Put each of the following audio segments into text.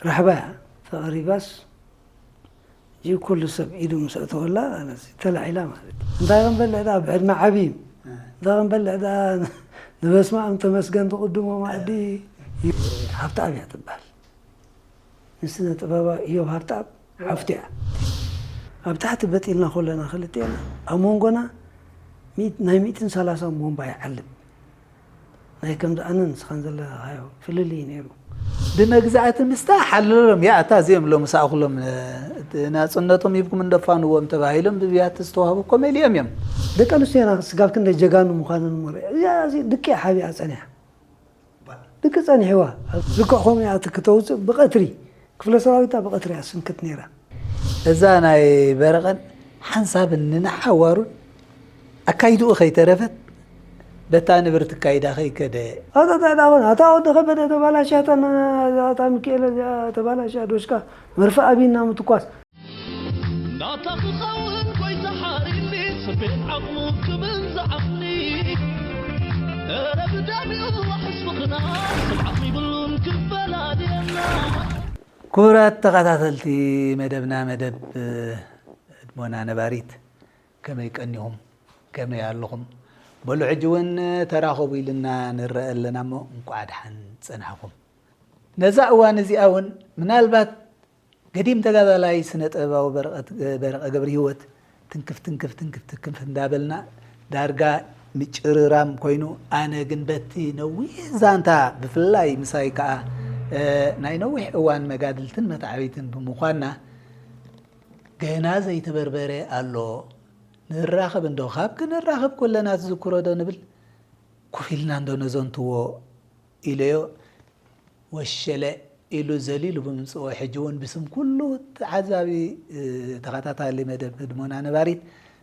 ራሕባያ ተቐሪባስ፣ እዚ ኩሉ ሰብ ኢዱ ምስ ኣእተወላ፣ ኣነስ ተላዒላ ማለት እዩ። እንታይ ክንበልዕ ደኣ፣ ብዕድመ ዓብዪ እዩ። እንታይ ክንበልዕ ደኣ፣ ንበስመ ኣብ ተመስገን ትቕድሞ ማእዲ። ሃብተኣብ እያ ትበሃል። ንስነ ጥበባዊ እዮብ ሃብተኣብ ሓፍቱ እያ። ኣብ ታሕቲ በጢልና ከለና ክልቴና፣ ኣብ መንጎና ሚእት-፣ ናይ ሚእትን ሰላሳን ቦምባ ይዓልብ። ናይ ከምዚ ኣነን ንስኻን ዘለኻዮ ፍልልይ ነይሩ። ብመግዛእቲ ምስታ ሓለሎም እያ፣ እታ እዚኦም ሎምስ ኣኹሎም፣ እ፣ ናጽነቶም ሂብኩም እንደፋንዎም ተባሂሎም ብብያቲ ዝተዋህቡ እኮ መሊኦም እዮም። ደቂ ኣንስትዮና ስጋብ ክንደይ ጀጋኑ ምዃነን እሞ ርእ። እዚኣ እዚ ድቂ ሓቢኣ ጸኒሓ። ድቂ ጸኒሕዋ። ልክዕ ከምኡ እያ እቲ ክተውጽእ ብቐትሪ። ክፍለ ሰራዊታ ብቐትሪ እያ ስንክት ነይራ። እዛ ናይ በረቐን ሓንሳብን ንንሓዋሩን ኣካይድኡ ከይተረፈት በታ ንብርቲ ኣካይዳ ከይከደ። ኣታ እንታይ ደኣ ኾነ? ኣታ ወዲ ከበደ ተባላሽያ፣ እታ ና-፣ እታ ሚካኤል እዚኣ ተባላሽያ፣ ዶሽካ መርፍእ ኣቢና ምትኳስ። ናታ ክኸውን ጎይታ ሓሪኒ፣ ስቤን ዓቕሙ ክብል ዝዓቕሊ። እረ ብደሚኡ ዋሕስ ምኽና፣ ስም ዓቕሚ ይብሉን ክፈላልየና። ክቡራት ተኸታተልቲ መደብና፣ መደብ ህድሞና ነባሪት፣ ከመይ ቀኒኹም? ከመይ ኣለኹም? በሉ ሕጂ እውን ተራኸቡ ኢልና ንረአ ኣለና እሞ እንቋዕ ደሓን ጸናሕኹም። ነዛ እዋን እዚኣ እውን ምናልባት ገዲም ተጋዳላይ ስነ ጥበባዊ በረቐት-፣ በረቐ ገብረሂወት ትንክፍ፣ ትንክፍ፣ ትንክፍ፣ ትንክፍ እንዳበልና ዳርጋ ምጭርራም ኮይኑ፣ ኣነ ግን በቲ ነዊሕ ዛንታ ብፍላይ ምሳይ ከኣ፣ እ፣ ናይ ነዊሕ እዋን መጋድልትን መታዕቢትን ብምዃንና ገና ዘይተበርበረ ኣሎ። ንራኸብ እንዶ፣ ካብ ክንራኸብ ከለና ትዝክሮ ዶ ንብል? ኮፍ ኢልና እንዶ ነዘንትዎ ኢለዮ። ወሸለ ኢሉ ዘሊሉ ብምምጽኦ፣ ሕጂ እውን ብስም ኩሉ ተዓዛቢ፣ እ፣ ተኸታታሊ መደብ ህድሞና ነባሪት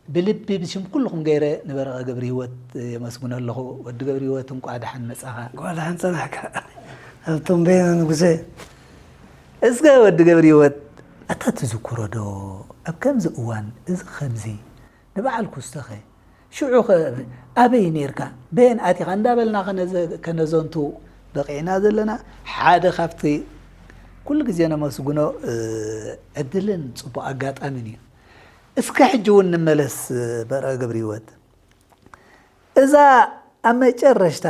ብልቢ ብሽም ኩልኹም ገይረ ንበረቐ ገብረሂወት የመስግኖ ኣለኹ። ወዲ ገብረሂወት እንቋዕ ደሓን መጻኻ። እንቋዕ ደሓን ጸናሕካ። ሃብቶም በየነ ንጉሰ። እስከ ወዲ ገብረሂወት፣ ኣታ ትዝክሮ ዶ ኣብ ከምዚ እዋን እዚ ከምዚ ንበዓል ኩስተኸ ሽዑ ኸ ኣበይ ኔርካ? በየን ኣቲኻ? እንዳበልና ከነዘ-፣ ከነዘንቱ በቒዕና ዘለና ሓደ ካብቲ ኩሉ ግዜ ነመስግኖ፣ እ፣ ዕድልን ጽቡቕ ኣጋጣሚን እዩ። እስከ ሕጂ እውን ንመለስ፣ እ፣ በረቐ ገብረሂወት። እዛ ኣብ መጨረሽታ፣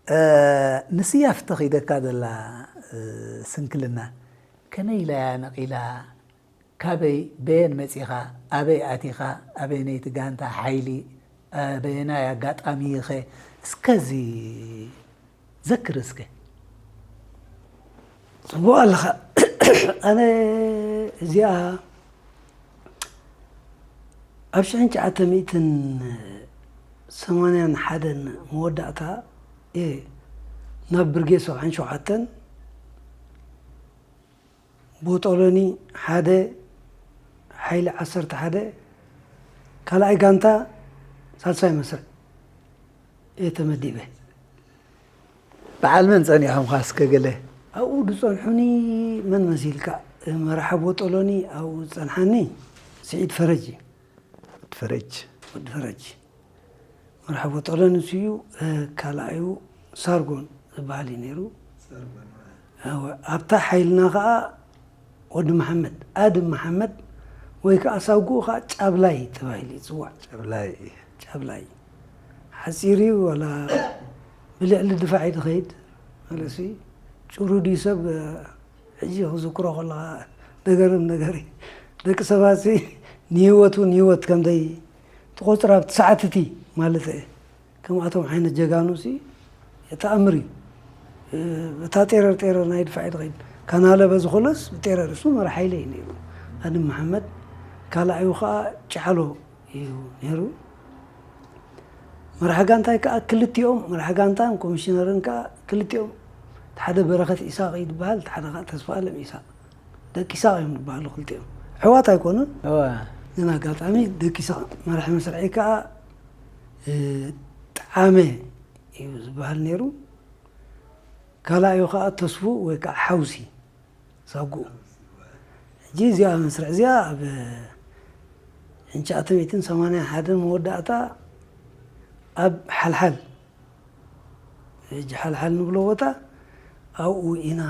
እ፣ ንስያፍ ተኺደካ ዘላ፣ እ፣ ስንክልና ከመይ ኢላ እያ ነቒላ? ካበይ በየን መጺኻ? ኣበይ ኣቲኻ? ኣበየነይቲ ጋንታ ሓይሊ? ኣበየናይ ኣጋጣሚ ኢኸ? እስከዚ ዘክር እስከ። ጽቡቕ ኣለኻ። ኣነ እዚኣ ኣብ ሽሕን ትሽዓተ ሚእትን ሰማንያን ሓደን መወዳእታ እየ ናብ ብርጌድ ሰብዓን ሸውዓተን ቦጦሎኒ ሓደ፣ ሓይሊ ዓሰርተ ሓደ፣ ካልኣይ ጋንታ ሳልሳይ መስርዕ እየ ተመዲበ። በዓል መን ጸኒሖምኻ እስከ ገለ? ኣብኡ ዝጸንሑኒ መን መሲልካ? መራሒ ቦጦሎኒ ኣብኡ ዝጸንሓኒ ስዒድ ፈረጅ እዩ። ወዲ ፈረጅ። ወዲ ፈረጅ። መርሓቦ ጠሎ ንሱ እዩ፣ እ፣ ካልኣዩ ሳርጎን ዝበሃል እዩ ነይሩ። ሳርጎን፣ እ። እወ፣ ኣብታ ሓይልና ኸዓ ወዲ መሓመድ፣ ኣድም መሓመድ ወይ ከዓ ሳጉኡ ኸዓ ጫብላይ ተባሂሉ ይፅዋዕ። ጫብላይ። ጫብላይ። ሓፂር እዩ፣ ዋላ ብልዕሊ ድፋዕ እዩ ዝኸይድ። ማለትሲ፣ ጭሩድ እዩ ሰብ፣ እ፣ ሕጂ ክዝክሮ ከለኻ ነገርን ነገር እዩ። ደቂ ሰባትሲ ንህይወት እውን ህይወት ከም ዘይ-፣ ትቖጽራ ብቲ ሰዓትቲ ማለት እየ። ከምኣቶም ዓይነት ጀጋኑሲ ተኣምር እዩ። እ፣ እታ ጤረር ጤረር ናይ ድፋዕ እዩ ዝኸይድ። ካናለበ ዝኾነስ ብጤረር እሱ መራሒ ሓይለ እዩ ነይሩ። ኣድም መሓመድ ካልኣዩ ኸዓ ጫሎ እዩ ነይሩ። መራሒ ጋንታይ ከኣ ክልቲኦም፣ መራሒ ጋንታን ኮሚሽነርን ከኣ ክልቲኦም፣ እቲ ሓደ በረኸት ኢሳቕ እዩ ዝበሃል፣ እቲ ሓደ ከኣ ተስፋኣለም ኢሳቕ። ደቂ ኢሳቕ እዮም ዝበሃሉ ክልቲኦም። ኣሕዋት ኣይኮኑን። እወ። ግን ኣጋጣሚ ደቂ ኢሳቕ መራሒ መስርዐይ ከኣ፣ እ፣ ጠዓመ እዩ ዝበሃል ነይሩ። ካልኣዩ ከኣ ተስፉ ወይ ከኣ ሓውሲ። ሳጉኡ። ሕጂ እዚኣ መስርዕ እዚኣ ኣብ ሽሕን ትሽዓተ ሚእትን ሰማንያን ሓደን መወዳእታ ኣብ ሓልሓል፣ ሕጂ ሓልሓል ንብሎ ቦታ ኣብኡ ኢና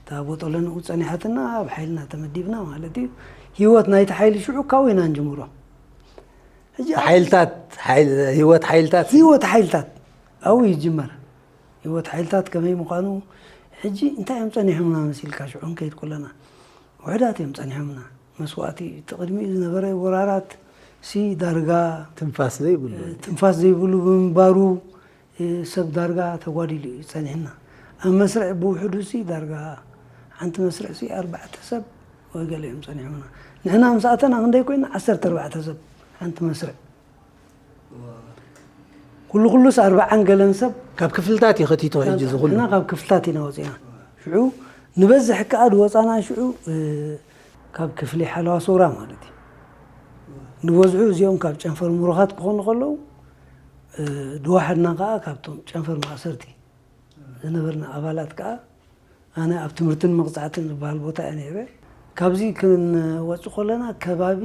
እታ ቦጦለ ንኡ ጸኒሓትና ኣብ ሓይልና ተመዲብና ማለት እዩ። ህይወት ናይቲ ሓይሊ ሽዑ ካብኡ ኢና ንጅምሮ። ሕጂ ኣብ ሓይልታት ሓይል- ህይወት ሓይልታት ህይወት ሓይልታት ኣብኡ ይጅመር። ህይወት ሓይልታት ከመይ ምዃኑ ሕጂ እንታይ እዮም ጸኒሖምና መሲልካ ሽዑ ንከይድ ከለና ውሕዳት እዮም ጸኒሖምና። መስዋእቲ እቲ ቅድሚኡ ዝነበረ ወራራት ሲ ዳርጋ ትንፋስ ዘይብሉ ትንፋስ ዘይብሉ ብምንባሩ ሰብ ዳርጋ ተጓዲሉ እዩ ጸኒሕና። ኣብ መስርዕ ብውሕዱ ሲ ዳርጋ ሓንቲ መስርዕ ሲ ኣርባዕተ ሰብ ወይ ገለ እዮም ጸኒሖምና። ንሕና ምስ ኣተና ክንደይ ኮይና ዓሰርተ ኣርባዕተ ሰብ ሓንቲ መስርዕ። ኩሉ ኩሉስ ኣርባዓን ገለን ሰብ ካብ ክፍልታት እዩ ከቲቱ ሕጂ ዝኹሉ ንሕና ካብ ክፍልታት ኢና ወፂና። ሽዑ ንበዝሕ ከኣ ዝወፃና ሽዑ ካብ ክፍሊ ሓለዋ ሰውራ ማለት እዩ። ንበዝሑ እዚኦም ካብ ጨንፈር ምሩኻት ክኾኑ ከለዉ ዝወሓድና ከዓ ካብቶም ጨንፈር ማእሰርቲ ዝነበርና ኣባላት ከዓ ኣነ ኣብ ትምህርትን መቕፃዕትን ዝበሃል ቦታ እየ ነይረ። ካብዚ ክንወፅእ ከለና ከባቢ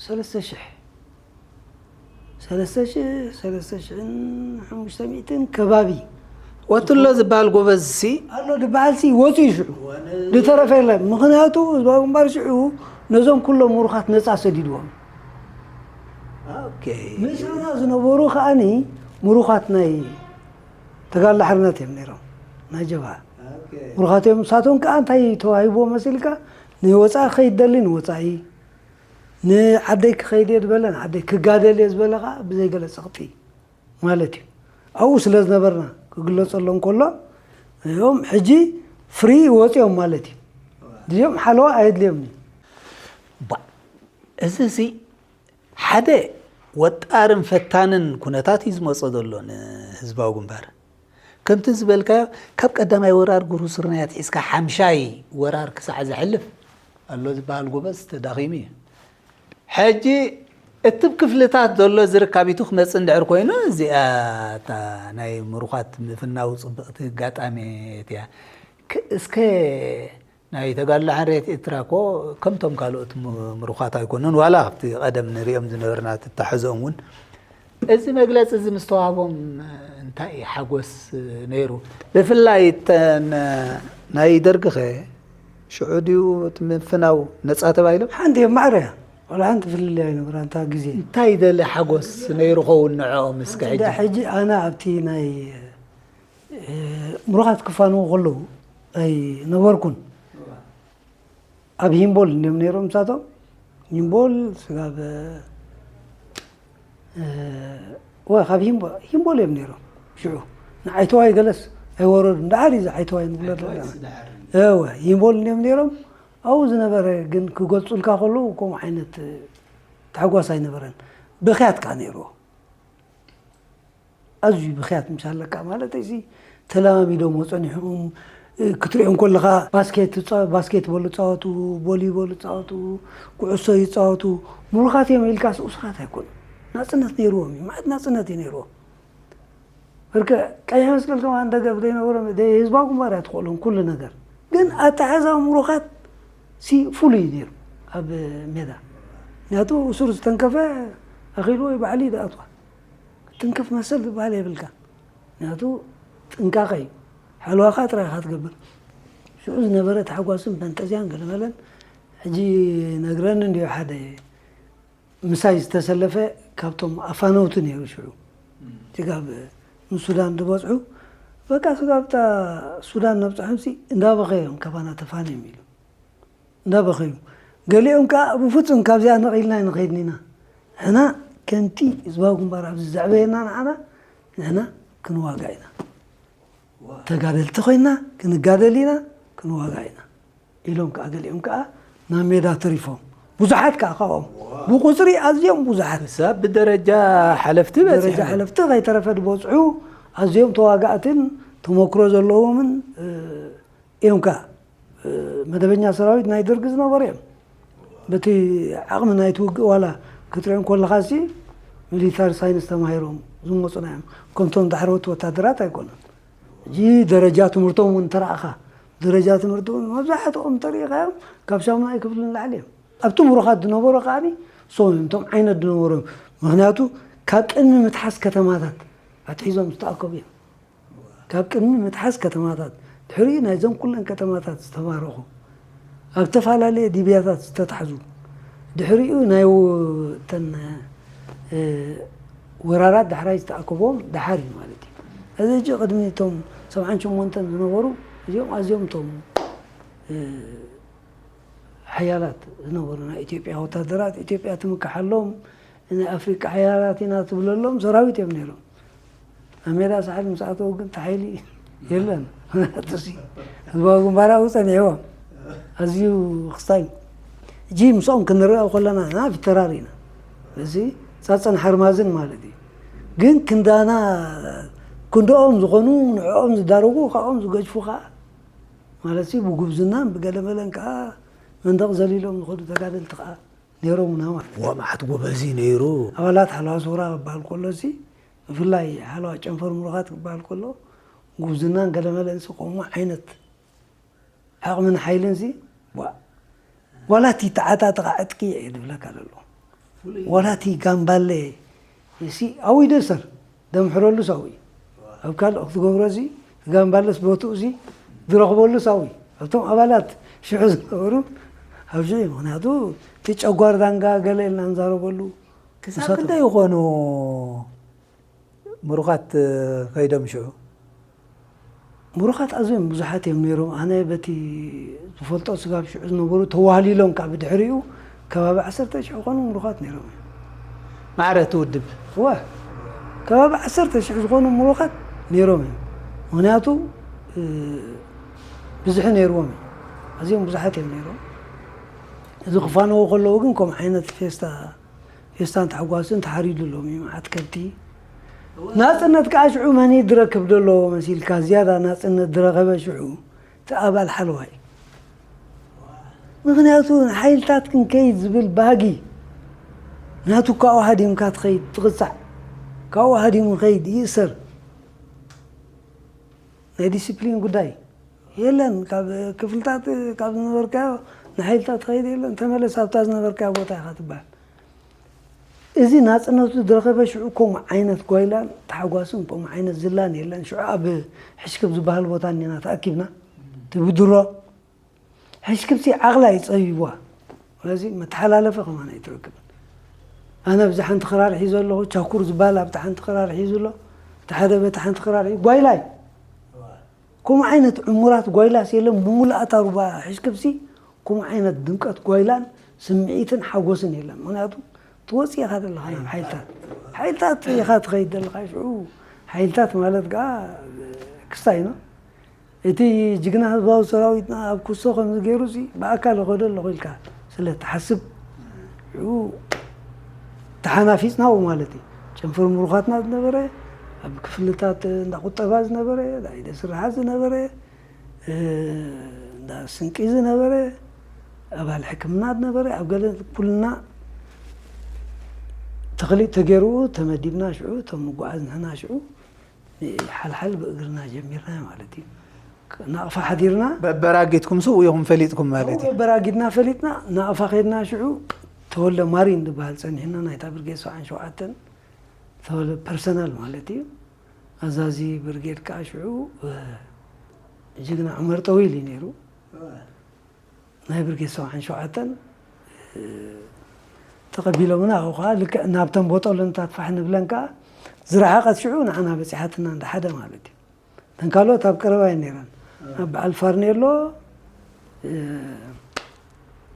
ሰለስተ ሽሕ ሰለስተ ሽሕ ሰለስተ ሽሕን ሓሙሽተ ሚእትን ከባቢ ወትሎ ዝበሃል ጎበዝ ሲ ኣሎ ዝበሃል ሲ ወፂኡ ሽዑ ዝተረፈ የለን። ምክንያቱ ህዝባዊ ግንባር ሽዑ ነዞም ኩሎም ምሩኻት ነፃ ሰዲድዎም። ምሳና ዝነበሩ ከዓኒ ምሩኻት ናይ ተጋድሎ ሓርነት እዮም ነይሮም ናይ ጀብሃ ምሩኻት እዮም። ንሳቶም ከዓ እንታይ ተዋሂብዎ መሲልካ ንወፃኢ ከይደሊ ንወፃኢ ንዓደይ ክኸይድ እየ ዝበለ ንዓደይ ክጋደል እየ ዝበለ ከዓ ብዘይገለ ፀቕጢ ማለት እዩ። ኣብኡ ስለ ዝነበርና ክግለፀሎም ከሎ እዚኦም ሕጂ ፍሪ ወፂኦም ማለት እዩ። እዚኦም ሓለዋ ኣየድልዮም እዩ። ባ- እዚ ሲ ሓደ ወጣርን ፈታንን ኩነታት እዩ ዝመፆ ዘሎ ንህዝባዊ ግንባር። ከምቲ ዝበልካዮ ካብ ቀዳማይ ወራር ጉሩ ስርናይ ኣትሒዝካ ሓምሻይ ወራር ክሳዕ ዘሕልፍ ኣሎ ዝበሃል ጎበዝ ተዳኺሙ እዩ። ሕጂ እቲ ብ ክፍልታት ዘሎ ዝርካቢቱ ክመፅእ እንድሕር ኮይኑ እዚኣ እታ ናይ ምሩኻት ምፍናው ፅብቕቲ ኣጋጣሚ እያ። ክ- እስከ ናይ ተጋድሎ ሓርነት ኤርትራ እኮ ከምቶም ካልኦት ም- ምሩኻት ኣይኮኑን። ዋላ ኣብቲ ቀደም ንሪኦም ዝነበርና ትታሐዞም እውን እዚ መግለፂ እዚ ምስ ተዋህቦም እንታይ ሓጎስ ነይሩ? ብፍላይ እተን ናይ ደርግኸ ሽዑ ድዩ እቲ ምፍናው ነፃ ተባሂሎም? ሓንቲ እዮም ማዕረ እያ። ዋላ ሓንቲ ፍልልይ ኣይነበራን እታ ግዜ። እንታይ ደለ ሓጎስ ነይሩ ኸውን ንዕኦም እስከ ሕጂ? ሕጂ ኣነ ኣብቲ ናይ ምሩኻት ክፋንዎ ከለዉ ኣይነበርኩን። ኣብ ሂምቦል እንዲዮም ነይሮም ንሳቶም። ሂምቦል ስጋብ ወ ካብ ሂምቦል ሂምቦል እዮም ነይሮም ሽዑ። ንዓይተዋይ ገለስ ኣይወረዱን። ደሓር እዩ ዝዓይተዋይ ንብሎ ኣለና። እወ ሂምቦል እንዲዮም ነይሮም። ኣብኡ ዝነበረ ግን ክገልፁልካ ከለዉ ከምኡ ዓይነት ታሕጓስ ኣይነበረን። ብኽያት ከዓ ነይርዎ። ኣዝዩ ብኽያት ምስ ኣለካ ማለት እዚ ተለማሚዶሞ ጸኒሖም ክትሪኦም ከለኻ ባስኬት ባስኬት በሉ ጻወቱ፣ ቮሊቦል ጻወቱ፣ ኩዕሶ ይጻወቱ። ምሩኻት እዮም ኢልካ ስኡስኻት ኣይኮኑ። ናጽነት ነይርዎም እዩ። ማለት ናጽነት እዩ ነይርዎም። ብርከ ቀይሕ መስቀል ከማን ደገፍ ዘይነበሮም ህዝባዊ ግንባር እያ ትኽእሎም ኩሉ ነገር። ግን ኣተሓዛ ምሩኻት ሲ ፍሉይ ነይሩ ኣብ ሜዳ። ምክንያቱ እሱር ዝተንከፈ ኣኺሉ ወይ ባዕሊ ይኣትዋ። ትንክፍ መሰል ዝበሃል የብልካ። ምክንያቱ ጥንቃቐ እዩ። ሓለዋኻ ጥራይ ኢኻ ትገብር። ሽዑ ዝነበረ ታሕጓስን ፈንጠዝያን ገለመለን ሕጂ ነግረኒ እንዲዮ ሓደ ምሳይ ዝተሰለፈ ካብቶም ኣፋነውቲ ነይሩ ሽዑ ስጋብ ንሱዳን ዝበፅሑ በቃ ስጋብ እታ ሱዳን ነብፅሖም ሲ እንዳበኸዮም ካባና ተፋነዮም ኢሉ እንዳበኸዩ ገሊኦም ከዓ ብፍፁም ካብዚኣ ነቒልና ኣይንኸይድን ኢና ንሕና ከምቲ ህዝባዊ ግንባር ኣብዚ ዘዕበየና ንዓና ንሕና ክንዋጋእ ኢና ተጋደልቲ ኮይና ክንጋደል ኢና ክንዋጋእ ኢና ኢሎም ከዓ ገሊኦም ከዓ ናብ ሜዳ ተሪፎም ብዙሓት ከዓ ካብኦም ብቁፅሪ ኣዝዮም ብዙሓት ክሳብ ብደረጃ ሓለፍቲ ደረጃ በፂሑ ሓለፍቲ ከይተረፈ ዝበፅሑ ኣዝዮም ተዋጋእትን ተመክሮ ዘለዎምን እዮም ከዓ መደበኛ ሰራዊት ናይ ደርጊ ዝነበሩ እዮም በቲ ዓቕሚ ናይቲ ውግእ ዋላ ክትሪኦም ከለኻ ሲ ሚሊታሪ ሳይንስ ተማሂሮም ዝመፁና እዮም ከምቶም ዳሕረወቲ ወታደራት ኣይኮኑን ሕጂ ደረጃ ትምህርቶም እውን ተረኣኻ ደረጃ ትምህርቲ እውን መብዛሕትኦም ተሪኢኻዮም ካብ ሻሙናይ ክፍሊ ንላዕሊ እዮም ኣብቲ ምሩኻት ዝነበሩ ከዓኒ ሰው እዮም እቶም ዓይነት ዝነበሩ እዮም ምክንያቱ ካብ ቅድሚ ምትሓስ ከተማታት ኣትሒዞም ዝተኣከቡ እዮም ካብ ቅድሚ ምትሓስ ከተማታት ድሕሪኡ ናይዞም ኩለን ከተማታት ዝተማረኹ፣ ኣብ ዝተፈላለየ ሊብያታት ዝተታሕዙ፣ ድሕሪኡ ናይ ው-፣ እተን፣ እ፣ ወራራት ዳሕራይ ዝተኣከቦም ደሓር እዩ ማለት እዩ። እዚ ሕጂ ቅድሚ እቶም ሰብዓን ሸሞንተን ዝነበሩ፣ እዚኦም ኣዝዮም እቶም፣ እ፣ ሓያላት ዝነበሩ ናይ ኢትዮጵያ ወታደራት፣ ኢትዮጵያ ትምክሓሎም፣ ናይ ኣፍሪቃ ሓያላት ኢና ትብለሎም ሰራዊት እዮም ነይሮም። ኣብ ሜዳ ሳሕል ምስ ኣተዉ ግን እቲ ሓይሊ የለን። እቱሲ ህዝባዊ ግንባር ኣብኡ ጸኒሕዎም። ኣዝዩ ክስታይ። ሕጂ ምስኦም ክንረኣ ከለና ንሕና ፊተራር ኢና። እዚ ጻጸን ሓርማዝን ማለት እዩ። ግን ክንዳና፣ ክንድኦም ዝኾኑ፣ ንዕኦም ዝዳረጉ፣ ካብኦም ዝገጅፉ ከኣ፣ ማለትሲ ብጉብዝናን ብገለመለን ከኣ መንደቕ ዘሊሎም ዝኸዱ ተጋደልቲ ከኣ ነይሮምና ማለት እዩ። ዋ፣ መዓት ጎበዝ እዩ ነይሩ። ኣባላት ሓለዋ ሱራ ክበሃል ከሎሲ፣ ብፍላይ ሓለዋ ጨንፈር ምሩኻት ክበሃል ከሎ፣ ጉብዝናን ገለመለንሲ ከምኡ ዓይነት ዓቕምን ሓይልንሲ፣ ዋ፣ ዋላ እቲ ተዓጣጥቓ ዕጥቂ እየ ዝብለካ ዘሎ። ዋላ እቲ ጋምባለ፣ እሲ ኣብኡ ይደሰር፣ ደምሕረሉ ሳዊ። ኣብ ካልእ ክትገብሮ እዚ፣ እቲ ጋምባለስ ቦትኡ እዚ ዝረኽበሉ ሳዊ። ኣብቶም ኣባላት ሽዑ ዝነበሩ፣ ኣብ ሽዑ፣ ምኽንያቱ እቲ ጨጓር ዳንጋ ገለ ኢልና ንዛረበሉ ክሳብ ውሳቶ። ክንደይ ይኾኑ ምሩኻት ከይዶም ሽዑ? ምሩኻት ኣዝዮም ብዙሓት እዮም ነይሮም። ኣነ በቲ ዝፈልጦ ስጋብ ሽዑ ዝነበሩ ተዋህሊሎም ካብ ድሕሪኡ ከባቢ ዓሰርተ ሽሕ ዝኾኑ ምሩኻት ነይሮም እዮም። ማዕረ እቲ ውድብ? እወ፣ ከባቢ ዓሰርተ ሽሕ ዝኾኑ ምሩኻት ነይሮም እዮም። ምኽንያቱ፣ እ፣ ብዝሒ ነይርዎም እዩ። ኣዝዮም ብዙሓት እዮም ነይሮም። እዚ ክፋነዉ ከለዉ ግን ከምኡ ዓይነት ፌስታ፣ ፌስታን ታሕጓስን ተሓሪዱሎም እዩ መዓት ከብቲ። ናጽነት ከዓ ሽዑ መን እዩ ዝረክብ ዘለዎ መሲልካ? ዝያዳ ናጽነት ዝረኸበ ሽዑ እቲ ኣባል ሓለዋ እዩ። ምኽንያቱ ንሓይልታት ክንከይድ ዝብል ባህጊ ናቱ ካብኡ ሃዲምካ ትኸይድ ትቕጻዕ፣ ካብኡ ሃዲሙ ይኸይድ ይእሰር። ናይ ዲሲፕሊን ጉዳይ የለን። ካብ ክፍልታት ካብ ዝነበርካዮ ንሓይልታት ትኸይድ የለን፣ ተመለስ ኣብታ ዝነበርካዮ ቦታ ኢኻ ትበሃል። እዚ ናጽነቱ ዝረኸበ ሽዑ ከምኡ ዓይነት ጓይላን ተሓጓስን ከምኡ ዓይነት ዝላን የለን። ሽዑ ኣብ ሕሽክብ ዝበሃል ቦታ እኒና ተኣኪብና፣ እቲ ብድሮ ሕሽክብሲ ዓቕላ እዩ ጸቢብዋ። ስለዚ መተሓላለፊ ከማን ኣይትረክብን። ኣነ ኣብዚ ሓንቲ ክራር ሒዘ ኣለኹ፣ ቻኩር ዝበሃል ኣብቲ ሓንቲ ክራር ሒዙ ኣሎ፣ እቲ ሓደ በቲ ሓንቲ ክራር ሒዙ፣ ጓይላ እዩ። ከምኡ ዓይነት ዕሙራት ጓይላስ የለን። ብምሉኣታ ሩባ ሕሽክብሲ ከምኡ ዓይነት ድምቀት ጓይላን ስምዒትን ሓጎስን የለን። ምኽንያቱ ትወፅእ ኢኻ ዘለኻ ናብ ሓይልታት፣ ሓይልታት ኢኻ ትኸይድ ዘለኻ። ሽዑ ሓይልታት ማለት ከዓ ክስታይ ነው። እቲ ጅግና ህዝባዊ ሰራዊትና ኣብ ኩሶ ከምዚ ገይሩ ሲ ብኣካል ይኸዶ ኣለኹ ኢልካ ስለ ትሓስብ፣ ሽዑ ተሓናፊጽናኡ ማለት እዩ። ጨንፈር ምሩኻትና ዝነበረ፣ ኣብ ክፍልታት እንዳ ቁጠባ ዝነበረ፣ እንዳ ኢደ ስርሓት ዝነበረ፣ እ፣ እንዳ ስንቂ ዝነበረ፣ ኣባል ሕክምና ዝነበረ፣ ኣብ ገለ ኩልና ተኽሊጥ ተገይርዎ ተመዲብና ሽዑ፣ እቶም ንጓዓዝ ንሕና ሽዑ ሓልሓል ብእግርና ጀሚርና ማለት እዩ። ናቕፋ ሓዲርና። በበራጊትኩም ስው ኢኹም ፈሊጥኩም ማለት እዩ። በበራጊድና ፈሊጥና፣ ናቕፋ ከድና ሽዑ ተወልደ ማሪን ዝበሃል ጸኒሕና፣ ናይታ ብርጌድ ሰብዓን ሸውዓተን ተወልደ ፐርሰናል ማለት እዩ። ኣዛዚ ብርጌድ ከዓ ሽዑ፣ እ፣ ጅግና ዑመር ጠዊል እዩ ነይሩ። ናይ ብርጌድ ሰብዓን ሸውዓተን፣ እ፣ ተቐቢሎምና፣ ኣብኡ ኸዓ ልክዕ ናብተን ቦጦሎንታት ፋሕ ንብለን ከኣ ዝረሓቐት ሽዑ ንዓና በጺሓትና እንዳ ሓደ ማለት እዩ። እተን ካልኦት ኣብ ቀረባ እየን ነይረን። ኣብ በዓል ፋርኔሎ፣ እ፣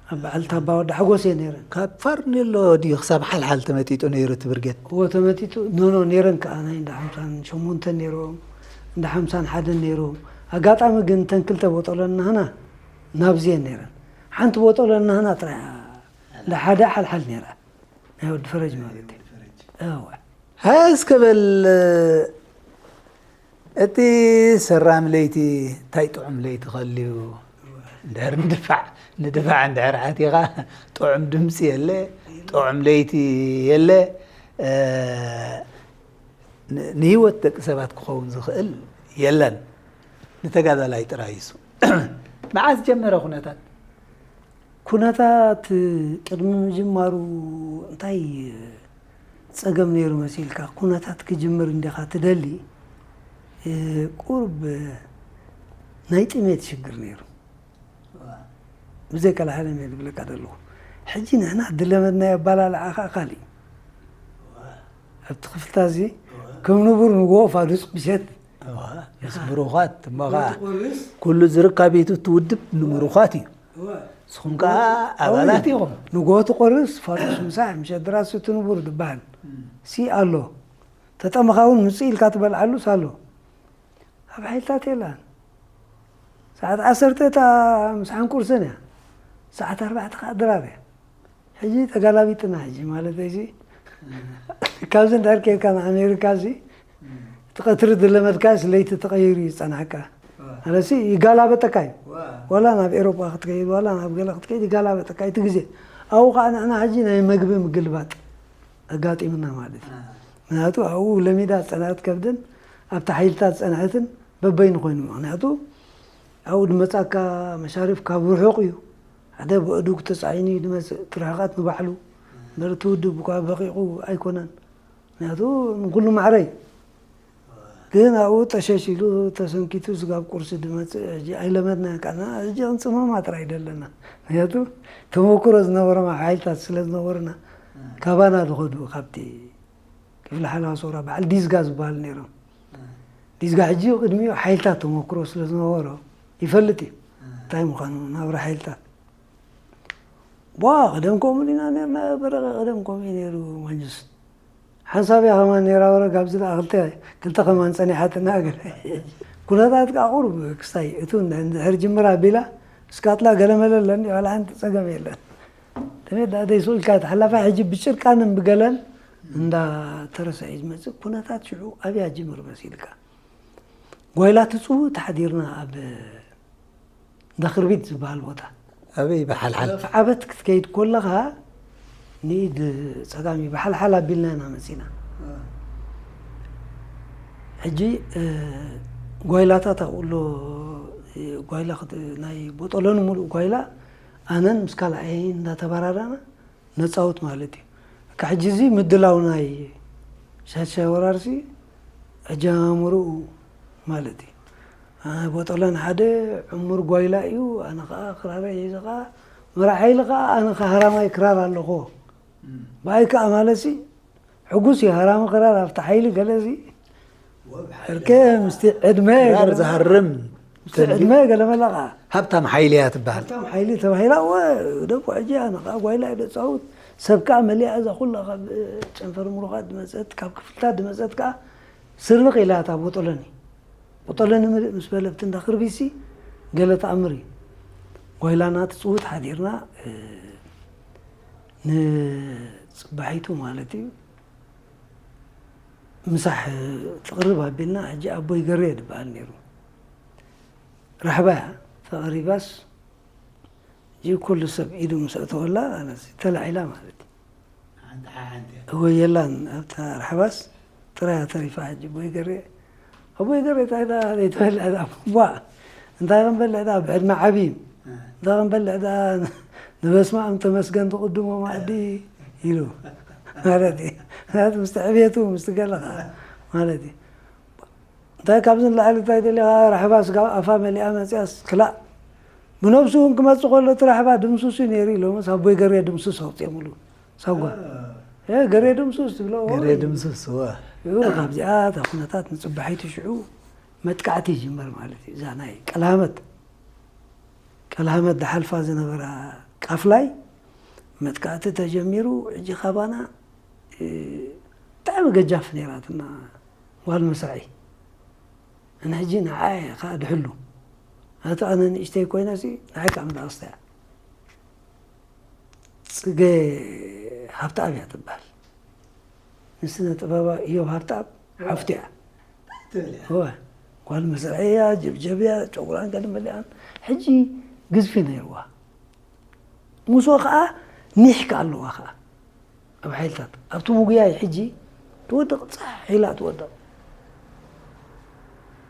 ኣብ በዓል ታባ ወዲ ሓጎስ እየን ነይረን። ካብ ፋርኔሎ ድዩ ክሳብ ሓልሓል ተመጢጡ ነይሩ እቲ ብርጌድ? እዎ፣ ተመጢጡ። ኖኖ፣ ነይረን ከኣ ናይ እንዳ ሓምሳን ሸሞንተን ነይሮም፣ እንዳ ሓምሳን ሓደን ነይሮም። ኣጋጣሚ ግን እተን ክልተ ቦጦሎን ናህና ናብዚ እየን ነይረን። ሓንቲ ቦጦሎን ናህና ጥራይ እያ፣ እንዳ ሓደ ሓልሓል ነይራ። ናይ ወዲ ፈረጅ ማለት እዩ። እወ። ሃ እስከ በል፣ እቲ ሰራም ለይቲ እንታይ ጥዑም ለይቲ ከልዩ? እንድሕር ንድፋዕ፣ ንድፋዕ እንድሕር ኣቲኻ ጥዑም ድምፂ የለ፣ ጥዑም ለይቲ የለ። እ፣ ን-፣ ንህይወት ደቂ ሰባት ክኸውን ዝኽእል የለን። ንተጋዳላይ ጥራይ እዩ። መዓስ ጀመረ ኩነታት? ኩነታት ቅድሚ ምጅማሩ እንታይ ጸገም ነይሩ መሲልካ? ኩነታት ክጅምር እንዲኻ ትደሊ? እ፣ ቁሩብ ናይ ጥሜት ሽግር ነይሩ። ብዘይ ቀላሓለም እየ ዝብለካ ዘለኹ። ሕጂ ንሕና ድለመድናዮ ኣባላልዓ ከዓ ካልእ እዩ። ኣብቲ ክፍልታ እዚ ከም ንቡር ንግሆ ፋዱስ ምሸት ምስ ብሩኻት እሞ ከዓ ኩሉ ዝርካብ ቤቱ እቲ ውድብ ንምሩኻት እዩ። ንስኹም ከዓ ኣባላት ኢኹም። ንግሆ ትቆርስ ፋዱስ ምሳሕ ምሸት ድራስ እቲ ንቡር ዝበሃል ሲ ኣሎ። ተጠመኻ እውን ምፅእ ኢልካ ትበልዓሉስ ኣሎ። ኣብ ሓይልታት የላን። ሰዓት ዓሰርተ እታ ምሳሕን ቁርስን እያ። ሰዓት ኣርባዕተ ከዓ ድራር እያ። ሕጂ ተጋላቢጥና ሕጂ ማለት እዚ ካብዚ እንድሕር ኬድካ ንኣሜሪካ እዚ እቲ ቀትሪ ዝለመድካስ ለይቲ ተቐይሩ እዩ ዝጸናሕካ። ኣለሲ ይጋላበጠካ እዩ። ዋላ ናብ ኤሮጳ ክትከይድ ዋላ ናብ ገለ ክትከይድ ይጋላበጠካ እዩ እቲ ግዜ። ኣብኡ ከዓ ንሕና ሕጂ ናይ መግቢ ምግልባጥ ኣጋጢምና ማለት እዩ። ምክንያቱ ኣብኡ ለሚዳ ዝጸንሐት ከብድን ኣብቲ ሓይልታት ዝጸንሐትን በበይኑ ኮይኑ ምክንያቱ ኣብኡ ድመጻካ መሻርፍ ካብ ርሑቕ እዩ። ሓደ ብእዱግ ተጻዒኑ እዩ ድመጽእ እቲ ርሕቐት ንባዕሉ እምበር እቲ ውድብ እኳ በቂቑ ኣይኮነን። ምክንያቱ ንኩሉ ማዕረ እዩ። ግን ኣብኡ ጠሸሽ ኢሉ ተሰንኪቱ ስጋብ ቁርሲ ድመጽእ ሕጂ ኣይለመድናን ካና ሕጂ ክንጽመማ ጥራይ ደለና። ምክንያቱ ተመክሮ ዝነበሮም ኣብ ሓይልታት ስለ ዝነበሩና ካባና ዝኸዱ ካብቲ ክፍሊ ሓለዋ ሰውራ በዓል ዲዝጋ ዝበሃሉ ነይሮም። ዲዝጋ ሕጂ ቅድሚኡ ሓይልታት ተመክሮ ስለ ዝነበሮ ይፈልጥ እዩ እንታይ ምዃኑ ናብራ ሓይልታት። ቧ ቀደም ከምኡ ኢና ነርና በረቐ ቀደም ከምኡ እዩ ነይሩ። ማንጁስ ሓንሳብ እያ ከማን ነይራ ወረ ጋብዚ ደኣ ክልተ ክልተ ከማን ጸኒሓትና ገለ ኩነታት ከዓ ቁሩብ ክስታይ እቱ እንድሕር ጅምር ኣቢላ እስካትላ ገለመለ ኣለኒ ዋላ ሓንቲ ጸገም የለን። ተሜዳ ደይሶ ኢልካ ተሓላፋ ሕጂ ብጭርቃንን ብገለን እንዳ ተረሰ እዩ ዝመጽእ ኩነታት ሽዑ ኣብያ ጅምር መሲልካ ጓይላ ትጽውት ሓዲርና ኣብ እንዳ ክርቢት ዝበሃል ቦታ ኣበይ ብሓልሓል ዓበት ክትከይድ ኮለኻ ንኢድ ጸጋሚ ብሓልሓል ኣቢልና ኢና መጺና። ሕጂ ጓይላታት ኣብኡ ኣሎ። ጓይላ ናይ ቦጠሎኒ ሙሉእ ጓይላ ኣነን ምስ ካልኣይ እንዳተባራራና ነፃውት ማለት እዩ። እካ ሕጂ እዚ ምድላው ናይ ሻሻይ ወራርሲ ኣጀማምርኡ ማለት እዩ። ቦጠለን ሓደ ዕሙር ጓይላ እዩ። ኣነ ከዓ ክራረ ሒዘ ከዓ መራሒ ሓይሊ ከዓ ኣነ ከዓ ሃራማይ ክራር ኣለኹ። ብኣይ ከዓ ማለሲ ሕጉስ እዩ ሃራሚ ክራር ኣብቲ ሓይሊ ገለዚ እርቀ ምስቲ ዕድመ ክራር ዝሃርም ምስቲ ዕድመ ገለመላ ከዓ ሃብታም ሓይሊ እያ ትበሃል። ሃብታም ሓይሊ ተባሂላ እወ ደቁ ሕጂ ኣነ ከዓ ጓይላ እየ ደፃውት ሰብ ከዓ መሊኣ እዛ ኩላ ካብ ጨንፈር ምሩኻት ድመፀት ካብ ክፍልታት ድመፀት ከዓ ስርንቕ ኢላ እታ ቦጦለኒ ቦጦለኒ ምልእ ምስ በለብቲ እንዳ ክርቢሲ ገለ ተኣምር እዩ። ጓይላና ትፅውት ሓዲርና ንፅባሒቱ ማለት እዩ ምሳሕ ትቕርብ ኣቢልና ሕጂ ኣቦይ ገሬ ዝበሃል ነይሩ። ራሕባ እያ ተቐሪባስ ሕጂ ኩሉ ሰብ ኢዱ ምስ ኣእተወላ ኣነስ ተላዒላ ማለት እዩ። ሓንቲ ሓንቲ እወ የላን ኣብታ ራሕባስ ጥራያ ተሪፋ ሕጂ ኣቦይ ገሬ ኣቦይ ገሬ እንታይ ደኣ ዘይትበልዕ ደኣ ቧ እንታይ ክንበልዕ ደኣ ብዕድመ ዓብዩ እንታይ ክንበልዕ ደኣ ንበስማም ተመስገን ትቕድሞ ማዕዲ ኢሉ ማለት እዩ። ምክንያቱ ምስቲ ዕብየቱ ምስቲ ገለ ከዓ ማለት እዩ። እንታይ ካብዚ ንላዕሊ እንታይ ደሊኻ ራሕባ ስጋብ ኣፋ መሊኣ መፅያስ ክላእ ብነብሱ እውን ክመፅእ ከሎ እቲ ራሕባ ድምሱስ እዩ ነይሩ ኢሎምስ ኣቦይ ገሬ ድምሱስ ኣውፅኦምሉ ሳጓ ገሬ ድምሱስ ትብሎ ገሬ ድምሱስ እወ ካብዚኣ እታ ኩነታት ንፅባሒቱ ሽዑ መጥቃዕቲ ይጅመር ማለት እዩ። እዛ ናይ ቀልሃመት ቀልሃመት ዝሓልፋ ዝነበራ ቃፍላይ መጥቃዕቲ ተጀሚሩ ሕጂ ካባና ብጣዕሚ ገጃፍ ነይራትና ጓል መስርዐይ። ኣነ ሕጂ ንዓይ ከዓ ድሕሉ ኣቲ ኣነ ንእሽተይ ኮይነሲ ንዓይ ከዓ ምዳቕስታ እያ። ፅገ ሃብተኣብ እያ ትበሃል። ንስነ ጥበባዊ እዮብ ሃብተኣብ ሓፍቱ እያ። እወ ጓል መስርዐይ እያ፣ ጀብጀብ እያ፣ ጨጉራን ገለ መሊኣን ሕጂ ግዝፊ ነይርዋ። ምስኡ ከዓ ኒሕ ከዓ ኣለዋ ከዓ ኣብ ሓይልታት ኣብቲ ምጉያይ ሕጂ ትወድቕ ፃሕ ኢላ ትወድቕ።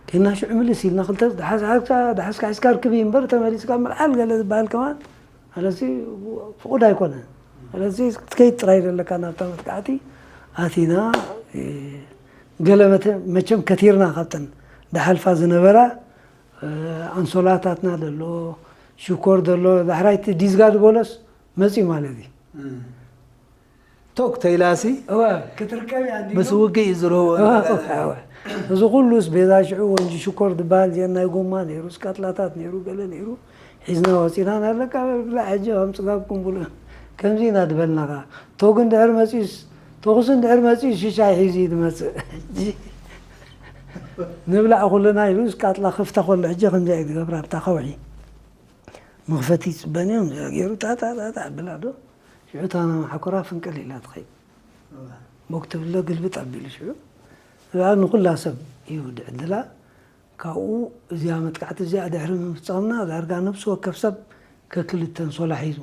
ኬና ሽዑ ምልስ ኢልና ክልተ ዳሓስካ ዳሓስካ ሒዝካ ርክብ እዩ እምበር ተመሊስካ ምልዓል ገለ ዝበሃል ከማን ኣለሲ ፍቑድ ኣይኮነን። ኣለሲ ክትከይድ ጥራይ ዘለካ ናብታ መጥቃዕቲ ኣቲና ገለ መቸም ከቲርና ካብተን ዳሓልፋ ዝነበራ ኣንሶላታትና ዘሎ ሽኮር ዘሎ ዳሕራይቲ ዲዝጋ ዝበሎስ መፂ ማለት እዩ። ቶክ ተይላሲ እወ ክትርከብ እያ እንዲሉ። ምስ ውግእ እዩ ዝረህቦ እወ፣ እወ። እዚ ኩሉስ ቤዛ ሽዑ ወንጂ ሽኮር ዝበሃል እዚአን ናይ ጎማ ነይሩ፣ ስቃጥላታት ነይሩ፣ ገለ ነይሩ። ሒዝና ወፂና ናለካ ብላ ሕጂ ከም ፅጋብ ኩምቡሉ ከምዚ ኢና ዝበልናኻ። ቶግ እንድሕር መፂኡስ፣ ተኹሲ እንድሕር መፂኡስ ሽሻይ ሒዙ እዩ ዝመፅእ። ሕጂ ንብላዕ ኩልና ኢሉ ስቃጥላ ክፍተ ከሎ ሕጂ ከምዚ እዩ ዝገብራ ኣብታ ከውሒ። መኽፈቲ ይፅበን እዮም ገይሩ ጣጣጣጣ ኣብላ ዶ ሽዑ እታ መሓኮራ ፍንቅል ኢላ ትኸይድ። ቦክ ትብሎ ግልብጥ ኣቢሉ ሽዑ እዚኣ ንኹላ ሰብ እዩ ድዕድላ። ካብኡ እዚኣ መጥቃዕቲ እዚኣ ድሕሪ ምፍፃምና ዳርጋ ነብሲ ወከፍ ሰብ ከክልተ ኣንሶላ ሒዙ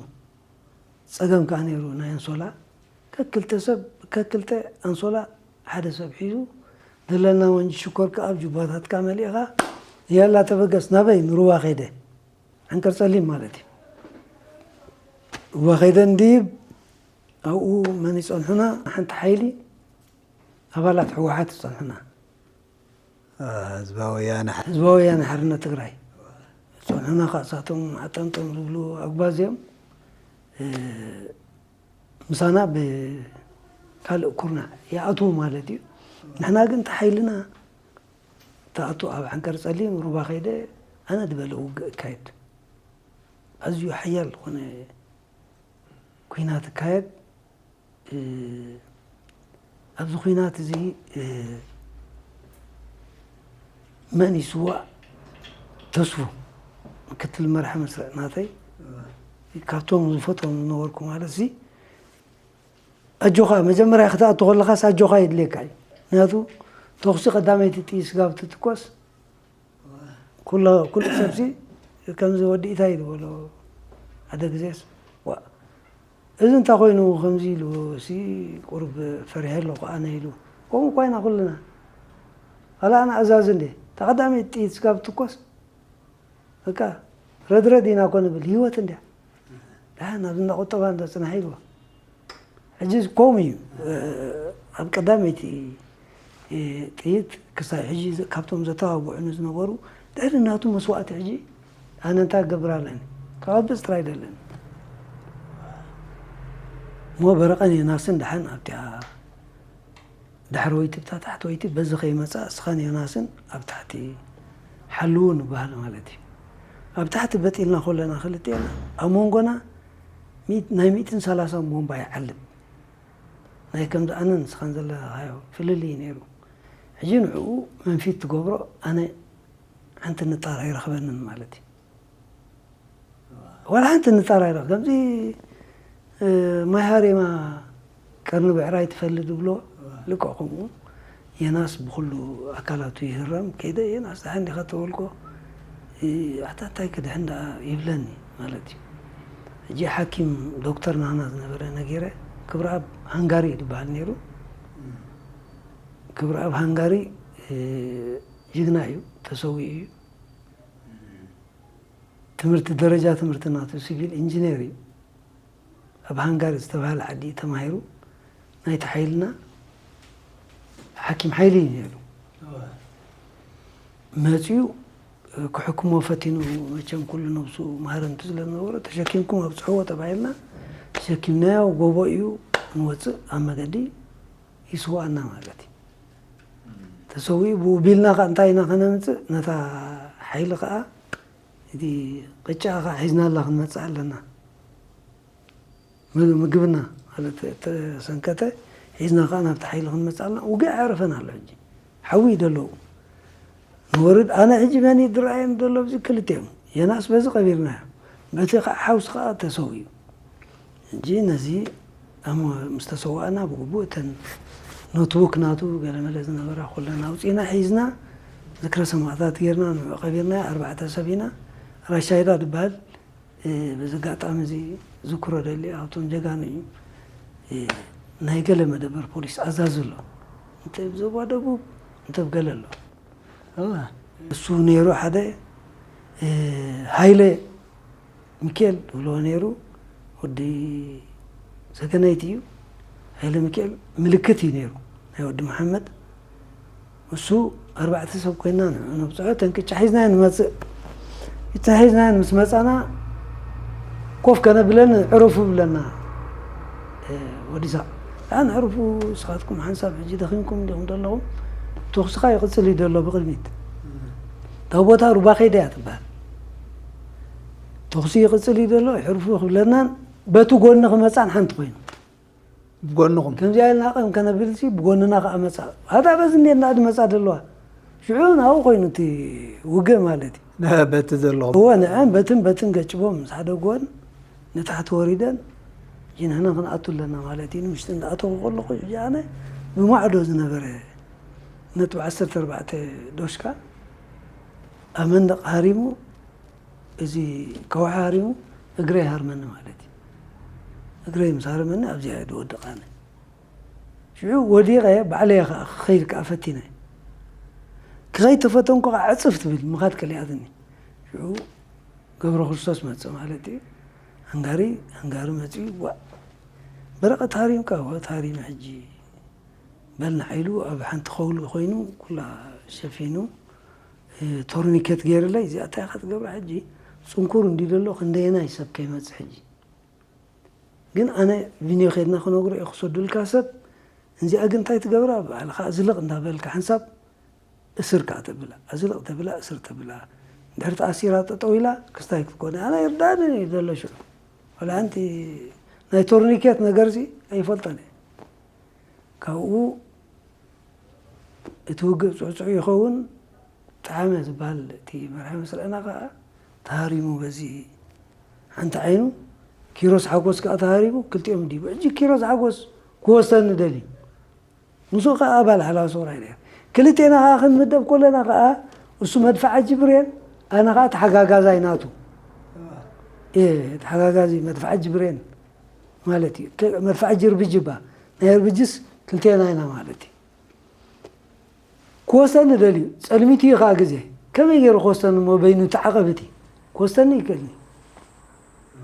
ፀገም ከዓ ነይሩ ናይ ኣንሶላ ከክልተ ሰብ ከክልተ ኣንሶላ ሓደ ሰብ ሒዙ ዘለና ወንጂ ሽኮር ከዓ ኣብ ጁባታትካ መሊእኻ ያላ ተበገስ ናበይ ንሩባ ከይደ ዓንቀር ፀሊም ማለት እዩ። ሩባ ከይደ እንድይብ ኣብኡ መን ይፀንሑና ሓንቲ ሓይሊ ኣባላት ህወሓት ይፀንሑና። ህዝባዊ ወያነ ሓ- ህዝባዊ ወያነ ሓርነት ትግራይ ይፀንሑና። ካሳቶም ኣጠምጠም ዝብሉ ኣጉባዝ እዮም። እ፣ ምሳና ብካልእ ኩርናዕ ይኣትዉ ማለት እዩ። ንሕና ግን እቲ ሓይልና ተኣቱ ኣብ ዓንቀር ፀሊም ሩባ ከይደ ኣነ ዝበለ ውግእ እካየድ ኣዝዩ ሓያል ዝኾነ ኩናት እካየድ። እ፣ ኣብዚ ኩናት እዚ እ፣ መን ይስዋእ ተስፉ ምክትል መራሒ መስርዕ ናተይ ካብቶም ዝፈትዎም ዝነበርኩ ማለት እዚ ኣጆኻ መጀመርያ ክትኣቱ ከለኻስ ኣጆኻ የድልየካ እዩ። ምክንያቱ ተኹሲ ቀዳመይቲ ጥይት ስጋብ ትትኮስ ኩላ ኩሉ ሰብሲ ከምዚ ወዲ ኢታይ ዝበሎ ሓደ ግዜስ ዋ እዚ እንታይ ኮይኑ ከምዚ ኢሉ ሲ ቁሩብ ፈሪሐ ኣለኹ ኣነ ኢሉ ከምኡ እኳ ኢና ኩልና ኣላ ኣነ ኣዛዚ እንደ ተቐዳመይቲ ጥይት ስጋብ ትኮስ በቃ ረድረድ ኢና እኮ ንብል ህይወት እንድያ ደሓን ኣብዚ እንዳቆጠባ እንዳ ፅናሕ ኢልዋ ሕጂ ከምኡ እዩ ኣብ ቀዳመይቲ ጥይት ክሳብ ሕጂ ካብቶም ዘተባብዑኒ ዝነበሩ ድሕሪ ናቱ መስዋእቲ ሕጂ ኣነ እንታይ ክገብር ኣለኒ ካብ ኣበፅ ጥራይ ደለኒ እሞ በረቐን ዮናስን ደሓን ኣብቲኣ ዳሕረወይቲ ብታ ታሕተወይቲ በዚ ከይመፃ እስኻን ዮናስን ኣብ ታሕቲ ሓልዉ ንበሃል ማለት እዩ ኣብ ታሕቲ በጥ ኢልና ከለና ክልቴና ኣብ መንጎና ናይ ሚእትን ሰላሳን ቦምባ ይዓልብ ናይ ከምዚ ኣነን ንስኻን ዘለኻዮ ፍልልይ ነይሩ ሕጂ ንዕኡ መንፊት ትገብሮ ኣነ ሓንቲ ንጣር ኣይረኽበንን ማለት እዩ ዋላ ሓንቲ ንጣር ኣይረኽ ከምዚ ማይ ሃሬማ ቀርኒ ብዕራይ ትፈሊ ዝብሎ ልክዕ ከምኡ የናስ ብኩሉ ኣካላቱ ይህረም ከይደ የናስ ደሓን ዲኻ ተበልኮ ኣታ እንታይ ክድሕን ደኣ ይብለኒ ማለት እዩ ሕጂ ሓኪም ዶክተር ናና ዝነበረ ነጊረ ክብረኣብ ሃንጋሪ እዩ ዝበሃል ነይሩ ክብረኣብ ሃንጋሪ ጅግና እዩ ተሰዊኡ እዩ ትምህርቲ ደረጃ ትምህርቲ ናቱ ሲቪል ኢንጂነር እዩ ኣብ ሃንጋሪ ዝተባሃለ ዓዲ ተማሂሩ ናይቲ ሓይልና ሓኪም ሓይሊ እዩ ነይሩ መፅኡ ክሕክሞ ፈቲኑ መቸም ኩሉ ነብሱ ማህረምቲ ስለዝነበረ ተሸኪምኩም ኣብፅሕዎ ተባሂልና ተሸኪምናዮ ጎቦ እዩ ንወፅእ ኣብ መገዲ ይስዋኣና ማለት እዩ ተሰዊኡ ብኡ ቢልና ከዓ እንታይ ኢና ከነምፅእ ነታ ሓይሊ ከዓ እቲ ቅጫ ከዓ ሒዝናላ ክንመፅእ ኣለና ምግብና ተሰንከተ ሒዝና ከዓ ናብቲ ሓይሊ ክንመፅእ ኣለና ውግእ ኣዕረፈን ኣሎ ሕጂ ሓዊ ደለዉ ንወርድ ኣነ ሕጂ መን ድረኣየን ዘሎ ብዚ ክልቲኦም የናስ በዚ ቀቢርናዮ በቲ ከዓ ሓውስ ከዓ ተሰዊኡ ሕጂ ነዚ ምስ ተሰዋእና ብግቡእ እተን ኖትቡክ ናቱ ገለመለ ዝነበራ ኩለን ኣውፂእና ሒዝና ዝክረ ሰማእታት ጌርና ንዑ ቀቢርና ኣርባዕተ ሰብ ኢና ራሻይዳ ዝበሃል በዚ ኣጋጣሚ እዚ ዝክሮ ደሊ ኣብቶም ጀጋኑ እዩ ናይ ገለ መደበር ፖሊስ ኣዛዚ ኣሎ እንተ ዞባ ደቡብ እንተ ገለ ኣሎ እሱ ነይሩ ሓደ ሃይለ ሚካኤል ዝብልዎ ነይሩ ወዲ ሰገነይቲ እዩ ሃይለ ሚካኤል ምልክት እዩ ነይሩ ናይ ወዲ መሓመድ እሱ ኣርባዕተ ሰብ ኮይና ንብፅሖ ተንቅጫ ሒዝና ንመፅእ ተታሒዝናን ምስ መጻና ኮፍ ከነብለን ዕረፉ ብለና። እ፣ ወዲሳ ኣን ዕረፉ፣ ንስኻትኩም ሓንሳብ ሕጂ ደኺምኩም እንዲኹም ዘለኹም፣ ተኹስኻ ይቕጽል እዩ ዘሎ ብቕድሚት። እታ ቦታ ሩባ ከይዳ እያ ትበሃል። ተኹሲ ይቕጽል እዩ ዘሎ፣ ዕረፉ ክብለናን በቲ ጎኒ ክመጻን ሓንቲ ኮይኑ። ብጎንኹም? ከምዚኣ ኢልና ቀም ከነብል ሲ ብጎንና ከኣ መጻ። ኣታ በዚ እንዴ እና ድመጻ ደለዋ። ሽዑ ናብኡ ኮይኑ እቲ ውግእ ማለት እዩ። ነ-፣ በቲ ዘሎ። እወ፣ ንዐን በትን በትን ገጭቦም ምስ ሓደ ጎን ንታሕቲ ወሪደን፣ እዚ ንሕና ክንኣቱ ኣለና ማለት እዩ። ንምሽጢ እንዳኣተኹ ከለኹ፣ እዚ ኣነ ብማዕዶ ዝነበረ ነጥቢ ዓሰርተ ኣርባዕተ ዶሽካ ኣብ መንደቕ ሃሪሙ፣ እዚ ከውሒ ሃሪሙ እግረይ ሃርመኒ ማለት እዩ። እግረይ ምስ ሃርመኒ ኣብዚኣ እየ ዝወድቕ ኣነ። ሽዑ ወዲቐ ባዕለየ ኸዓ ክኸይድ ከኣ ፈቲነ። ክኸይድ ተፈተንኩ ኸዓ ዕጽፍ ትብል ምኻድ ከሊኣትኒ። ሽዑ ገብረ ክርስቶስ መጸ ማለት እዩ። ሃንጋሪ፣ ሃንጋሪ መጺኡ፣ ዋእ፣ በረቐት ሃሪምካ? እወ፣ ተሃሪመ ሕጂ። በል ንዓ ኢሉ ኣብ ሓንቲ ኸውሊ ኮይኑ ኩላ ሸፊኑ፣ እ፣ ቶርኒኬት ገይርለይ፣ እዚኣ እንታይ ኢኻ ትገብራ ሕጂ? ጽንኩር እንድዩ ዘሎ፣ ክንደየናይ ሰብ ከይመጽእ ሕጂ። ግን ኣነ ቪንዮ ከድና ክነግሮ እየ ክሰዱልካ ሰብ፣ እዚኣ ግን እንታይ ትገብራ? ባዕልኻ ዝልቕ እንዳበልካ ሓንሳብ እስር ከኣ ተብላ፣ ኣዝልቕ ተብላ፣ እስር ተብላ። እንድሕር ተኣሲራ ጠጠው ኢላ ክስታይ ክትኮን እያ። ኣነ ይርዳእኒ እዩ ዘሎ ሽዑ። ዋላ ሓንቲ ናይ ቶርኒኬት ነገርሲ ኣይፈልጦን እየ። ካብኡ እቲ ውግእ ጽዕጹዕ ይኸውን። ጠዓመ ዝበሃል እቲ መርሒ መስርዕና ከኣ ተሃሪሙ በዚ ሓንቲ ዓይኑ፣ ኪሮስ ሓጎስ ከኣ ተሃሪሙ፣ ክልቲኦም ዲቡ። ሕጂ ኪሮስ ሓጎስ ክወስደኒ ደልዩ። ንሱ ኸዓ ኣባል ሓላዊ ሰውራ እዩ ነይሩ። ክልቴና ኸዓ ክንምደብ ከለና ኸዓ እሱ መድፍዓጂ ብሬን፣ ኣነ ኸዓ ተሓጋጋዛይ ናቱ። እየ፣ ተሓጋጋዚ መድፍዓጂ ብሬን ማለት እዩ። ከ-፣ መድፍዓጂ ርብጂ እባ፣ ናይ ርብጅስ ክልቴና ኢና ማለት እዩ። ክወስደኒ ደልዩ፣ ጸልሚቱ እዩ ኸዓ ግዜ። ከመይ ገይሩ ክወስደኒ እሞ በይኑ ተዓቐብ እቲ? ክወስደኒ ይክእልኒ።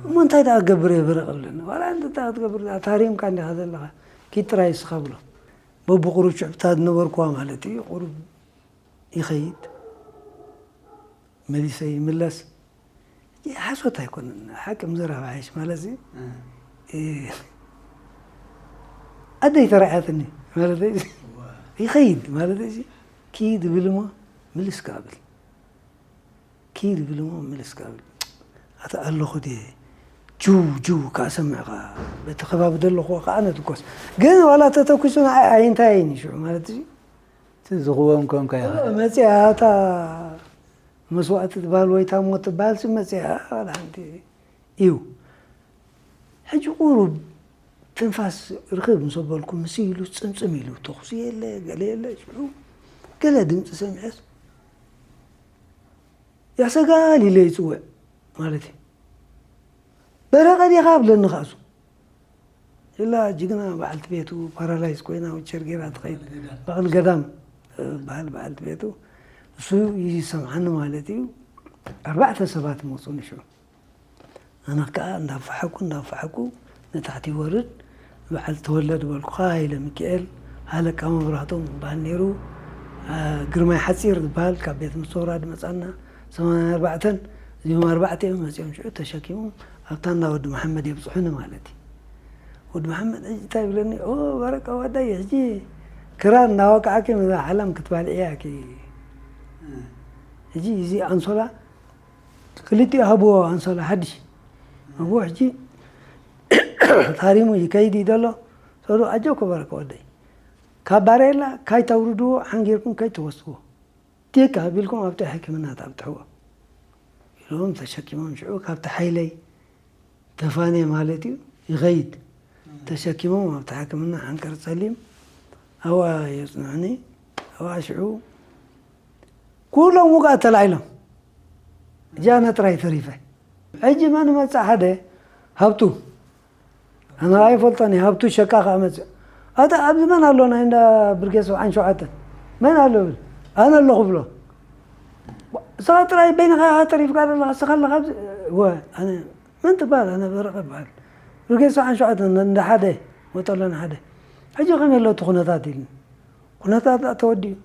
እሞ እንታይ ደኣ ክገብር እየ በረቐለኒ? ዋላ እንታይ ክትገብር ደኣ? ታሪምካ እንዲኻ ዘለኻ። ኪድ ጥራይ እስኻ ብሎ። በብቑሩብ ሽዕብታ ዝነበርኩዋ ማለት እዩ። ቁሩብ ይኸይድ፣ መሊሰ ይምለስ። ሓሶት ኣይኮነን፣ ሓቂ ምዝራብ ሓይሽ ማለት እዩ። እ። እ፣ ኣደይ ተራእያትኒ ማለት እዩ። ዋ። ይኸይድ ማለት እዩ። ኪድ ብል እሞ ምልስ ክብል። ኪድ ብል እሞ ምልስ ክብል። ኣታ ኣለኹ ድየ? ጅው፣ ጅው፣ ከኣ ሰምዕኻ። በቲ ከባቢ ዘለኹዎ ከኣ ነትኮስ። ግን ዋላ ተተኩሱ ንዓይ ኣይንታየይን እዩ ሽዑ ማለት እዩ። እቲ ዝኽዎም ኮንካ ኢኻ። መጺኣ እታ መስዋእቲ ትበሃል ወይ እታ ሞት ትበሃል ሲ መጺኣ ዋላ ሓንቲ እዩ። ሕጂ ቁሩብ ትንፋስ ርኽብ ምስ ኣበልኩ ምስ ኢሉ ጽምጽም ኢሉ ተኹሲ የለ፣ ገለ የለ። ሽዑ ገለ ድምጺ ሰሚዐስ ያሰጋል ኢለ ይጽውዕ ማለት እዩ። በረቐ ዲኻ? ብለኒ ከኣ እሱ። ኢላ ጅግና በዓልቲ ቤቱ ፓራላይዝ ኮይና ዊልቸር ገይራ ትኸይድ በዓል ገዳም። በዓል ገዳም፣ እ፣ በዓል፣ በዓልቲ ቤቱ እሱ ይሰምዓኒ ማለት እዩ። ኣርባዕተ ሰባት መጹኒ ሽዑ። ኣነ ከኣ እንዳፈሓኩ፣ እንዳፈሓኩ ንታሕቲ ይወርድ። በዓል ተወልደ ዝበልኩኻ፣ ሃይለ ሚካኤል፣ ሃለቃ መብራህቶም ዝበሃል ነይሩ። አ፣ ግርማይ ሓጺር ዝበሃል ካብ ቤት ምስተውራ ዝመጻና፣ ሰማንያ ኣርባዕተን እዚኦም ኣርባዕተ እዮም መጺኦም ሽዑ ተሸኪሞም ኣብታ እንዳ ወዲ መሓመድ የብጽሑኒ ማለት እዩ። ወዲ መሓመድ ሕጂ እንታይ ይብለኒ? "ኦ፣ በረቃ ዋዳይ፣ ሕጂ ክራር እናወቃዕኪ ነዛ ዓለም ክትባልዕያ ኢኺ። ሕጂ እዚ ኣንሶላ ክልቲኡ ሃብዎ፣ ኣንሶላ ሓድሽ ሃብዎ፣ ሕጂ ታሪሙ ይከይድ እዩ ዘሎ። ሰዱ ኣጆኮ በረቃ ዋዳይ፣ ካብ ባሬላ ካይተውርድዎ፣ ሓንጊርኩም ከይትወስድዎ፣ ቴካ ኣቢልኩም ኣብቲ ሕክምና ተብጽሕዎ" ኢሎም ተሸኪሞም ሽዑ ካብቲ ሓይለይ ተፋንየ ማለት እዩ። ይኸይድ። ተሸኪሞም ኣብቲ ሕክምና ሓንቀር ጸሊም ኣብኣ የጽንሑኒ። ኣብኣ ሽዑ ኩሎም ውጉኣት ተላዒሎም። እጃ ኣነ ጥራይ ተሪፈ። ሕጂ መን መጽእ? ሓደ ሃብቱ። ኣነ ኣይፈልጦን እየ። ሃብቱ ሸቃ ከኣ መጽእ። ኣታ ኣብዚ መን ኣሎ? ናይ እንዳ ብርጌድ ሰብዓን ሸውዓተን። መን ኣሎ ብል? ኣነ ኣለኹ ብሎ። ንስኻ ጥራይ በይንኻ ኢኻ ተሪፍካ ዘለኻ፣ ንስኻ ኣለኻ ኣብዚ? እወ፣ ኣነ መን ትበሃል? ኣነ በረቐ እበሃል። ብርጌድ ሰብዓን ሸውዓተን እንዳ ሓደ፣ ወጠሎን ሓደ። ሕጂ ከመይ ኣሎ እቲ ኩነታት ኢልኒ። ኩነታት ደኣ ተወዲኡ።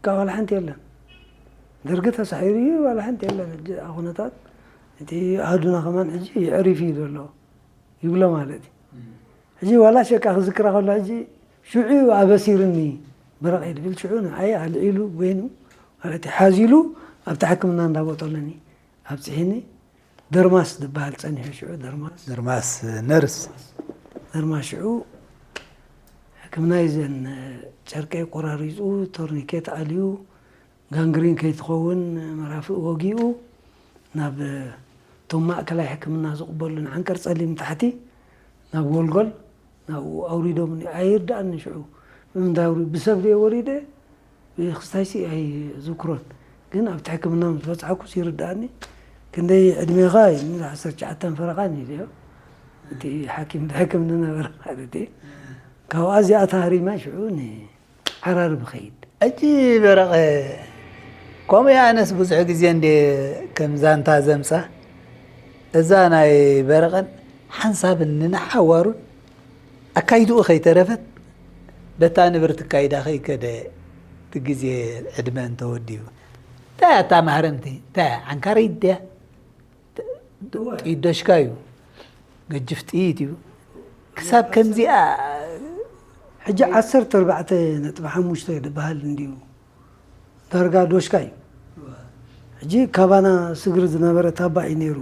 ካብ ዋላ ሓንቲ የለን። ደርጊ ተሳሒሩ እዩ፣ ዋላ ሓንቲ የለን። ሕጂ ኣብ ኩነታት እቲ ኣሃዱና ከማን ሕጂ የዕሪፍ እዩ ዘሎ ይብሎ ማለት እዩ። ሕጂ ዋላ ሸቃ ክዝክራ ከሎ ሕጂ ሽዑ ኣበሲርኒ በረቐ ድብል ሽዑ ንዓይ ኣልዒሉ በይኑ ማለት እዩ ሓዚሉ ኣብቲ ሕክምና እንዳቦጠለኒ ኣብፅሒኒ። ደርማስ ዝበሃል ጸኒሑ ሽዑ። ደርማስ ደርማስ ነርስ ደርማስ ሽዑ ሕክምና ይዘን ጨርቀይ ቆራሪፁ ቶርኒኬት ኣልዩ ጋንግሪን ከይትኸውን መራፍእ ወጊኡ ናብ እቶም ማእከላይ ሕክምና ዝቕበሉ ንዓንቀር ጸሊም ታሕቲ ናብ ጎልጎል ናብኡ ኣውሪዶምኒ። ኣይርድኣኒ ሽዑ ብምንታይ ኣውሪ ብሰብ ድየ ወሪደ ብክስታይሲ ኣይዝክሮን፣ ግን ኣብቲ ሕክምና ምስ በጻሕኩስ ይርድኣኒ። ክንደይ ዕድሜኻ ኢሉኒ። ዓሰርተ ትሽዓተን ፈረቓን ኢለዮ። እቲ ሓኪም ድሕክም ዝነበረ ማለት እዩ። ካብኣ እዚኣ ተሃሪማ ሽዑ ንዓራርብ ኸይድ። ሕጂ በረቐ ከምኡ ኣነስ ብዙሕ ግዜ እንደ ከም ዛንታ ዘምጻ እዛ ናይ በረቐን ሓንሳብን ንንሓዋሩን ኣካይድኡ ከይተረፈት በታ ንብር ትካይዳ ከይከደ እቲ ግዜ ዕድመ እንተወዲኡ እንታይ ኣታ ማህረምቲ እንታይ ዓንካረይ ድያ ጥይት ዶሽካ እዩ ገጅፍ ጥይት እዩ ክሳብ ከምዚኣ ሕጂ ዓሰርተ ኣርባዕተ ነጥቢ ሓሙሽተ ዝበሃል እንድዩ ዳርጋ ዶሽካ እዩ። ሕጂ ካባና ስግሪ ዝነበረ ታባ እዩ ነይሩ።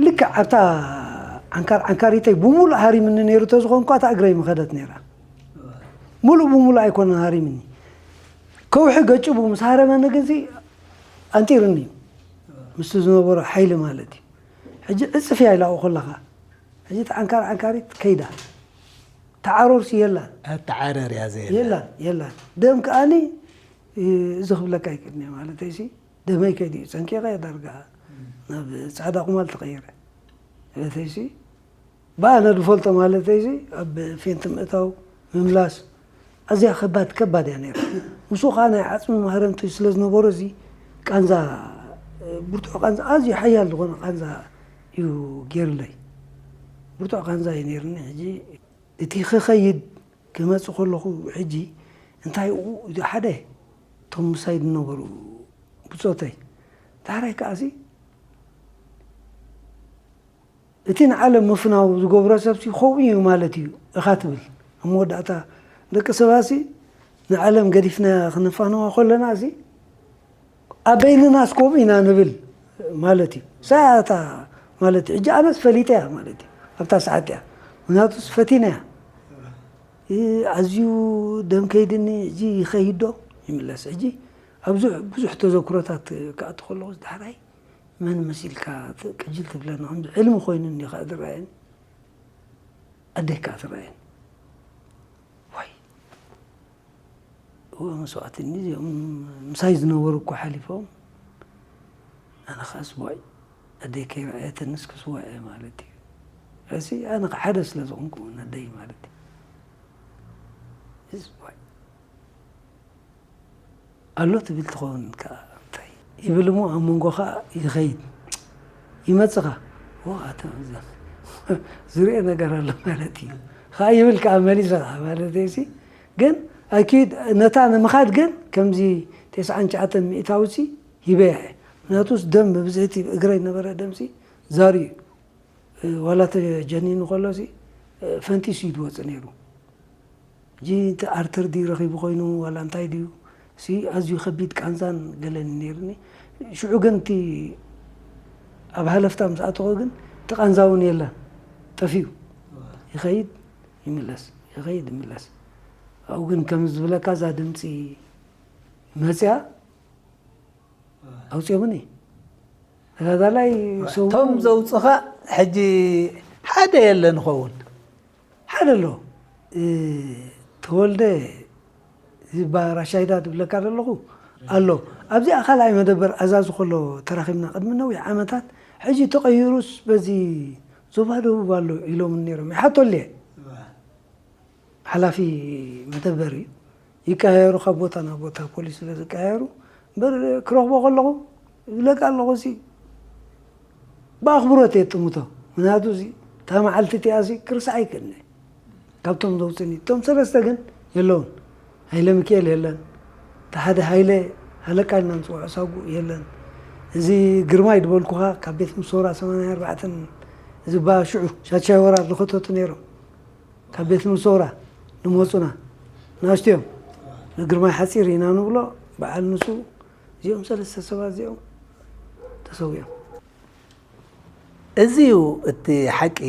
ልክዕ ኣብታ ዓንካር ዓንካሪተይ ብሙሉእ ሃሪምኒ ነይሩ ተዝኾንኳ እታ እግረይ ምኸደት ነይራ። ሙሉእ ብሙሉእ ኣይኮነን ሃሪምኒ። ከውሒ ገጭቡ ምስ ሃረመኒ ግዜ ኣንጢርኒ እዩ። ምስቲ ዝነበሮ ሓይሊ ማለት እዩ። ሕጂ ዕፅፍ እያ ኢላኡ ከለኻ ሕጂ እቲ ዓንካር ዓንካሪት ከይዳ ተዓሮርሲ የላን። ኣተዓረር እያ ዘየላ። የላን የላን። ደም ከኣኒ እዚ ክብለካ ኣይክእልን እየ ማለተይሲ ደመይ ከይዱ እዩ ፀንቂቐ ዳርጋ ናብ ፃዕዳ ቁማል ተቐይረ። ማለተይሲ ብኣነ ዝፈልጦ ማለተይሲ ኣብ ፌንት ምእታው ምምላስ ኣዝያ ከባድ ከባድ እያ ነይራ። ምስኡ ከዓ ናይ ዓፅሚ ማህረምቲ ስለ ዝነበሮ እዚ ቃንዛ ብርቱዕ ቃንዛ ኣዝዩ ሓያል ዝኾነ ቃንዛ እዩ ገይሩለይ። ብርቱዕ ቃንዛ እዩ ነይርኒ። ሕጂ እቲ ክኸይድ ክመፅእ ከለኹ ሕጂ እንታይ ኡ ሓደ እቶም ምሳይ ዝነበሩ ብፆተይ ዳሕራይ ከዓሲ እቲ ንዓለም ምፍናው ዝገብሮ ሰብሲ ከምኡ እዩ ማለት እዩ ኢኻ ትብል ኣብ መወዳእታ ደቂ ሰባሲ ንዓለም ገዲፍና ክንፋነዋ ከለና ሲ ኣበይንናስ ከምኡ ኢና ንብል ማለት እዩ ሳያታ ማለት እዩ ሕጂ ኣነስ ፈሊጠ እያ ማለት እዩ ኣብታ ሰዓት እያ ምክንያቱስ ፈቲና እያ ኣዝዩ ደም ከይድኒ ሕጂ ይኸይድ ዶ ይምለስ ሕጂ ኣብ ብዙሕ ተዘክሮታት ክኣቱ ከለኹ ዳሕራይ መን መሲልካ ቅጅል ትብለኒ ከምዚ ዕልሚ ኮይኑ እንዲ ከዓ ዝረኣየኒ ኣደይ ከዓ ትረኣየኒ ዋይ እወ መስዋእትኒ እዚኦም ምሳይ ዝነበሩ እኮ ሓሊፎም ኣነ ከዓ ስዋይ ኣደይ ከይረኣየትንስ ክስዋእ እየ ማለት እዩ እዚ ኣነ ሓደ ስለ ዝኾንኩ ኣደይ ማለት እዩ ኣሎ ትብል ትኸውን ከዓ እንታይ ይብል እሞ ኣብ መንጎ ከዓ ይኸይድ ይመፅኻ ዝርአ ነገር ኣሎ ማለት እዩ ከዓ ይብል ከዓ መሊሰ ከዓ ማለት ሲ ግን ኣኪድ ነታ ንምኻድ ግን ከምዚ ተስዓን ትሽዓተን ሚእታዊ ሲ ሂበያ እየ ምክንያቱስ ደም ብብዝሕቲ እግረይ ነበረ ደምሲ ዛርዩ ዋላ ተጀኒኑ ከሎ ሲ ፈንጢሱ እዩ ዝወፅእ ነይሩ ሕጂ እቲ ኣርተር ድዩ ረኺቡ ኮይኑ ዋላ እንታይ ድዩ ሲ ኣዝዩ ከቢድ ቃንዛን ገለን ነይርኒ ሽዑ ግን እቲ ኣብ ሃለፍታ ምስ ኣተኹ ግን እቲ ቃንዛ እውን የለን ጠፊኡ ይኸይድ ይምለስ ይኸይድ ይምለስ ኣብኡ ግን ከም ዝብለካ እዛ ድምፂ መፅያ ኣውፅኦምኒ ተጋዳላይ ሰው እቶም ዘውፅኻ ሕጂ ሓደ የለ ንኸውን ሓደ ኣሎ ተወልደ ዝባ ራሻይዳ ዝብለካ ዘለኹ ኣሎ ኣብዚኣ ካልኣይ መደበር ኣዛዚ ከሎ ተራኺብና ቅድሚ ነዊሕ ዓመታት ሕጂ ተቐይሩስ በዚ ዞባ ደቡብ ኣሎ ኢሎም ነይሮም ይሓተሉ እየ ሓላፊ መደበር እዩ ይቀያየሩ ካብ ቦታ ናብ ቦታ ፖሊስ ስለ ዝቀያየሩ እምበር ክረኽቦ ከለኹ ይብለካ ኣለኹ ሲ ብኣኽብሮት እየ ጥምቶ ምክንያቱ እዚ እታ መዓልቲ እቲኣ ሲ ክርስዓ ኣይክእልኒ ካብቶም ዘውፅኒ እቶም ሰለስተ ግን የለውን ሃይለ ሚካኤል የለን እቲ ሓደ ሃይለ ሃለቃ ኢልና ንፅውዖ ሳጉ የለን። እዚ ግርማይ ዝበልኩኻ ካብ ቤት ምሶራ ሰማንያ ኣርባዕተን እዚ ባ ሽዑ ሻቻይ ወራር ዝኸተቱ ነይሮም። ካብ ቤት ምሶራ ዝመፁና ናሽትዮም ንግርማይ ሓፂር ኢና ንብሎ። በዓል ንሱ እዚኦም ሰለስተ ሰባት እዚኦም ተሰዊኦም። እዚ እዩ እቲ ሓቂ።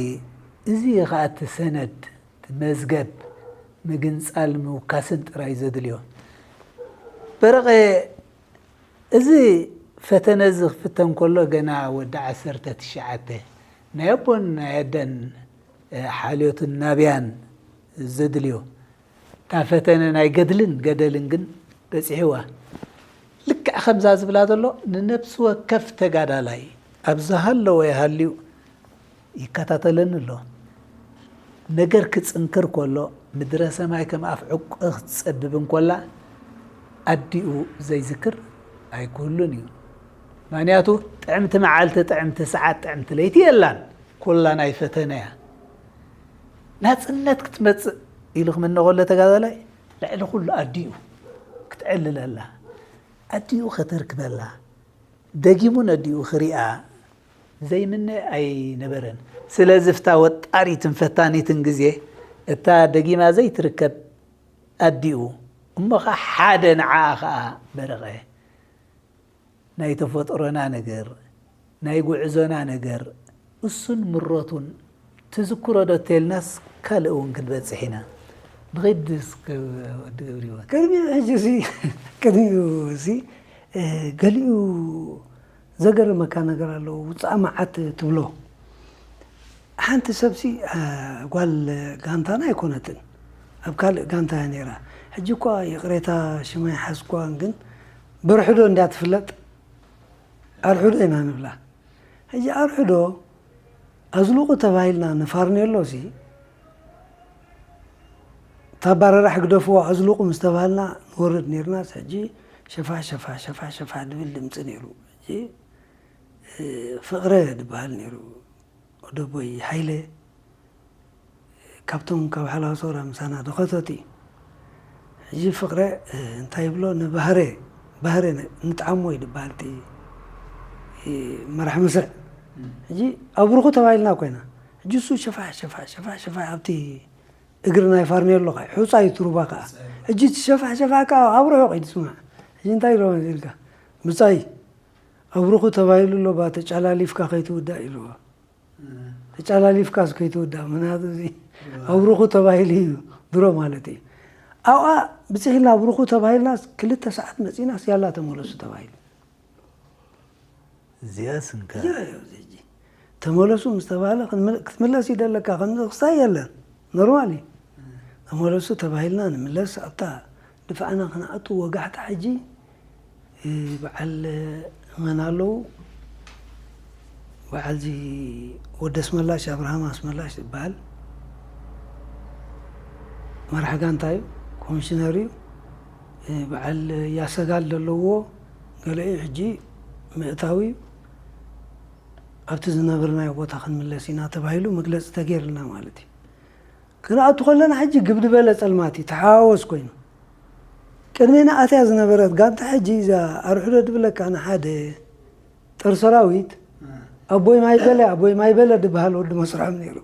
እዚ እዩ ኸዓ እቲ ሰነድ፣ እቲ መዝገብ ምግንፃል ምውካስን ጥራይ ዘድልዮ። በረቐ፣ እዚ ፈተነ እዚ ክፍተን ከሎ ገና ወዲ ዓሰርተ ትሽዓተ ናይ ኣቦን ናይ ኣደን ሓልዮትን ናብያን ዘድልዮ። እታ ፈተነ ናይ ገድልን ገደልን ግን በፂሕዋ። ልክዕ ከምዛ ዝብላ ዘሎ ንነብሲ ወከፍ ተጋዳላይ ኣብ ዝሃለወ ይሃልዩ ይከታተለኒ ኣሎ። ነገር ክፅንክር ከሎ ምድረ ሰማይ ከም ኣፍ ዕቁ ክትፀብብ እንኮላ ኣዲኡ ዘይዝክር ኣይክህሉን እዩ። ምክንያቱ ጥዕምቲ መዓልቲ፣ ጥዕምቲ ሰዓት፣ ጥዕምቲ ለይቲ የላን። ኩላ ናይ ፈተነ እያ። ናፅነት ክትመፅእ ኢሉ ክምነ ከሎ ተጋዳላይ ልዕሊ ኩሉ ኣዲኡ ክትዕልለላ፣ ኣዲኡ ከተርክበላ፣ ደጊሙ ነዲኡ ክሪኣ ዘይምነ ኣይነበረን። ስለዚ እፍታ ወጣሪትን ፈታኒትን ግዜ እታ ደጊማ ዘይትርከብ ኣዲኡ እሞ ኸዓ ሓደ ንዓኣ ኸዓ በረቐ ናይ ተፈጥሮና ነገር ናይ ጉዕዞና ነገር እሱን ምረቱን ትዝክሮ ዶ ተልናስ ካልእ እውን ክንበፅሕ ኢና። ንኸይድ እስከ ወዲ ገብሪወት። ቅድሚኡ ሕጂ እዚ ቅድሚኡ እዚ ገሊኡ ዘገርመካ ነገር ኣለዎ። ውፃእ መዓት ትብሎ ሓንቲ ሰብሲ ጓል ጋንታና ኣይኮነትን፣ ኣብ ካልእ ጋንታ እያ ነይራ። ሕጂ እኳ ይቕሬታ ሽመይ ሓዝኳን ግን በርሕዶ እንድያ ትፍለጥ። ኣርሕዶ ኢና ንብላ። ሕጂ ኣርሕዶ ኣዝልቑ ተባሂልና ንፋርኔሎ ሲ ታባረራሕ ግደፍዎ ኣዝልቑ ምስ ተባሃልና ንወርድ ነይርናስ ሕጂ ሸፋ ሸፋ ሸፋ ሸፋ ድብል ድምፂ ነይሩ። ሕጂ ፍቕረ ድበሃል ነይሩ። ወደቦይ ሓይለ ካብቶም ካብ ሓላው ሰውራ ምሳና ደኸተት እዩ። ሕጂ ፍቕረ እንታይ ይብሎ ንባህረ ባህረ ንጥዓሞ እዩ ድበሃል እቲ መራሕ መስርዕ። ሕጂ ኣብርኹ ተባሂልና ኮይና ሕጂ እሱ ሸፋሕ ሸፋሕ ሸፋሕ ሸፋሕ ኣብቲ እግሪ ናይ ፋርኔሎ ኸዓ ሑፃ እዩ ትሩባ ከዓ። ሕጂ እቲ ሸፋሕ ሸፋሕ ከዓ ኣብ ርሑቕ እዩ ትስማዕ። ሕጂ እንታይ ኢሎ ኢልካ ምፃይ ኣብርኹ ተባሂሉ ኣሎ ባ ተጫላሊፍካ ከይትውዳእ ኢልዎ። ተጫላሊፍካስ ከይትውዳእ ምክንያቱ እዚ ኣብርኹ ተባሂሉ እዩ ድሮ ማለት እዩ። ኣብኣ ብፅሒልና ኣብርኹ ተባሂልና ክልተ ሰዓት መፂና ስያላ ተመለሱ ተባሂሉ። እዚኣ ስንካ ተመለሱ ምስ ተባህለ ክትምለስ ይደለካ ከምዚ ክሳይ የለን ኖርማል እዩ። ተመለሱ ተባሂልና ንምለስ ኣብታ ድፋዕና ክንኣቱ ወጋሕታ ሕጂ በዓል መን ኣለዉ በዓል እዚ ወዲ ኣስመላሽ ኣብርሃም ኣስመላሽ ዝበሃል መራሕ ጋንታ እዩ። ኮሚሽነር እዩ። በዓል ያሰጋል ዘለዎ ገለ እዩ ሕጂ ምእታዊ እዩ። ኣብቲ ዝነበርናዮ ቦታ ክንምለስ ኢና ተባሂሉ መግለፂ ተገይርልና ማለት እዩ። ክንኣቱ ከለና ሕጂ ግብ ዝበለ ፀልማት እዩ ተሓዋወስ ኮይኑ ቅድሜና ኣትያ ዝነበረት ጋንታ ሕጂ እዛ ኣርሕዶ ድብለካ ንሓደ ጦር ሰራዊት ኣቦይ ማይ በለ ኣቦይ ማይ በለ ድበሃል ወዲ መስርሖም ነይሩ።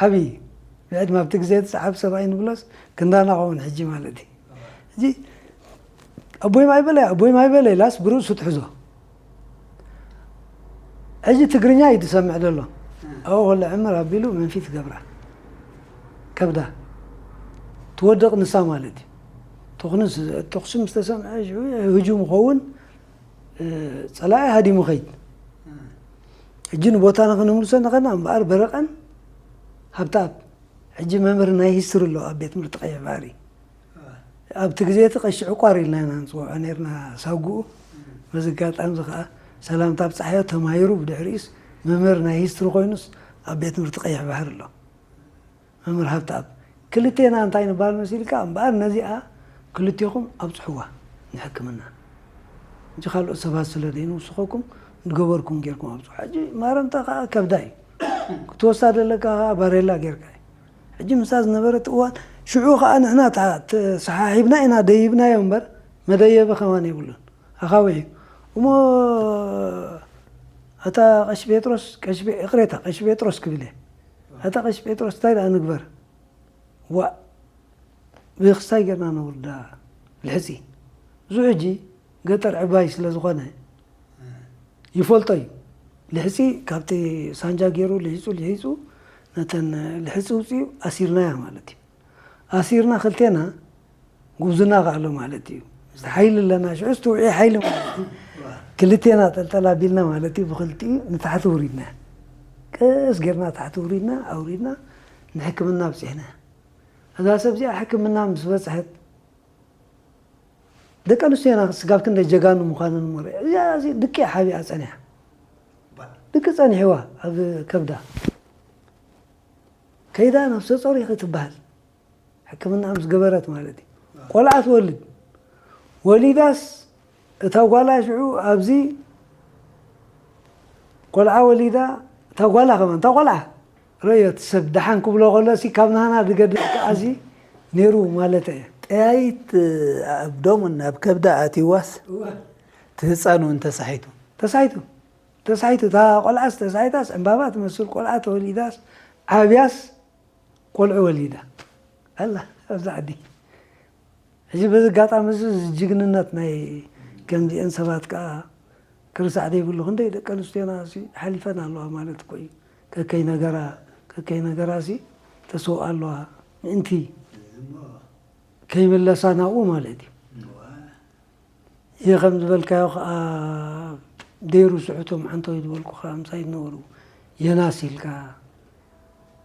ዓብዪ ብዕድመ ኣብቲ ግዜ እቲ ሰዓብ ሰብኣይ ንብሎስ ክንዳና ኸውን ሕጂ ማለት እዩ። ሕጂ ኣቦይ ማይ በለ ኣቦይ ማይ በለ ኢላስ ብርእሱ ትሕዞ። ሕጂ ትግርኛ እዩ ዝሰምዕ ዘሎ። ኣብኡ ከሎ ዕምር ኣቢሉ መንፊት ገብራ ከብዳ ትወድቕ ንሳ ማለት እዩ። ተኹንስ ተኹሲ ምስ ተሰምዐ ሽዑ ህጁም ይኸውን። ፀላኢ ሃዲሙ ኸይድ። ሕጂ ንቦታና ክንምልሶ ንኸና እምበኣር በረቐን ሃብተኣብ ሕጂ መምህር ናይ ሂስትሪ ኣሎ ኣብ ቤት ትምህርቲ ቀይሕ ባሕሪ። ኣብቲ ግዜ እቲ ቀሺ ዕቋር ኢልና ኢና ንፅውዖ ነርና ሳጉኡ። በዚ ኣጋጣሚ እዚ ከዓ ሰላምታ ኣብፃሕዮ ተማሂሩ ብድሕሪኡስ መምህር ናይ ሂስትሪ ኮይኑስ ኣብ ቤት ትምህርቲ ቀይሕ ባሕሪ ኣሎ። መምህር ሃብተኣብ ክልቴና እንታይ ንበሃል መሲልካ እምበኣር ነዚኣ ክልቴኹም ኣብፅሕዋ ንሕክምና እንጂ ካልኦት ሰባት ስለ ዘይንውስኸኩም ንገበርኩም ጌርኩም ኣብፅሑ። ሕጂ ማረምታ ከዓ ከብዳ እዩ ክትወስዳ ዘለካ ከዓ ባሬላ ጌርካ እዩ። ሕጂ ምሳ ዝነበረት እዋን ሽዑ ከዓ ንሕና ተሰሓሒብና ኢና ደይብናዮ እምበር መደየቢ ከማን የብሉን። ኣኻውሕ እዩ። እሞ ኣታ ቀሺ ጴጥሮስ፣ ቀሺ ጴ-፣ ይቕሬታ፣ ቀሺ ጴጥሮስ ክብል እየ። ኣታ ቀሺ ጴጥሮስ፣ እንታይ ደኣ ንግበር? ዋእ፣ ብክስታይ ጌርና ነውርዳ ልሕጺ። እዚ ሕጂ ገጠር ዕባይ ስለ ዝኾነ ይፈልጦ እዩ። ልሕጺ ካብቲ ሳንጃ ገይሩ ልሒጹ፣ ልሒጹ፣ ነተን ልሕጺ ውጽኡ ኣሲርናያ ማለት እዩ። ኣሲርና ክልቴና ጉብዝና ከኣሎ ማለት እዩ። ምስቲ ሓይሊ ኣለና፣ ሽዑ ዝትውዒ ሓይሊ ማለት እዩ። ክልቴና ጠልጠል ኣቢልና ማለት እዩ፣ ብክልቲኡ ንታሕቲ ውሪድና። ቀስ ጌርና ታሕቲ ውሪድና፣ ኣውሪድና ንሕክምና ኣብጺሕና። እዛ ሰብ እዚኣ ሕክምና ምስ በጽሐት፣ ደቂ ኣንስትዮና ስጋብ ክንደይ ጀጋኑ ምዃነን እሞ ርእ። እዚኣ እዚ ድቂ ሓቢኣ ጸኒሓ። ድቂ ጸኒሕዋ ኣብ ከብዳ። ከይዳ ነፍሰ ጾር ኢኺ ትበሃል። ሕክምና ምስ ገበረት ማለት እዩ። ቆልዓ ትወልድ። ወሊዳስ እታ ጓላ ሽዑ ኣብዚ ቆልዓ ወሊዳ፣ እታ ጓላ ከማን፣ እታ ቆልዓ ረእዮ፣ እቲ ሰብ ደሓን ክብሎ ከሎ ሲ ካብ ናህና ዝገድል ከኣ ሲ ነይሩ ማለት እየ። ጠያይት ኣብ ዶምን ኣብ ከብዳ ኣትይዋስ እቲ ህፃን እውን ተሳሒቱ። ተሳሒቱ፣ ተሳሒቱ። እታ ቆልዓስ ተሳሒታስ ዕምባባ ትመስል ቆልዓ ተወሊዳስ ዓብያስ ቆልዑ ወሊዳ ኣላ ኣብዛ ዓዲ። ሕጂ በዚ ኣጋጣሚ እዚ ጅግንነት ናይ ከምዚአን ሰባት ከኣ ክርሳዕ ዘይብሉ፣ ክንደይ ደቂ ኣንስትዮና ሲ ሓሊፈን ኣለዋ ማለት እኮ እዩ። ከከይ ነገራ፣ ከከይ ነገራ ሲ ተሰውኣ ኣለዋ ምእንቲ ከይምለሳ ናብኡ ማለት እዩ። እየ ከም ዝበልካዮ ከኣ ደይሩ ስሕቶም ዓንቶይ ዝበልኩ ከኣ ምሳይ ዝነበሩ የናስ ኢልካ፣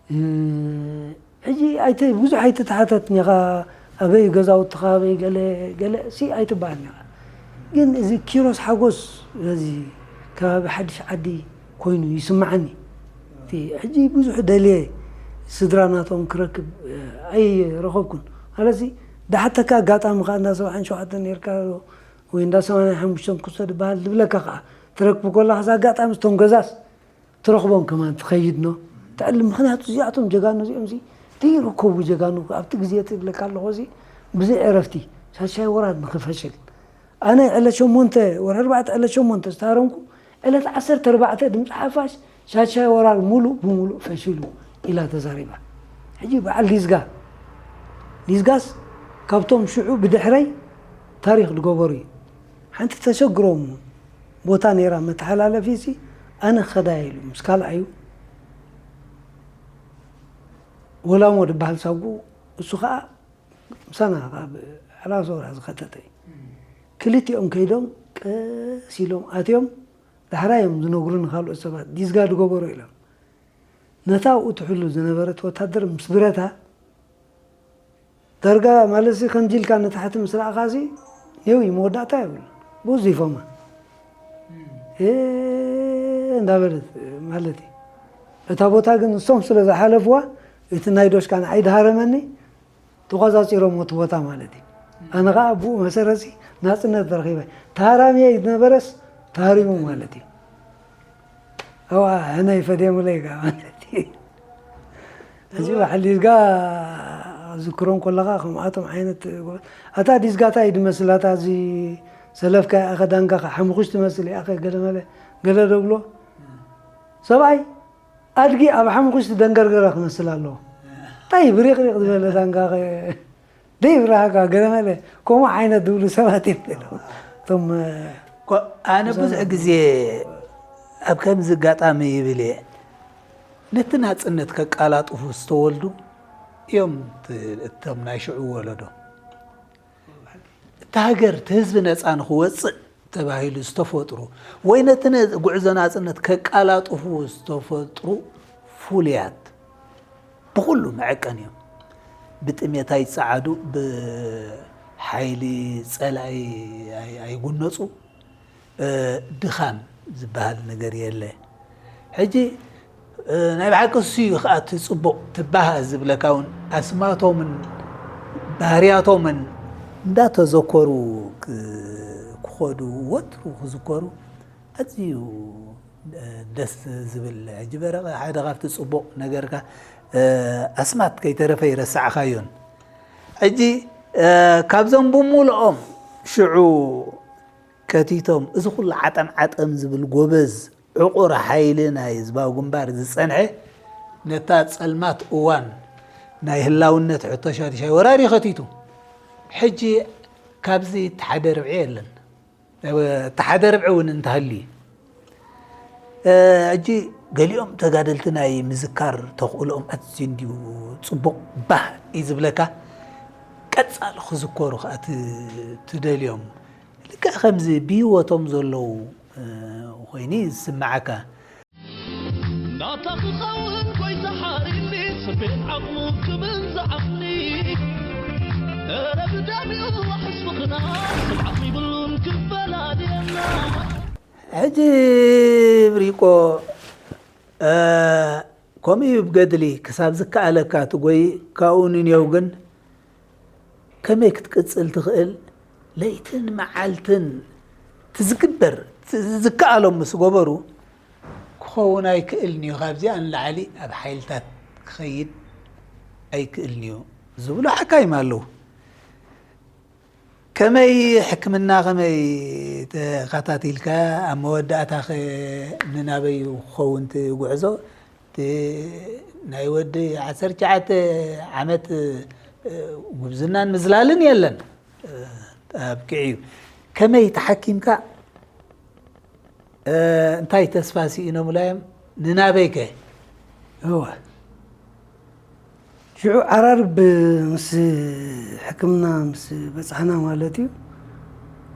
እ፣ ሕጂ ኣይተ-፣ ብዙሕ ኣይትተሓተትኒ ኢኻ፣ ኣበይ ገዛውትኻ፣ ኣበይ ገለ፣ ገለ ሲ ኣይትበኣልኒ ኢኻ። ግን እዚ ኪሮስ ሓጎስ በዚ ከባቢ ሓድሽ ዓዲ ኮይኑ ይስምዓኒ። እቲ ሕጂ ብዙሕ ደልየ ስድራ ናቶም ክረክብ፣ እ፣ ኣይረኸብኩን። ማለትሲ፣ ዝሓተካ ኣጋጣሚ ከኣ እንዳ ሰብዓን ሸውዓተን ነይርካ ዶ ወይ እንዳ ሰማንያን ሓሙሽተን ክውሰድ ይበሃል ዝብለካ ከኣ ትረክብ ከለኻ፣ እዚ ኣጋጣሚ እቶም ገዛስ ትረኽቦም ከማን ትኸይድ ኖ። ትዕልም፣ ምኽንያቱ እዚኣቶም ጀጋኑ እዚኦም ሲ ዘይርከቡ ጀጋኑ ኣብቲ ግዜ ትብለካ ኣለኹ፣ እዚ ብዘይ ዕረፍቲ ሻሻይ ወራር ንኽፈሽል። ኣነ ዕለት ሸሞንተ ወርሒ ኣርባዕተ፣ ዕለት ሸሞንተ ዝተሃረምኩ፣ ዕለት ዓሰርተ ኣርባዕተ ድምፂ ሓፋሽ ሻሻይ ወራር ሙሉእ ብሙሉእ ፈሺሉ ኢላ ተዛሪባ። ሕጂ በዓል ሊዝጋ፣ ሊዝጋስ ካብቶም ሽዑ ብድሕረይ ታሪኽ ዝገበሩ እዩ። ሓንቲ ተሸግሮም ቦታ ነይራ መተሓላለፊ ሲ፣ ኣነ ክኸዳ ኢሉ ምስ ካልኣዩ ወላሞ ዝበሃል ሳጉ፣ እሱ ኸዓ ምሳና ካብ ሓላሶ ወርሒ ዝኸተተ እዩ። ክልቲኦም ከይዶም ቀስ ኢሎም ኣትዮም፣ ዳሕራይ እዮም ዝነግሩ ንኻልኦት ሰባት፣ ዲዝጋ ዝገበሩ ኢሎም። ነታ ኣብኡ ትሕሉ ዝነበረት ወታደር ምስ ብረታ፣ ዳርጋ ማለትሲ ከምዚ ኢልካ ንታሕቲ ምስ ረኣኻሲ ኔው እዩ፣ መወዳእታ የብሉን። ብኡ ዝይፎማ፣ እ፣ እንዳበለት ማለት እዩ። እታ ቦታ ግን ንሶም ስለ ዝሓለፍዋ፣ እቲ ናይ ዶሽካ ንዓይ ድሃረመኒ፣ ተቖጻጺሮሞ እቲ ቦታ ማለት እዩ። ኣነ ኸዓ ብኡ መሰረትሲ ናጽነት ረኺበ። ተሃራምየ ዝነበረስ ተሃሪሙ ማለት እዩ። ኣብኣ ሕነ ይፈድየሙለይ ከኣ ማለት እዩ። እዚ ባሕሊዝጋ ዝክሮም ከለኻ ከምኣቶም ዓይነት ኣታ ዲዝጋታ እዩ ድመስል፣ ኣታ እዚ ሰለፍካ ኣኸ ዳንጋኻ ሓሙኹሽ ትመስል እያ፣ ኣኸ ገለ መለ ገለ ዶ ብሎ ሰብኣይ ኣድጊ ኣብ ሓሙኹሽ ዝደንገርገረ ክመስል ኣለዎ። እንታይ ብሪቕሪቕ ዝበለ ዳንጋኸ ደይብራሃጋ ገለ መለ ከምኡ ዓይነት ዝብሉ ሰባት እዮም ነይሮም። እቶም፣ እ፣ ኮ-፣ ኣነ ብዙሕ ግዜ ኣብ ከምዚ ኣጋጣሚ ይብል እየ፣ ነቲ ናጽነት ከቃላጥፉ ዝተወልዱ እዮም ት-፣ እቶም ናይ ሽዑ ወለዶ። እታ ሃገር፣ እቲ ህዝቢ ነጻ ንኽወጽእ ተባሂሉ ዝተፈጥሩ ወይ ነቲ ነ-፣ ጉዕዞ ናጽነት ከቃላጥፉ ዝተፈጥሩ ፍሉያት ብኹሉ መዐቀን እዮም። ብጥሜት ኣይጸዓዱ፣ ብሓይሊ ጸላኢ ኣይ-፣ ኣይጉነጹ። እ፣ ድኻም ዝበሃል ነገር የለ። ሕጂ፣ እ፣ ናይ ብሓቂ እሱ እዩ ኸኣ እቲ ጽቡቕ ትባሃ ዝብለካ እውን ኣስማቶምን ባህርያቶምን እንዳተዘከሩ ክ-፣ ክኸዱ፣ ወትሩ ክዝከሩ ኣዝዩ፣ እ፣ ደስ ዝብል። ሕጂ በረቐ ሓደ ካብቲ ጽቡቕ ነገርካ፣ እ፣ ኣስማት ከይተረፈ ይረሳዕካዮን። ሕጂ፣ እ፣ ካብዞም ብምሉኦም ሽዑ ከቲቶም፣ እዚ ኩሉ ዓጠም ዓጠም ዝብል ጎበዝ ዕቑር ሓይሊ ናይ ህዝባዊ ግንባር ዝጸንሐ፣ ነታ ጸልማት እዋን ናይ ህላውነት ሕቶ ሻድሻይ ወራር እዩ ከቲቱ። ሕጂ ካብዚ እቲ ሓደ ርብዒ የለን። እቲ ሓደ ርብዒ እውን እንተሃልዩ፣ እ፣ ሕጂ ገሊኦም ተጋደልቲ ናይ ምዝካር ተኽእሎኦም ኣዝዩ እንድዩ ጽቡቕ፣ ባህ እዩ ዝብለካ። ቀጻሊ ክዝከሩ ከኣ ት-፣ ትደልዮም። ልክዕ ከምዚ ብህይወቶም ዘለዉ፣ እ፣ ኮይኑ ዝስምዓካ። ናታ ክኸውን ጎይታ ሓሪኒ፣ ስምዒት ዓቕሙ ክብል ዝዓቕኒ። እረ ብደሚኡ ዋሕስ ምኽና፣ ስምዓት ይብሉን ክፈላልየና። ሕጂ ብሪቆ፣ እ፣ ከምኡ እዩ ብገድሊ ክሳብ ዝከኣለካ ትጎይ፣ ካብኡ ንኔው ግን ከመይ ክትቅጽል ትኽእል? ለይትን መዓልትን ትዝግበር፣ ት-፣ ዝከኣሎም ምስ ገበሩ ክኸውን ኣይክእልን እዩ። ካብዚኣ ንላዕሊ ኣብ ሓይልታት ክኸይድ ኣይክእልን እዩ ዝብሉ ሓካይም ኣለዉ። ከመይ ሕክምና ከመይ ተኸታቲልካ? ኣብ መወዳእታ ኸ ንናበይ ክኸውን እቲ ጉዕዞ? እቲ ናይ ወዲ ዓሰርተ ትሽዓተ ዓመት፣ እ፣ ጉብዝናን ምዝላልን የለን። እ፣ ኣብቂዑ እዩ። ከመይ ተሓኪምካ? እ፣ እንታይ ተስፋ ስኢኖምላ እዮም? ንናበይ ከ? እወ። ሽዑ ዓራርብ ምስ ሕክምና ምስ በጻሕና ማለት እዩ።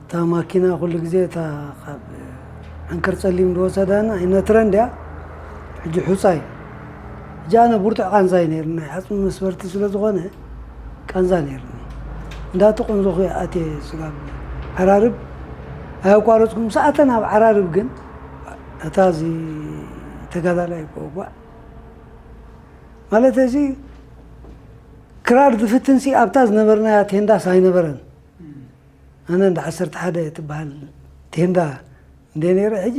እታ ማኪና ኩሉ ግዜ እታ ካብ ዓንከር ጸሊም ዝወሰዳና ኣይነትረን ድያ? ሕጂ ሑጻ እዩ። ሕጂ ኣነ ብርቱዕ ቃንዛ እዩ ነይሩኒ። ናይ ዓጽሚ መስበርቲ ስለ ዝኾነ ቃንዛ ነይሩኒ። እንዳተቆንዘኹ እየ ኣትየ ስጋብ ዓራርብ ኣየቋረጽኩም። ሰኣተን ኣብ ዓራርብ ግን እታ እዚ ተጋዳላይ እኮ ጓዕ ማለት እዚ ክራር ዝፍትን ሲ ኣብታ ዝነበርናያ ቴንዳስ ኣይነበረን። ኣነ እንዳ ዓሰርተ ሓደ ትበሃል ቴንዳ እንደ ነይረ። ሕጂ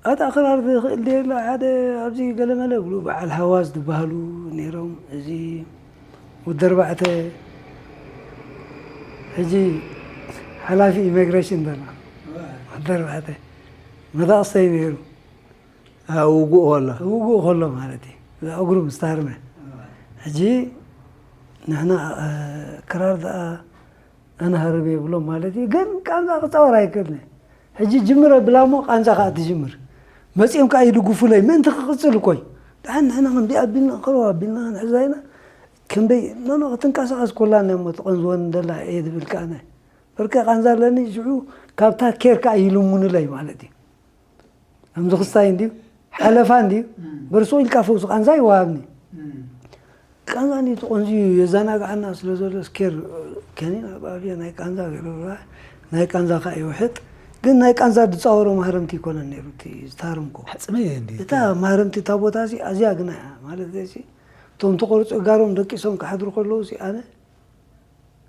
ኣታ ክራር ዝኽእል ደሎ ሓደ ኣብዚ ገለመለ ብሉ በዓል ሃዋዝ ዝበሃሉ ነይሮም። እዚ ወዲ ኣርባዕተ ሕጂ ሓላፊ ኢሚግሬሽን ዘሎ ወዲ ኣርባዕተ መዳቕስተይ ነይሩ። ኣብ ውጉእ ከሎ። ውጉእ ከሎ ማለት እዩ። እዛ እግሩ ምስ ታርመ። ሕጂ ንሕና፣ እ፣ ክራር ደኣ ኣነ ሃርብ የብሎም ማለት እዩ። ግን ቃንዛ ክጻወር ኣይክእልን። ሕጂ ጅምር ኣብላ እሞ ቃንዛ ከኣ ትጅምር። መጺኦም ከኣ ይድግፉለይ ምእንቲ ክቕጽል እኮ እዩ። ደሓን ንሕና ክንደይ ኣቢልና፣ ቅርብ ኣቢልና ክንሕዛ ኢና። ክንደይ፣ ኖ፣ ኖ፣ ክትንቀሳቐስ ኮላ እሞ ትቐንዝወን እንደላ እየ ዝብል ከኣ ኣነ። ብርቀ ቃንዛ ኣለኒ፣ ሽዑ ካብታ ኬር ከኣ ይልሙኑለይ ማለት እዩ። ከምዚ ክስታይ እንድዩ፣ ሓለፋ እንድዩ፣ እም። በርሶ ኢልካ ፈውሲ ቃንዛ ይወሃብኒ። እም። ቃንዛ እንድዩ ተቆንዝዩ የዘናግዓና ስለ ዘሎ ስኬር ከኒን ኣብ ኣብያ ናይ ቃንዛ ገለብላ፣ ናይ ቃንዛ ከኣ ይውሕጥ። ግን ናይ ቃንዛ ዝጻወሮ ማህረምቲ ይኮነን ነይሩ እቲ ዝታርምኮ። ሓጽመየ እንድዩ። እታ ማህረምቲ እታ ቦታ እዚ ኣዝያ ግና እያ። ማለት እዚ እቶም ተቆርጹ እጋሮም ደቂሶም ክሓድሩ ከለዉ እዚ ኣነ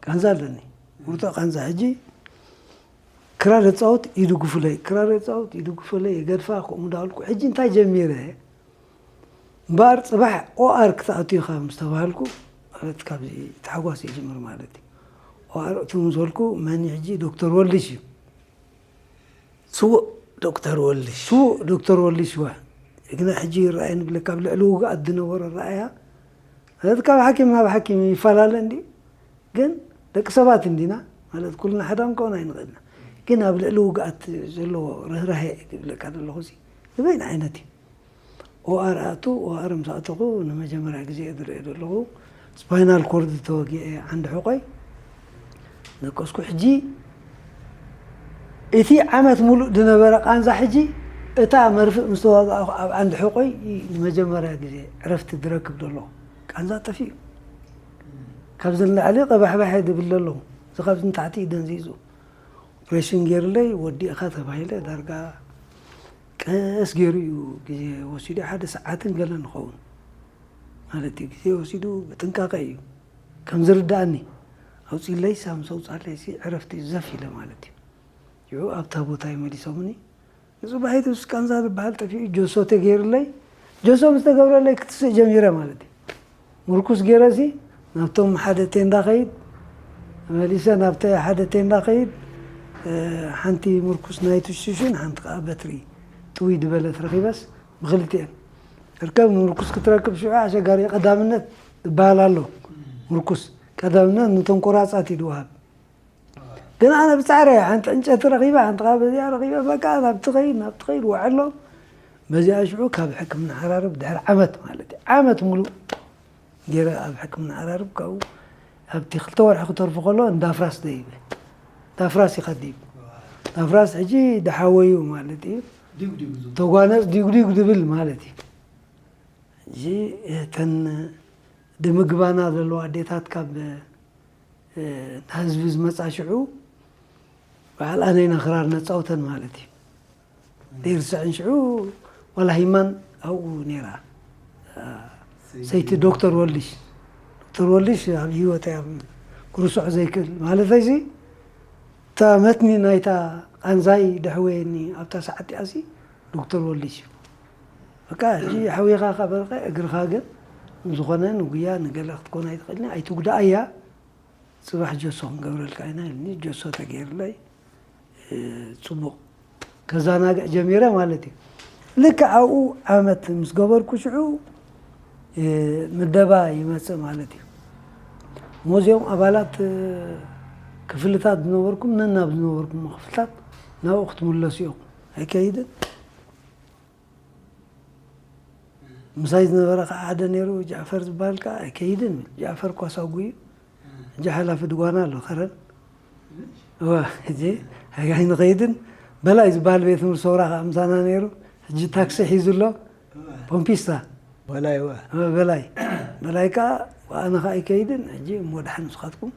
ቃንዛ ኣለኒ። ውርጣ ቃንዛ ሕጂ ክራር እጻወት ይድግፉለይ፣ ክራር እጻወት ይድግፉለይ፣ የገድፋ ከምኡ እንዳበልኩ ሕጂ እንታይ ጀሚረ? እምበኣር ጽባሕ ኦኣር ክትኣቱ ኢኻ ምስ ተባሃልኩ፣ ማለት ካብዚ ታሕጓስ ይጅምር ማለት እዩ። ኦኣር እቱ ምስ በልኩ መን እዩ ሕጂ? ዶክተር ወልድሽ እዩ። ስዉእ ዶክተር ወልድሽ። ስዉእ ዶክተር ወልድሽ እወ። ግና ሕጂ ይረኣየኒ ብለካ ኣብ ልዕሊ ውግኣት ዝነበሮ ኣረኣእያ፣ ማለት ካብ ሓኪም ናብ ሓኪም ይፈላለ እንድዩ። ግን ደቂ ሰባት እንዲና፣ ማለት ኩልና ሓደ ክንከውን ኣይንኽእልና። ግን ኣብ ልዕሊ ውግኣት ዘለዎ ርህራሄ ዝብለካ ዘለኹ እዚ ንበይኑ ዓይነት እዩ። ኦኣር ኣቱ፣ ኦኣር ምስ ኣተኹ ንመጀመርያ ግዜ እየ ዝርእዮ ዘለኹ። ስፓይናል ኮርድ ተወጊአ ዓንዲ ሕቆይ ደቀስኩ። ሕጂ እቲ ዓመት ሙሉእ ዝነበረ ቃንዛ ሕጂ እታ መርፍእ ምስ ተዋጋእኩ ኣብ ዓንዲ ሕቆይ ንመጀመርያ ግዜ ዕረፍቲ ዝረክብ ዘለኹ። ቃንዛ ጠፊኡ። ካብዚ ንላዕሊ ቀባሕባሕ እየ ዝብል ዘለኹ። እዚ ካብዚ ንታሕቲ እዩ ደንዚዙ። ኦፕሬሽን ገይርለይ ወዲእኻ ተባሂለ ዳርጋ ቀስ ገይሩ እዩ ግዜ ወሲዱ፣ ሓደ ሰዓትን ገለን ይኸውን ማለት እዩ። ግዜ ወሲዱ ብጥንቃቐ እዩ ከም ዝርድኣኒ ኣውፂለይ፣ ሳምስ ኣውፃለይ ሲ ዕረፍቲ ዘፍ ኢለ ማለት እዩ። ሽዑ ኣብታ ቦታ እዩ መሊሶምኒ። ንፅባሒቱ ቃንዛ ዝበሃል ጠፊኡ ጆሶ ተገይርለይ፣ ጆሶ ምስ ተገብረለይ ክትስእ ጀሚረ ማለት እዩ። ምርኩስ ገይረ ሲ ናብቶም ሓደ ቴንዳ ኸይድ መሊሰ ናብቲ ሓደ ቴንዳ ከይድ፣ ሓንቲ ምርኩስ ናይ ትሽሽን ሓንቲ ከዓ በትሪ ጥውይ ዝበለት ረኺበስ፣ ብክልቲኤን እርከብ ምርኩስ ክትረክብ ሽዑ ኣሸጋሪ። ቀዳምነት ዝበሃል ኣሎ። ምርኩስ ቀዳምነት ንቶም ቆራፃት እዩ ዝወሃብ። ግን ኣነ ብፃዕረ ሓንቲ ዕንጨቲ ረኺበ፣ ሓንቲ ከዓ በዚኣ ረኺበ፣ በቃ ናብቲ ኸይድ ናብቲ ኸይድ ወዐሎም። በዚኣ ሽዑ ካብ ሕክምና ዓራርብ ድሕሪ ዓመት ማለት እዩ፣ ዓመት ሙሉእ ገይረ ኣብ ሕክምና ዓራርብ ካብኡ ኣብቲ ክልተ ወርሒ ክተርፉ ከሎ እንዳፍራስ ደይበ። እንዳፍራስ ይኸድ እዩ። እንዳፍራስ ሕጂ ደሓወዩ ማለት እዩ። ተጓነፅ ዲጉዲጉ ድብል ማለት እዩ። ሕጂ እተን ድምግባና ዘለዋ ኣዴታት ካብ ህዝቢ ዝመፃ ሽዑ በዓል ኣነይና ክራር ነፃውተን ማለት እዩ። ዘይርስዕን ሽዑ ዋላ ሂማን ኣብኡ ነይራ። ሰይቲ ዶክተር ወልሽ፣ ዶክተር ወልሽ ኣብ ህይወት እያ ክርስዖ ዘይክእል ማለት እዚ እታ መትኒ ናይታ ቃንዛይ ደሕወየኒ ኣብታ ሰዓት እዚኣ ሲ ዶክተር ወልሽ እዩ። በቃ ሕጂ ሓዊኻ ከበልቀ እግርኻ ግን ንዝኾነ ንጉያ ንገለ ክትኮን ኣይትኽእልኒ ኣይትጉዳኣያ። ጽባሕ ጀሶ ክንገብረልካ ኢና ኢልኒ። ጀሶ ተገይርለይ፣ ጽቡቕ ከዛናግዕ ጀሚረ ማለት እዩ። ልክዕ ኣብኡ ዓመት ምስ ገበርኩ ሽዑ ምደባ ይመጽእ ማለት እዩ። እሞ እዚኦም ኣባላት ክፍልታት ዝነበርኩም ነናብ ዝነበርኩም ክፍልታት ናብኡ ክትምለሱ ኢኹም። ኣይከይድን። ምሳይ ዝነበረ ከዓ ሓደ ነይሩ፣ ጃዕፈር ዝበሃል ከዓ ኣይከይድን። ጃዕፈር ኳሳጉ እዩ። ሕጂ ሓላፊ ድጓና ኣሎ፣ ከረን። እወ፣ ሕጂ ኣይንኸይድን። በላይ ዝበሃል ቤት ትምህርቲ ሰውራ ከዓ ምሳና ነይሩ። ሕጂ ታክሲ ሒዙ ኣሎ፣ ፖምፒስታ። በላይ፣ እወ። እወ፣ በላይ። በላይ ከዓ ኣነ ከዓ ኣይከይድን። ሕጂ እሞ ደሓን ንስኻትኩም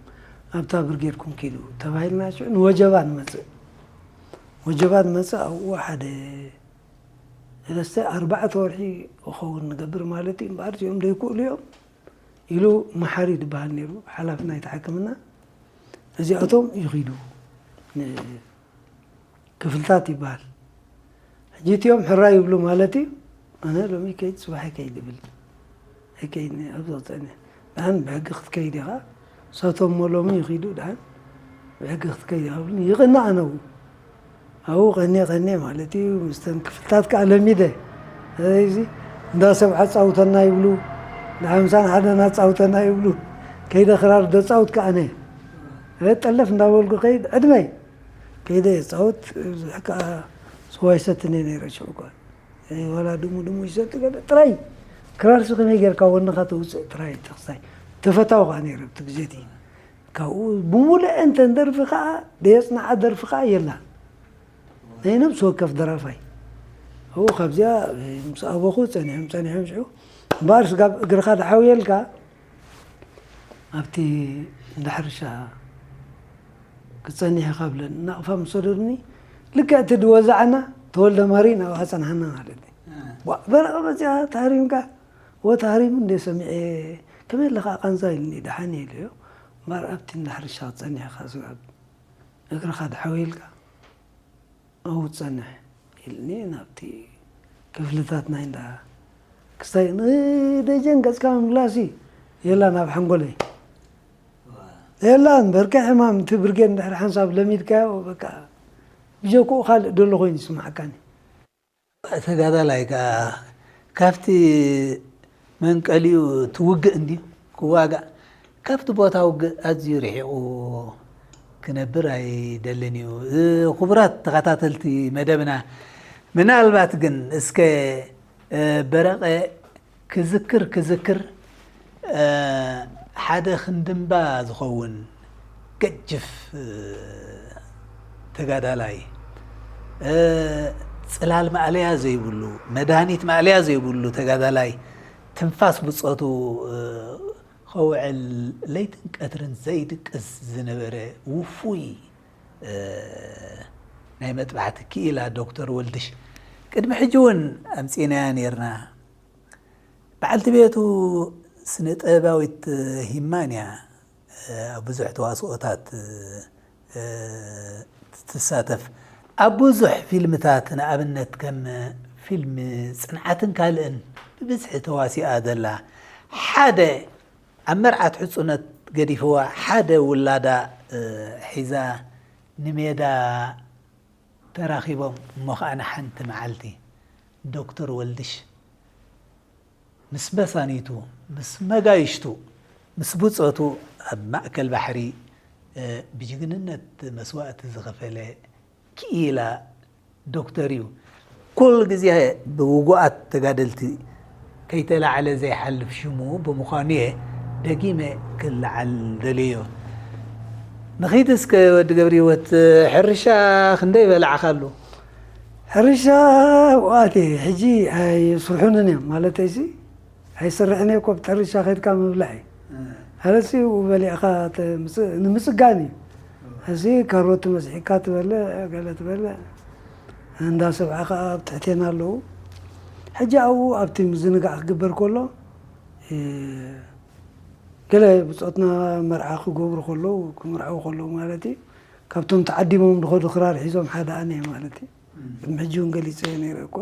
ኣብታ ብርጌድኩም ኪዱ ተባሂልና ሽዑ ንወጀባ ንመጽእ። ወጀባ ንመጽእ ኣብኡ ሓደ ሰለስተ ኣርባዕተ ወርሒ ክኸውን ንገብር ማለት እዩ። እምበኣር እዚኦም ዘይክእሉ እዮም ኢሉ መሓሪ ዝበሃል ነይሩ፣ ሓላፊ ናይቲ ሕክምና። እዚኣቶም ይኺዱ ንክፍልታት ይበሃል። ሕጂ እቲኦም ሕራይ ይብሉ ማለት እዩ። ኣነ ሎሚ ከይድ፣ ጽባሕ ከይድ ይብል። ኣይከይድን እየ፣ ኣብዚ ክጸንሕ። ደሓን ብሕጊ ክትከይድ ኢኻ። እሳቶም እሞ ሎሚ ይኺዱ፣ ደሓን ብሕጊ ክትከይድ ኢኻ ብሉኒ። ይቕናእ ኣነ ኣብኡ። ኣብኡ ቀንየ፣ ቀንየ ማለት እዩ። ምስተን ክፍልታት ከኣ ለሚደ። ስለዚ እንዳ ሰብ ዓጻውተና ይብሉ፣ እንዳ ሓምሳን ሓደን ኣጻውተና ይብሉ። ከይደ ክራር ደጻውት ከኣ ኣነ። ጠለፍ እንዳበልኩ ከይድ፣ ዕድመይ። ከይደ የጻውት፣ ብዙሕ ከኣ ስዋ ይሰትን እየ ነይረ ሽዑ እኳ። ዋላ ድሙ ድሙ ይሰቲ ገለ ጥራይ። ክራርሲ ከመይ ጌርካ ወንኻ ተውፅእ ጥራይ ተኽሳይ። ተፈታዊ ከኣ ነይረ ኣብቲ ግዜ እቲ። ካብኡ ብምሉአን ተን ደርፊ ከኣ ደየፅንዓ ደርፊ ከኣ የላን። ናይ ነብሲ ወከፍ ደራፋይ። ኣብኡ ካብዚኣ ምስ ኣበኹ ጸኒሖም ጸኒሖም ሽዑ። እምበኣር ስጋብ እግርኻ ድሓውየልካ ኣብቲ እንዳ ሕርሻ ክትጸንሕ ኢኻ ብለን ናቕፋ ምስ ወሰዱኒ፣ ልክዕ እቲ ድወዛዕና ተወልደ ማሪ ናብኣ ጸንሓና ማለት እዩ። ዋ፣ በረቐ መጺኣ ተሃሪምካ? እወ ተሃሪሙ እንደ ሰሚዐ፣ ከመይ ኣለኻ ቃንዛ ኢልኒ፣ ደሓን እየ ኢለዮ። እምበኣር ኣብቲ እንዳ ሕርሻ ክትጸንሕ ኢኻ ስጋብ እግርኻ ድሓውየልካ ኣብኡ ትጸንሕ ኢልኒ ናብቲ ክፍልታት ናይ እንዳ ክስታይ ንደጀን ገጽካ ምምላስ እዩ። የላን ኣብ ሓንጎለይ። የላን በርከ ሕማም እቲ ብርጌድ እንድሕር ሓንሳብ ለሚድካዮ በቃ ብጀክኡ ካልእ ደሎ ኮይኑ ይስምዓካኒ። ተጋዳላይ ከኣ ካብቲ መንቀሊኡ እቲ ውግእ እንድዩ ክዋጋእ፣ ካብቲ ቦታ ውግእ ኣዝዩ ርሒቑ ክነብር ኣይደልን እዩ። እ፣ ክቡራት ተኸታተልቲ መደብና፣ ምናልባት ግን እስከ፣ እ፣ በረቐ ክዝክር ክዝክር፣ እ፣ ሓደ ክንድምባ ዝኸውን ገጅፍ፣ እ፣ ተጋዳላይ፣ እ፣ ጽላል ማእለያ ዘይብሉ፣ መድሃኒት ማእለያ ዘይብሉ ተጋዳላይ፣ ትንፋስ ብጾቱ፣ እ፣ ከውዕል ለይትን ቀትርን ዘይድቅስ ዝነበረ ውፉይ፣ እ፣ ናይ መጥባሕቲ ክኢላ ዶክተር ወልድሽ ቅድሚ ሕጂ እውን ኣምጺእናያ ነይርና። በዓልቲ ቤቱ ስነ ጥበባዊት ሂማን እያ። ኣብ ብዙሕ ተዋስኦታት፣ እ፣ ትሳተፍ። ኣብ ብዙሕ ፊልምታት፣ ንኣብነት ከም ፊልም ጽንዓትን ካልእን ብብዝሒ ተዋሲኣ ዘላ። ሓደ ኣብ መርዓት ሕጹነት ገዲፍዋ፣ ሓደ ውላዳ፣ ሒዛ ንሜዳ ተራኺቦም። እሞ ኸኣ ንሓንቲ መዓልቲ ዶክተር ወልድሽ ምስ መሳኒቱ፣ ምስ መጋይሽቱ፣ ምስ ብጾቱ ኣብ ማእከል ባሕሪ ብጅግንነት መስዋእቲ ዝኸፈለ ክኢላ ዶክተር እዩ። ኩሉ ግዜ ብውጉኣት ተጋደልቲ ከይተላዕለ ዘይሓልፍ ሽሙ ብምዃኑ እየ ደጊመ ክለዓል ደልዮ። ንኺድ እስከ ወዲ ገብረ ህይወት፣ ሕርሻ ክንደይ በላዕኻሉ? ሕርሻ ዋቴ ሕጂ ኣይስርሑንን እዮም ማለተይሲ ኣይስርሕን እየ። ኮብ ሕርሻ ከድካ ምብላዕ እዩ። ሃለሲ በሊዕኻ ንምፅጋን እዩ። እዚ ካሮት መስሒካ ትበልዕ ገለ ትበልዕ እንዳ ሰብዓ ከዓ ኣብ ትሕቴና ኣለዉ። ሕጂ ኣብኡ ኣብቲ ምዝንጋዕ ክግበር ከሎ ገለ ብፆትና መርዓ ክገብሩ ከለዉ ክምርዓው ከለዉ ማለት እዩ። ካብቶም ተዓዲሞም ዝኸዱ ክራር ሒዞም ሓደ ኣነ ማለት እዩ። ቅድሚ ሕጂ እውን ገሊፀ ነይረ እኮ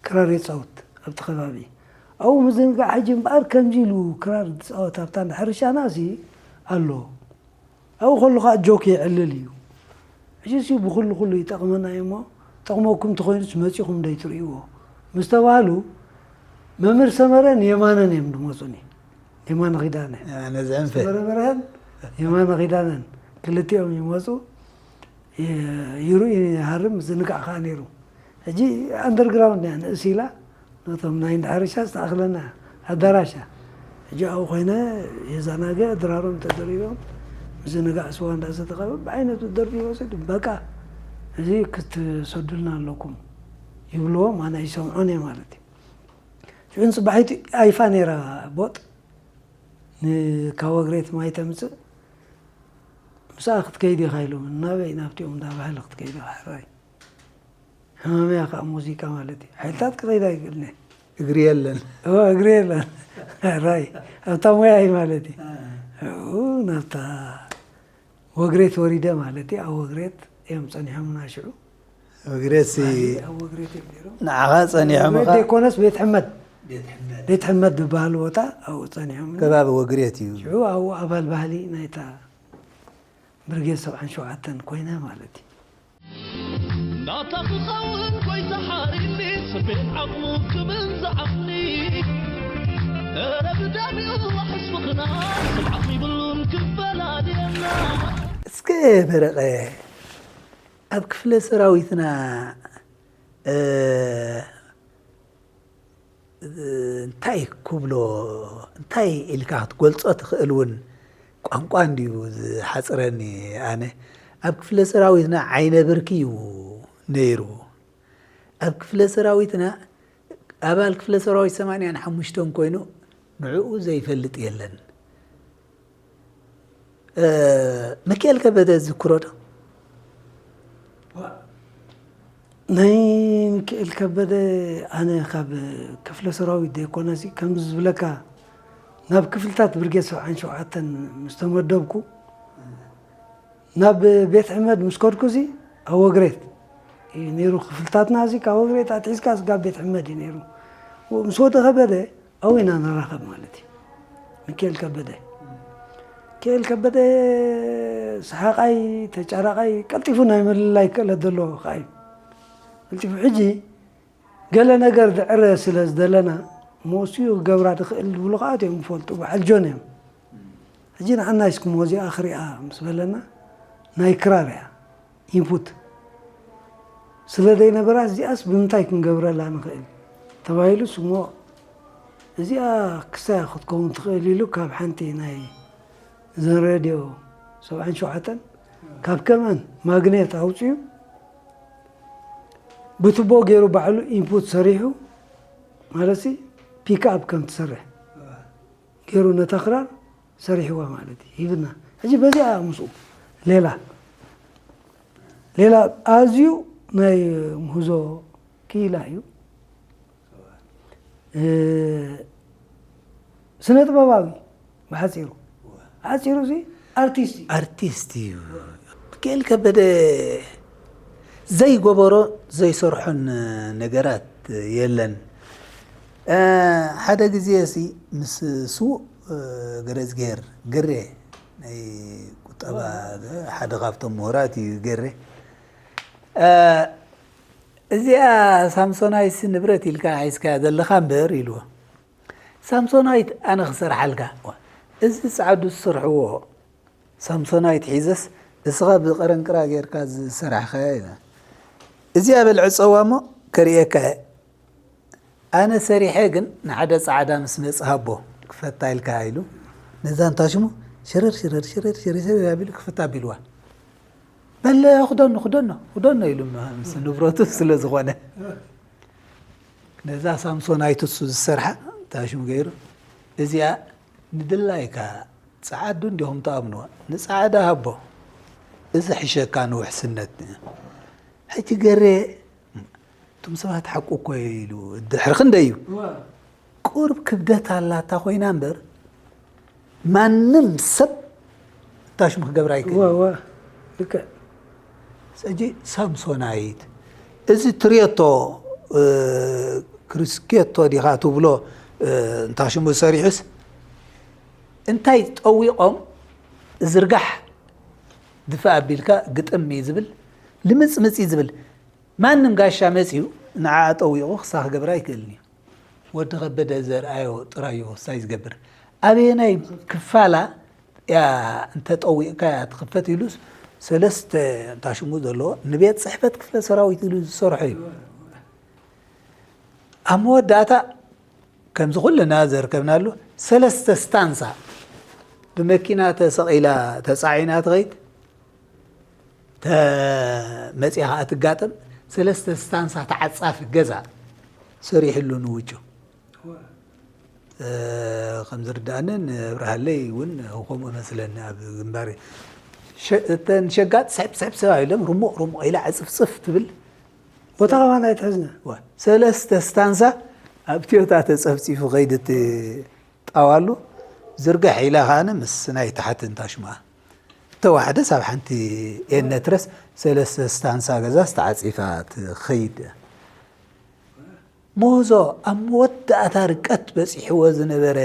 ክራር የፃውት ኣብቲ ከባቢ። ኣብኡ ምዝንጋዕ ሕጂ እምበኣር ከምዚ ኢሉ ክራር ዝፃወት ኣብታ እንዳ ሕርሻና ሲ ኣሎ። ኣብኡ ከሉ ከዓ ጆክ የዕልል እዩ። ሕጂ ሲ ብኩሉ ኩሉ ይጠቕመና እዩ እሞ ጠቕመኩም እንተኾይኑስ መፂኹም ደይትርእይዎ ምስ ተባህሉ መምህር ሰመረን የማነን እዮም ዝመፁኒ። የማነ ኪዳነ ነዚ ዕንፈ ሰመረ በርሀን የማነ ኪዳነን ክልቲኦም ይመፁ። ይርኢ ይሃርም ዝንጋዕ ከዓ ነይሩ። ሕጂ ኣንደርግራውንድ እያ ንእስ ኢላ ነቶም ናይ እንዳ ሕርሻ ዝተኣኽለና ኣዳራሻ። ሕጂ ኣብኡ ኮይነ የዛናገ ድራሮም ተደሪሮም ምዝንጋዕ ስዋ እንዳሰተኸበ ብዓይነቱ ደርቢ ይወስድ በቃ እዚ ክትሰዱልና ኣለኩም ይብልዎም ኣነ ይሰምዖን እየ ማለት እዩ። ሽዑ ንፅባሒቱ ኣይፋ ነይራ ቦጥ ንካወግሬት ማይ ተምፅእ ምሳኣ ክትከይድ ኢኻ ኢሎም ናበይ ናብቲኦም እንዳ ባህሊ ክትከይድ ኢኻ ሕራይ ሕማመያ ከዓ ሙዚቃ ማለት እዩ ሓይልታት ክኸይድ ኣይክእልን እየ እግሪ የለን እግሪ የለን ሕራይ ኣብታ ሙያ እዩ ማለት እዩ ናብታ ወግሬት ወሪደ ማለት እዩ ኣብ ወግሬት እዮም ፀኒሖምና ሽዑ ወግሬት ሲ ኣብ ወግሬት እዮም ነይሮም ንዓኻ ፀኒሖምኻ ዘይኮነስ ቤት ሕመድ ቤት ሕመድ ዝበሃል ቦታ ኣብኡ ፀኒሖም ከባቢ ወግሬት እዩ ሽዑ ኣብኡ ኣባል ባህሊ ናይታ ብርጌድ ሰብዓን ሸውዓተን ኮይነ ማለት እዩ ናታ ክኸውን ጎይታ ሓሪኒ ስቤት ዓቕሙ ክብል ዝዓቕኒ እረ ብደሚኡ ዋሕስ ምኽና ስብዓት ይብሉን ክፈላልየና እስከ በረቐ ኣብ ክፍለ ሰራዊትና እንታይ ክብሎ እንታይ ኢልካ ክትገልፆ ትኽእል እውን ቋንቋ እንድዩ ዝሓፅረኒ ኣነ ኣብ ክፍለ ሰራዊትና ዓይነ ብርኪ እዩ ነይሩ ኣብ ክፍለ ሰራዊትና ኣባል ክፍለ ሰራዊት ሰማንያን ሓሙሽተን ኮይኑ ንዕኡ ዘይፈልጥ የለን ምክኤል ከበደ ዝክሮ ዶ ናይ ምክኤል ከበደ ኣነ ካብ ክፍለ ሰራዊት ዘይኮነሲ ከምዚ ዝብለካ ናብ ክፍልታት ብርጌድ ሰብዓን ሸውዓተን ምስ ተመደብኩ ናብ ቤት ሕመድ ምስ ከድኩ ሲ ኣብ ወግሬት እዩ ነይሩ ክፍልታትና ሲ ካብ ወግሬት ኣትሒዝካ ስጋብ ቤት ሕመድ እዩ ነይሩ ምስ ወዲ ከበደ ኣብኡ ኢና ንራኸብ ማለት እዩ። ሚካኤል ከበደ ሚካኤል ከበደ ሰሓቓይ ተጫራቓይ ቀልጢፉ ናይ ምልላይ ክእለት ዘለዎ ከዓ እዩ። ቀልጢፉ ሕጂ ገለ ነገር ዝዕረ ስለ ዝደለና ሞስኡ ክገብራ ዝኽእል ዝብሉ ከዓ እቲኦም ዝፈልጡ በዓል ጆን እዮም። ሕጂ ንዓና እስኩም ወዚኣ ክሪኣ ምስ በለና ናይ ክራር እያ ኢንፑት ስለ ዘይነበራ እዚኣስ ብምንታይ ክንገብረላ ንኽእል ተባሂሉ ስሞ እዚኣ ክሳያ ክትከውን ትኽእል ኢሉ ካብ ሓንቲ ናይ እዘን ሬድዮ ሰብዓን ሸውዓተን ካብ ከመን ማግኔት ኣውፅኡ ብትቦ ገይሩ ባዕሉ ኢንፑት ሰሪሑ ማለት ፒክ ኣፕ ከም ትሰርሕ ገይሩ ነታ ክራር ሰሪሕዋ ማለት እዩ ሂብና ሕጂ በዚኣ ምስኡ ሌላ ሌላ ኣዝዩ ናይ ምህዞ ክኢላ እዩ ስነ ጥበባዊ ብሓፂሩ ሓፂሩ ሲ ኣርቲስት እዩ ኣርቲስት እዩ ሚካኤል ከበደ ዘይገበሮ ዘይሰርሖን ነገራት የለን ሓደ ግዜ ሲ ምስ ስዉእ ገረዝግሄር ግሬ ናይ ቁጠባ ሓደ ካብቶም ምሁራት እዩ ገሬ። እዚኣ ሳምሶናይትስ ንብረት ኢልካ ሒዝካያ ዘለኻ እምበር ኢልዎ። ሳምሶናይት ኣነ ክሰርሓልካ። እዚ ጻዕዱ ዝሰርሕዎ ሳምሶናይት ሒዘስ እስኻ ብቐረንቅራ ጌርካ ዝሰራሕኻያ ኢላ። እዚኣ በል ዕጸዋ እሞ ከርእየካ እየ። ኣነ ሰሪሐ ግን ንሓደ ጻዕዳ ምስ መጽእ ሃቦ ክፈታ ኢልካ ኢሉ ነዛ እንታሽሙ ሽረር ሽረር ሽረር ሽረር ሽረር ኣቢሉ ክፍታ ኣቢልዋ። በለ ክደኖ ክደኖ ክደኖ ኢሉ ምስ ንብረቱ ስለ ዝኾነ ነዛ ሳምሶናይት እሱ ዝሰርሓ እንታሽሙ ገይሩ እዚኣ ንድላይካ ጸዓዱ እንዲኹም ትኣምንዋ ንጻዕዳ ሃቦ እዚ ሕሸካ ንውሕስነት ሕጂ ገሬ እቶም ሰባት ሓቁ እኮ ኢሉ ድሕሪ ክንደይ እዩ ቁርብ ክብደት ኣላታ ኮይና እምበር ማንም ሰብ እንታሽሙ ክገብር ኣይክእል። ዋ ዋ ልክዕ ሕጂ ሳምሶናይት እዚ ትሬቶ እ፣ ክሪስኬቶ ዲኻ ትብሎ እ፣ እንታሽሙ ሰሪሑስ እንታይ ጠዊቖም ዝርጋሕ ድፋ ኣቢልካ ግጥም እዩ ዝብል ልምፅምፅ እዩ ዝብል ማንም ጋሻ መፅዩ ንዓ ጠዊቑ ክሳ ክገብር ኣይክእልን እዩ። ወዲ ከበደ ዘርኣዮ ጥራዩ ክሳይ ዝገብር ኣበየናይ ክፋላ እያ እንተጠዊቕካ እያ ትኽፈት ኢሉስ ሰለስተ እንታሽሙ ዘለዎ ንቤት ፅሕፈት ክፍለ ሰራዊት ኢሉ ዝሰርሖ እዩ። ኣብ መወዳእታ ከምዚ ኩልና ዘርከብናሉ ሰለስተ ስታንሳ ብመኪና ተሰቒላ ተፃዒና ትኸይድ መፂኣ ከዓ ትጋጥም ሰለስተ ስታንሳ ተዓፃፊ ገዛ ሰሪሕሉ ንውጩ። ከም ዝርዳእንን ኣብርሃለይ እውን ከምኡ መስለኒ ኣብ ግንባር እተን ሸጋጥ ስሕብ ስሕብ ሰብ ኣይብሎም ርሙቕ ርሙቕ ኢላ ዕፅፍፅፍ ትብል ቦታ ከማን ኣይትሕዝነ ሰለስተ ስታንሳ ኣብ ትዮታ ተፀፍፂፉ ከይድ እቲ ጣዋሉ ዝርግሕ ኢላ ከዓነ ምስ ናይ ታሕቲ እንታሽማ ተዋሕደ ሳብ ሓንቲ ኤነትረስ ሰለስተ ስታንሳ ገዛ ዝተዓፂፋ ትኸይድ ምህዞ ኣብ መወዳእታ ርቀት በፂሕዎ ዝነበረ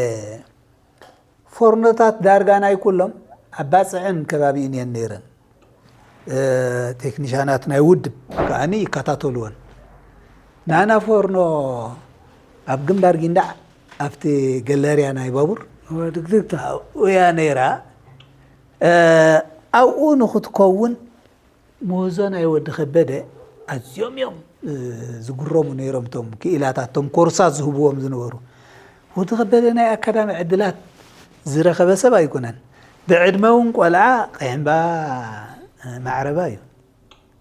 ፎርኖታት ዳርጋ ናይ ኩሎም ኣብ ባፅዕን ከባቢኡን እየን ነይረን። ቴክኒሻናት ናይ ውድብ ከዓኒ ይከታተልዎን። ናና ፎርኖ ኣብ ግንባር ጊንዳዕ ኣብቲ ገለርያ ናይ ባቡር ድግድግታ ኣብኡ እያ ነይራ። ኣብኡ ንክትከውን ምህዞ ናይ ወዲ ከበደ ኣዝዮም እዮም ዝግረሙ ነይሮም። እቶም ክኢላታት እቶም ኮርሳት ዝህብዎም ዝነበሩ ወዲ ከበደ ናይ ኣካዳሚ ዕድላት ዝረኸበ ሰብ ኣይኮነን። ብዕድመ እውን ቆልዓ ቀይሕምባ ማዕረባ እዩ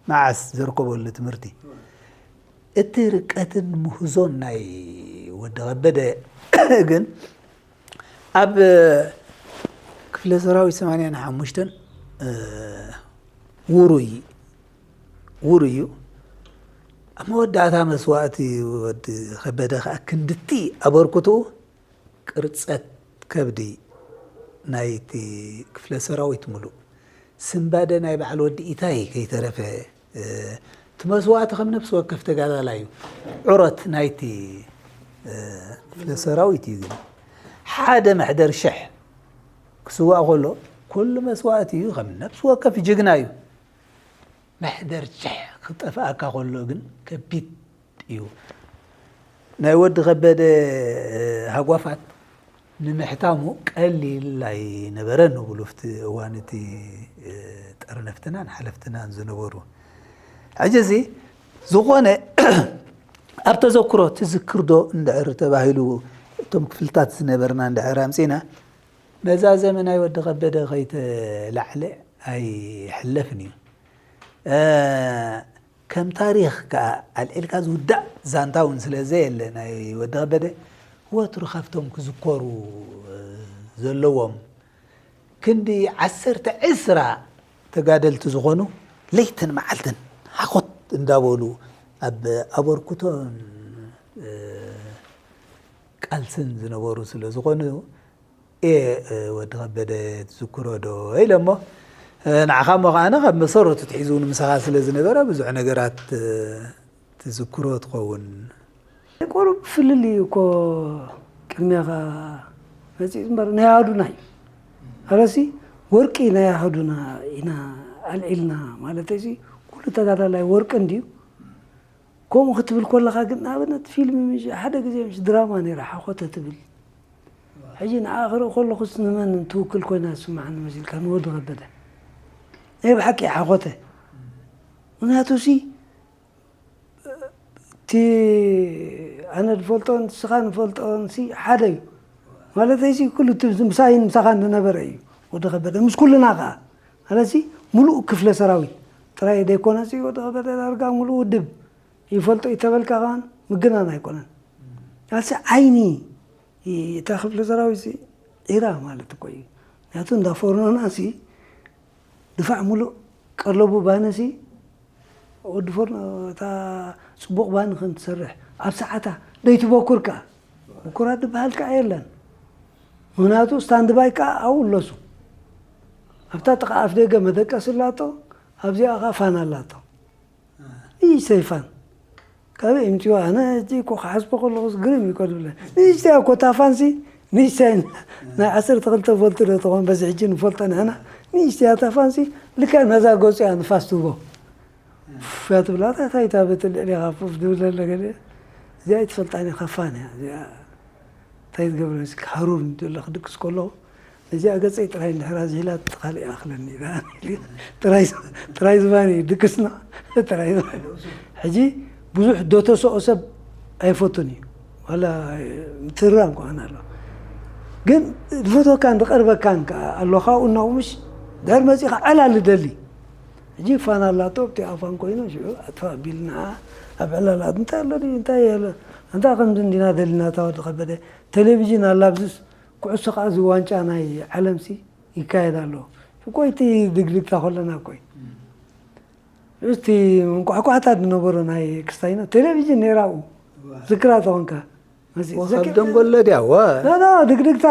መዓስ ዘርከበሉ ትምህርቲ። እቲ ርቀትን ምህዞን ናይ ወዲ ከበደ ግን ኣብ ክፍለ ሰራዊት ሰማንያን ሓሙሽተን ውሩይ ውሩይ እዩ። ኣብ መወዳእታ መስዋእቲ ወዲ ከበደ ከዓ ክንድቲ ኣበርክትኡ ቅርፀት ከብዲ ናይቲ ክፍለ ሰራዊት ምሉእ ስንባደ ናይ በዓል ወዲ ኢታይ ከይተረፈ እቲ መስዋእቲ ከም ነፍሲ ወከፍ ተጋዳላይ እዩ። ዑረት ናይቲ ክፍለ ሰራዊት እዩ። ግን ሓደ መሕደር ሽሕ ክስዋእ ከሎ ኩሉ መስዋእቲ እዩ። ከም ነፍሲ ወከፍ ጅግና እዩ። መሕደር ሽሕ ክጠፍኣካ ከሎ ግን ከቢድ እዩ። ናይ ወዲ ከበደ ሃጓፋት ንምሕታሙ ቀሊል ኣይነበረን ንብሉ ኣብቲ እዋን እቲ ጠርነፍትናን ሓለፍትናን ዝነበሩ። ሕጂ እዚ ዝኾነ ኣብ ተዘክሮ ትዝክር ዶ እንድሕር ተባሂሉ እቶም ክፍልታት ዝነበርና እንድሕር ኣምፂና መዛዘሚ ናይ ወዲ ከበደ ከይተላዕለ ኣይሕለፍን እዩ። ከም ታሪኽ ከኣ ኣልዒልካ ዝውዳእ ዛንታ እውን ስለ ዘየለ ናይ ወዲ ከበደ ወትሩ ካብቶም ክዝከሩ ዘለዎም ክንዲ ዓሰርተ ዕስራ ተጋደልቲ ዝኾኑ ለይትን መዓልትን ሓኾት እንዳበሉ ኣብ ኣበርክቶን ቃልስን ዝነበሩ ስለ ዝኾኑ እየ ወዲ ከበደ ትዝክሮ ዶ ኢለ እሞ ንዓኻ እሞ ከዓነ ካብ መሰረቱ ትሒዙ እውን ምሳኻ ስለ ዝነበረ ብዙሕ ነገራት ትዝክሮ ትኸውን። ቁሩብ ፍልልይ እኮ ቅድሚኻ መፂኡ እምበር ናይ ኣዱናይ ኣለሲ ወርቂ ናይ ኣሃዱና ኢና ኣልዒልና ማለት እዚ ኩሉ ተጋዳላይ ወርቂ እንድዩ። ከምኡ ክትብል ከለኻ ግን ንኣብነት ፊልም ምሽ ሓደ ግዜ ምሽ ድራማ ነይራ ሓኾተ ትብል። ሕጂ ንዓ ክርኢ ከለኹስ ንመን ትውክል ኮይና ዝስምዓኒ መሲልካ ንወዲ ከበደ ናይ ብሓቂ ሓኾተ። ምክንያቱ ሲ እቲ ኣነ ዝፈልጦን ንስኻ ንፈልጦን ሲ ሓደ እዩ። ማለተይ ሲ ኩሉ እቲ ምሳይን ምሳኻን ዝነበረ እዩ ወዲ ከበደ ምስ ኩልና ከዓ ማለት ሲ ሙሉእ ክፍለ ሰራዊት ጥራይ ዘይኮነ ሲ ወዲ ከበደ ዳርጋ ሙሉእ ውድብ ይፈልጦ ይተበልካ ከዓን ምግናን ኣይኮነን። ኣሲ ዓይኒ እታ ክፍለ ሰራዊት ዒራ ማለት እኮ እዩ። ምክንያቱ እንዳ ፎርኖና ሲ ድፋዕ ሙሉእ ቀለቡ ባኒ ሲ ወዲ ፎርኖ እታ ፅቡቕ ባኒ ከም ትሰርሕ ኣብ ሰዓታ ደይትበኩር ከዓ ብኩራት ዝበሃል ከዓ የለን። ምክንያቱ ስታንድባይ ከዓ ኣብኡ ኣለሱ። ኣብታ ጥቓ ኣፍ ደገ መደቀሲ ኣላቶ። ኣብዚኣ ከዓ ፋን ኣላቶ። ንእሽተይ ፋን ካበይ ይምፅዋ ኣነ እዚ እኮ ክሓስቦ ከለኹስ ግርም እዩ እኮ ዝብለ። ንእሽተይ እኮ እታ ፋንሲ ንእሽተይ ናይ ዓሰርተ ክልተ ቮልት ዶ ትኾን በዚ ሕጂ ንፈልጦ ንሕና። ንእሽተይ እታ ፋንሲ ልክዕ ነዛ ገፁ እያ ንፋስ ትህቦ። ፉፍ እያ ትብላ እታ እንታይ እታ በቲ ልዕሌኻ ፉፍ ዝብል ዘሎ ገለ እዚኣ ኣይትፈልጣን እያ ፋን እያ እዚኣ። እንታይ ዝገብረ መስልካ ሃሩር እንድለ ክድቅስ ከለኹ ነዚኣ ገፀይ ጥራይ እንድሕር ኣዝሒላ እቲ ካልእ ይኣኽለኒ ጥራይ ዝባኒ ድቅስና ጥራይ ዝባኒ። ሕጂ ብዙሕ ዶ ተሰኦ ሰብ ኣይፈቱን እዩ። ዋላ ምትራም ከኾን ኣሎ ግን ዝፈትወካን ዝቐርበካን ከዓ ኣሎ ካብኡ እናኡ ምሽ ድሕር መፂኻ ዕላል ደሊ። ሕጂ ፋን ኣላቶ ኣብቲ ኣፋን ኮይኑ ሽዑ ኣጥፋ ኣቢልና ኣብ ዕላላት እንታይ ኣሎ ድዩ እንታይ የለ እንታይ ከምዚ እንዲና ደሊና ታወዲ ከበደ። ቴሌቪዥን ኣላ ኣብዚስ ኩዕሶ ከዓ እዚ ዋንጫ ናይ ዓለምሲ ይካየድ ኣሎ። እኮ እቲ ድግድግታ ከለና እኮ እዩ። እቲ መንቋሕቋሕታ ዝነበሮ ናይ ክስታይና ቴሌቪዥን ነይራ ኣብኡ ዝክራ ተኾንካ ካብ ደንጎሎ ድያ ወ ኖ ድግድግታ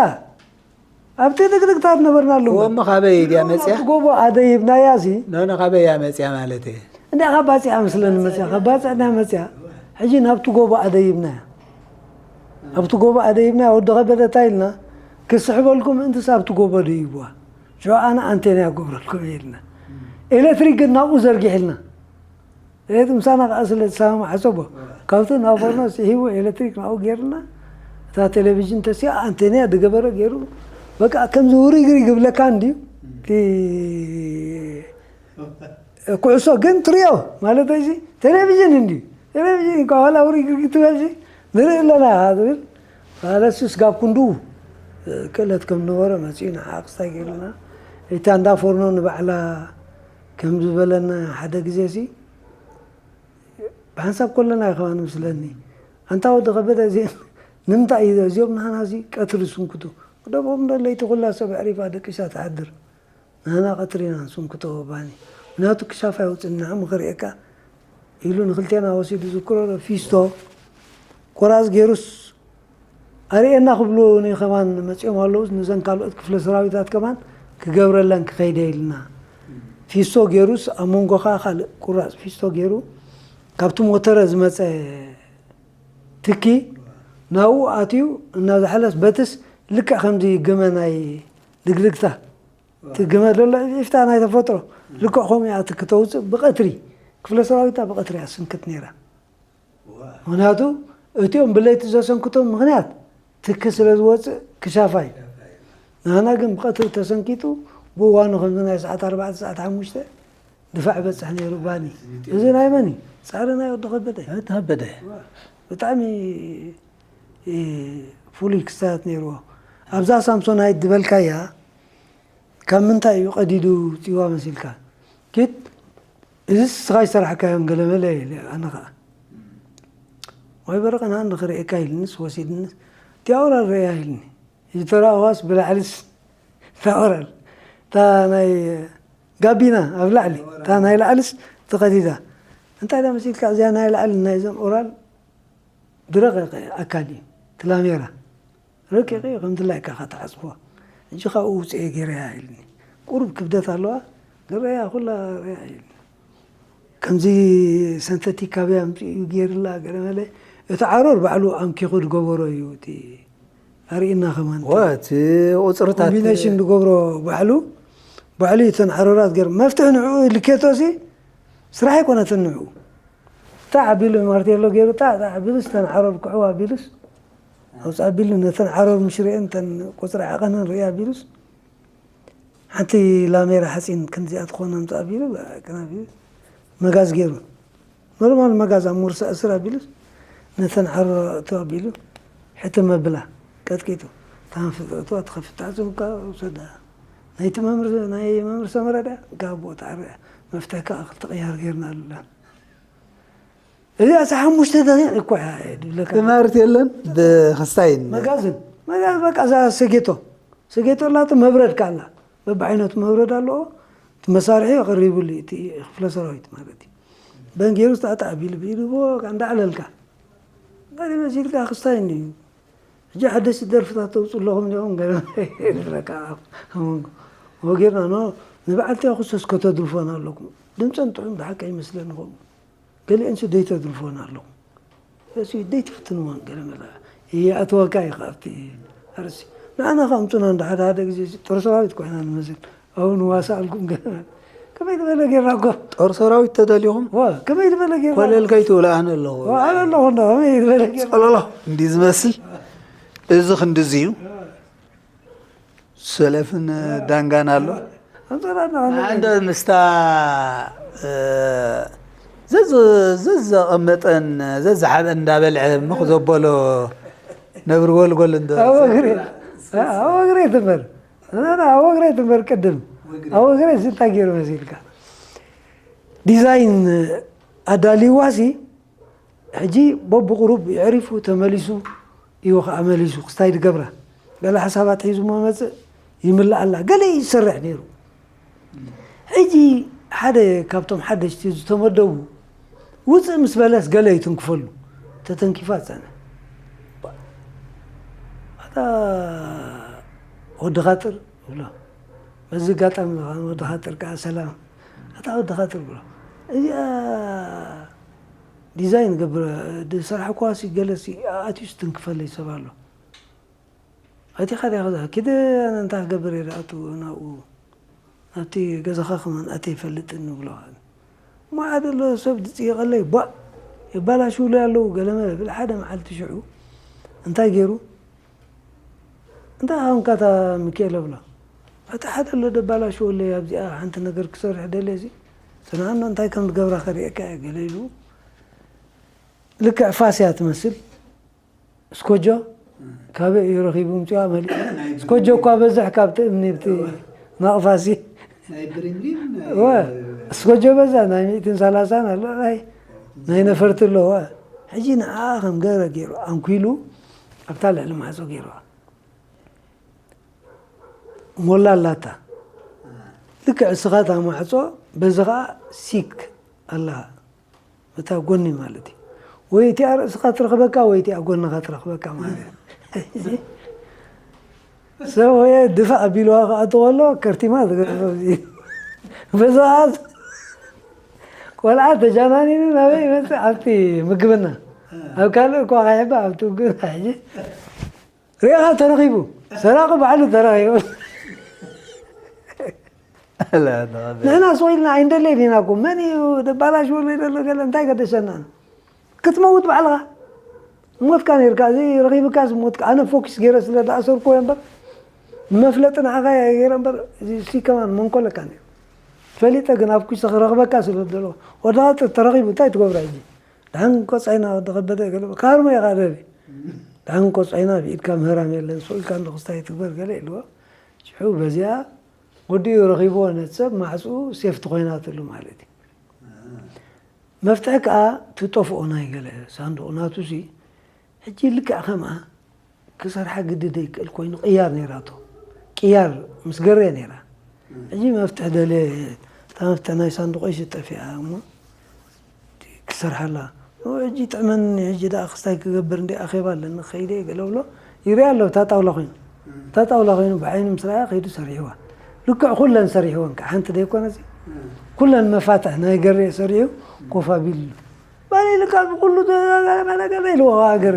ኣብቲ ድግድግታ ዝነበርናሉ ወሞ ካበይ ድያ መፅያ ጎቦ ኣደይብናያ ሲ ኖኖ ካበይ እያ መፅያ ማለት እየ እንዳ ካብ ባፅዕ ምስለኒ መፅያ ካብ ባፅዕ እንዳ መፅያ ሕጂ ናብቲ ጎቦ ኣደይብናያ ኣብቲ ጎቦ ኣደይብናያ ወዲ ከበደ እንታይ ኢልና ክስሕበልኩም ምእንትስ ኣብቲ ጎቦ ደይብዋ ሽዑ ኣነ ኣንቴና ይገብረልኩም ኢልና ኤሌክትሪክ ግን ናብኡ ዘርጊሕልና እቲ ምሳና ከዓ ስለ ዝሰማማዕ ዓፀቦ ካብቲ ናብ ፎርኖ ስሒቡ ኤሌክትሪክ ናብኡ ገይርና እታ ቴሌቪዥን ተሲኣ ኣንቴና ድገበረ ገይሩ በቃ ከምዚ ውሪግሪግ ይብለካ እንድዩ እቲ ኩዕሶ ግን ትሪኦ ማለት እዚ ቴሌቪዥን እንድዩ ቴሌቪዥን እኳ ዋላ ውሪግሪግ ትበልሲ ንርኢ ኣለና ትብል ማለት ስጋብ ክንዱ ክእለት ከም ነበረ መፂኡ ንዓ ክስታይ ገይሩና እታ እንዳ ፎርኖ ንባዕላ ከም ዝበለና ሓደ ግዜ ሲ ብሓንሳብ ከለና እዩ ከማን ምስለኒ ኣንታ ወዲ ከበደ እዚ ንምንታይ እዩ እዚኦም ንሃና እዚ ቀትሪ ዝስንክቱ ክደቦም ዶ ለይቲ ኩላ ሰብ ኣዕሪፋ ደቂሳ ትሓድር ንሃና ቀትሪ ኢና ንስንክቶ ባኒ ምክንያቱ ክሻፍ ኣይወፅን ንዓም ክርእየካ ኢሉ ንክልቴና ወሲዱ ዝክሮ ፊስቶ ቆራፅ ገይሩስ ኣርእየና ክብሉ ንከማን መፂኦም ኣለዉ ነዘን ካልኦት ክፍለ ሰራዊታት ከማን ክገብረለን ክኸይደ ኢልና ፊስቶ ገይሩስ ኣብ መንጎኻ ካልእ ቁራፅ ፊስቶ ገይሩ ካብቲ ሞተረ ዝመፀ ትኪ ናብኡ ኣትዩ እናዝሓለስ በትስ ልክዕ ከምዚ ግመ ናይ ድግድግታ እቲ ግመ ዘሎ ኢፍታ ናይ ተፈጥሮ ልክዕ ከምኡ እያ ትኪ ተውፅእ ብቐትሪ ክፍለ ሰራዊታ ብቐትሪ እያ ስንክት ነይራ ምክንያቱ እቲኦም ብለይቲ ዘሰንክቶም ምክንያት ትኪ ስለ ዝወፅእ ክሻፋይ ንሃና ግን ብቐትሪ ተሰንኪቱ ብእዋኑ ከምዚ ናይ ሰዓት ኣርባዕተ ሰዓት ሓሙሽተ ድፋዕ በፅሕ ነይሩ ባኒ እዚ ናይ መን እዩ ፃዕሪ ናይ ወዲ ከበደ ተበደ ብጣዕሚ ፍሉይ ክስታያት ነይርዎ ኣብዛ ሳምሶናይት ዝበልካያ ካብ ምንታይ እዩ ቀዲዱ ፅዋ መሲልካ ኪድ እዚ ስኻ ይሰራሕካዮም ገለመለ ኢለ ኣነ ከዓ ወይ በረቀና እንድክርእየካ ኢልንስ ወሲድንስ እቲ ኣውራል ርእያ ኢልኒ ዝተራእዋስ ብላዕልስ ታወራል እታ ናይ ጋቢና ኣብ ላዕሊ እታ ናይ ላዕልስ ተቐዲዳ እንታይ ዳ መሲልካ እዚኣ ናይ ላዕሊ ናይዞም ኦራል ዝረቐቐ ኣካል እዩ ትላሜራ ረቂቕ እዩ ከም ድላይካ ከተዓፅፎ ሕጂ ካብኡ ውፅኤ ገይረያ ኢልኒ ቁሩብ ክብደት ኣለዋ ዝረያ ኩላ ረያ ኢልኒ ከምዚ ሰንተቲክ ካበይ ኣምፅኡ ገይርላ ገለ መለ እቲ ዓሮር ባዕሉ ኣምኪኹ ዝገበሮ እዩ እቲ ኣርእና ከማን እቲ ቁፅርታት ኮምቢኔሽን ዝገብሮ ባዕሉ ባዕሉ እዩ እተን ዓረራት ገይሩ። መፍትሒ ንዕኡ ልኬቶ ሲ ስራሕ ኣይኮነትን ንዕኡ። እታ ዓቢሉ ማርቴሎ ገይሩ፣ እታ፣ እታ ዓቢሉስ እተን ዓረር ክዕው ኣቢሉስ፣ ኣውፅእ ኣቢሉ ነተን ዓረር ምስ ርእየን፣ እተን ቁፅሪ ዓቐነን ርእዩ ኣቢሉስ፣ ሓንቲ ላሜራ ሓፂን ክንዚኣ ትኾን ኣምፅእ ኣቢሉ፣ በቃ ኣቢሉ መጋዝ ገይሩ። ኖርማል መጋዝ ኣብ ሙርሳ እስር ኣቢሉስ፣ ነተን ዓረር ኣእቱ ኣቢሉ፣ ሕትም ኣብላ፣ ቀጥቂጡ። እታ ፍጥረቱ ትኸፍት፣ ዓፅምካ ውሰዳ። ናይቲ መምህር፣ ናይ መምህር ሰመረ ድያ? እንካ ኣብኡ ትዓረ እያ። መፍትሒ ከዓ ክልተ ቅያር ገይርና ኣሉላ። እዚኣ ሓሙሽተ ደቂቕ እኮ እያ ድብለካ። ትምህርቲ የለን፣ ብክስታይ መጋዝን፣ መጋዝ በቃ እዛ ሰጌቶ፣ ሰጌቶ ኣላቶ፣ መብረድ ከኣ ኣላ። በብዓይነቱ መብረድ ኣለዎ። እቲ መሳርሒ ኣቐሪቡሉ እቲ ክፍለ ሰራዊት ማለት እዩ። በንጌሩስ ጣጣ ኣቢሉ ብኢዱ ብኡ በቃ እንዳዕለልካ። እንታይ መሲልካ ክስታይ እንድዩ። ሕጂ ሓደስቲ ደርፍታት ተውፅኡ ኣለኹም ዲኹም? ገለ ይብለካ ኣብ መንጎ። እዎ ጌርና፣ ኖ፣ ንበዓልቲ ኣኹሰስ ከተድርፎና ኣለኩም። ድምፀን ጥዑም ብሓቂ ኣይመስለኒ ከምኡ። ገሊአን ሲ ደይተድርፎና ኣለኹም። እሲ ደይትፍትንወን ገለ መለ ይኣትወካ እዩ ካብቲ ኣርእስቲ። ንዓና ከ ኣምፁና እንዳ ሓደ ሓደ ግዜ ጦር ሰራዊት ኮይና ንመስል። ኣብኡ ንዋሳኣልኩም ገለ መለ። ከመይ ዝበለ ጌርና እኮ። ጦር ሰራዊት ተደሊኹም? ዋ፣ ከመይ ዝበለ ጌርና? ኮለል ከይትብሉ ኣነ ኣለኹ። ዋ፣ ኣነ ኣለኹ እንዶ፣ ከመይ ዝበለ ጌርና? ጸለሎ እንዲ ዝመስል እዚ ክንድዚ እዩ። ሰለፍን ዳንጋን ኣሎ። ኣንጸላና ኣነ ንሓደ ምስታ፣ እ፣ ዘዝ-፣ ዘዘቐመጠን ዘዝሓበን እንዳበልዐ ምኽ ዘበሎ ነብሪ ጎልጎል እንዶ ኣብ እግሪ፣ ኣብ እግሪ ትንበር። ኣነ ኣብ እግሪ ትንበር ቅድም። ኣብ እግሪ እንታይ ገይሩ መሲልካ? ዲዛይን ኣዳልዋሲ ሕጂ በብቑሩብ የዕሪፉ ተመሊሱ እዩ ኸዓ መሊሱ ክስታይ ድገብራ። ገለ ሓሳባት ሒዙ እሞ መጽእ ይምልኣላ። ገለ እዩ ዝሰርሕ ነይሩ። ሕጂ ሓደ ካብቶም ሓደሽቲ ዝተመደቡ ውፅእ ምስ በለስ ገለ ይትንክፈሉ። ተተንኪፋ ጸነ። ኣታ ወዲ ኻጥር ብሎ። በዚ ኣጋጣሚ ወዲ ኻጥር ከዓ ሰላም። ኣታ ወዲ ኻጥር ብሎ። እዚኣ ዲዛይን ገብረ፣ ዝሰርሓ ኳሲ ገለሲ ኣትዩስ ትንክፈለይ ሰብ ኣሎ። ኣቲ ኻዲ ኸዛ፣ ኪደ ኣነ እንታይ ክገብር እየ ደኣቱ ናብኡ፣ ናብቲ ገዛኻ ከማን ኣተ ይፈልጥን ንብሎ። እሞ ሓደ ኣሎ ሰብ ዝፅይቐለይ፣ ቧእ፣ የባላሽውለይ ኣለዉ፣ ገለመለ ብል ሓደ መዓልቲ ሽዑ እንታይ ገይሩ? እንታይ ሃንካታ ሚካኤል ኣብላ? እቲ ሓደ ኣሎ ደባላሽወለይ ኣብዚኣ ሓንቲ ነገር ክሰርሕ ደልየ ሲ ጽንዓኖ እንታይ ከም ዝገብራ ከርእየካ እየ ገለ ኢሉ ልክዕ ፋስ እያ ትመስል። እስኮጆ ካበይ እዩ ረኺቡ ምጽዋ መሊኡ? እስኮጆ እኳ በዝሕ ካብቲ እምኒ ብቲ ናቕፋሲ። ናይ ብሪምሪም ናይ እወ፣ እስኮጆ በዛ ናይ ሚእትን ሰላሳን ኣሎ ናይ ናይ ነፈርቲ ኣለዋ። ሕጂ ንዓ ከም ገረ ገይሩ ኣንኪሉ ኣብታ ልዕሊ ማዕጾ ገይርዋ። ሞላ ኣላታ። ልክዕ እስኻ እታ ማዕጾ፣ በዚ ኸዓ ሲክ ኣላ። እታ ጎኒ ማለት እዩ። ወይ እቲኣ ርእስኻ ትረኽበካ፣ ወይ እቲኣ ጎንኻ ትረኽበካ ማለት እዩ። ሰብ ሆየ ድፋዕ ኣቢልዋ ክኣቱ ከሎ፣ ከርቲማ ትገርፎ። በዚ ኸዓ ቆልዓ ተጃናኒኑ ናበይ ይመጽእ? ኣብቲ ምግብና። ኣብ ካልእ እኳ ከይሕባ፣ ኣብቲ ምግብና ሕጂ ሪኢኻ ተረኺቡ፣ ሰራቒ ባዕሉ ተረኺቡ። ንሕና ስቕ ኢልና ኣይንደለይን ኢና እኮ። መን እዩ ደባላሽ ወሎ ይደሎ ገለ እንታይ ገደሰና? ክትመውት ባዕልኻ ሞትካ ነይርካ፣ እዚ ረኺብካስ ሞትካ። ኣነ ፎኪስ ገይረ ስለ ዝኣሰርኩ እየ እምበር፣ ንመፍለጢ ንዓኻ እየ ገይረ እምበር፣ እዚ ሲ ከማን መንኮለካ ነይሩ። ፈሊጠ ግን ኣብ ኩይሰ ክረኽበካ ስለ ዝደለኹ፣ ወዲ ኻጥር ተረኺቡ እንታይ ትገብሮ ሕጂ? ደሓን ቆጻይና ወዲ ከበደ ገለ፣ ካርሞ ኢኻ ደሊ። ደሓን ቆጻይና ብኢድካ ምህራም የለን፣ ስቕ ኢልካ እንዶ ክስታይ ትግበር ገለ ኢልዎ። ሽዑ በዚኣ ወዲኡ ረኺብዎ ነቲ ሰብ ማዕጽኡ ሴፍቲ ኮይናትሉ ማለት እዩ። መፍትሒ ከኣ ትጠፍኦ ናይ ገለ ሳንዱቕ ናቱሲ፣ ሕጂ ልክዕ ከምኣ ክሰርሓ ግዲ ደይክእል ኮይኑ ቅያር ነይራቶ። ቅያር ምስ ገሬ ነይራ። ሕጂ መፍትሒ ደልየ፣ እታ መፍትሒ ናይ ሳንዱቐይሲ ጠፊኣ እሞ ክሰርሓላ። ኦ፣ ሕጂ ጥዕመኒ፣ ሕጂ ደኣ ክስታይ ክገብር እንደ ኣኼባ ኣለኒ፣ ክኸይደ እየ ገለ ብሎ። ይሪኣ ኣሎ፣ እታ ጣውላ ኮይኑ። እታ ጣውላ ኮይኑ ብዓይኑ ምስ ረኣያ ከይዱ ሰሪሕዋ። ልክዕ ኩለን ሰሪሕወን ከ፣ ሓንቲ ደይኮነሲ? ኩለን መፋትሕ ናይ ገሬ ሰሪሑ ኮፍ ኣቢሉ። ባለይ ልካ ብኩሉ ተጋጋለ መለገለ ኢልዎ ከኣ ገሬ።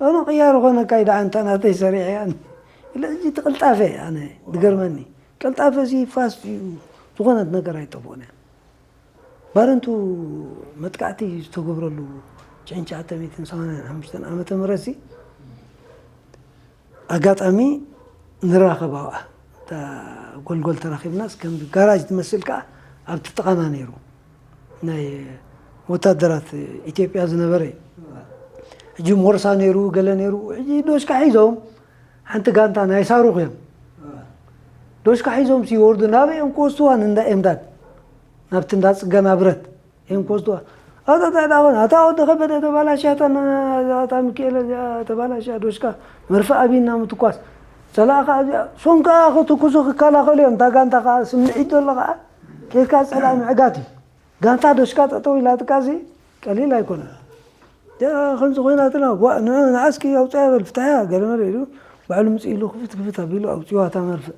ኣነ ቅያር ኾነካ ኢዳ ኣንታ ናተይ ሰሪሐ እያ። ኢለ ሕጂ ትቕልጣፈ ኣነ ድገርመኒ። ቀልጣፈ እዚ ፋስት እዩ፣ ዝኾነት ነገር ኣይጠፍኦን እያ። ባረንቱ መጥቃዕቲ ዝተገብረሉ ትሽዓተ ሚእትን ሰማንያን ሓሙሽተን ዓመተ ምህረት እዚ ኣጋጣሚ ንራኸብ ኣብኣ፣ እታ ጎልጎል ተራኺብናስ ከም ጋራጅ ትመስል ከኣ ኣብቲ ጥቓና ነይሩ። ናይ ወታደራት ኢትዮጵያ ዝነበረ እዩ። ሕጂ ሞርሳ ነይሩ፣ ገለ ነይሩ። ሕጂ ዶሽካ ሒዞም፣ ሓንቲ ጋንታ ናይ ሳሩኽ እዮም። ዶሽካ ሒዞም ሲወርዱ ናበይ እዮም ክወስድዋ? ንእንዳ ኤምዳድ፣ ናብቲ እንዳ ጽገና ብረት እዮም ክወስድዋ። ኣታ እንታይ ደኣ ኾነ? ኣታ ወዲ ከበደ ተባላሽያ፣ እታ ና-፣ እታ ሚካኤል እዚኣ ተባላሽያ፣ ዶሽካ መርፍእ ኣብይና ምትኳስ። ጸላእኻ ኣብዚኣ፣ ሶም ከኣ ክትኩሱ ክከላኸሉ እዮም። እታ ጋንታ ከኣ ስምዒት ዘሎ ከኣ ኬድካ ጸላኢ ምዕጋት እዩ። ጋንታ ዶሽካ ጠጠው ኢላትካ እዚ ቀሊል ኣይኮነን። ያ ከምዚ ኮይናትና፣ ዋ፣ ን-፣ ንዓስኪ ኣውፅያ በል፣ ፍታያ፣ ገለመለ ኢሉ ባዕሉ ምፅእ ኢሉ ክፍት ክፍት ኣቢሉ ኣውፅዋ እታ መርፍእ።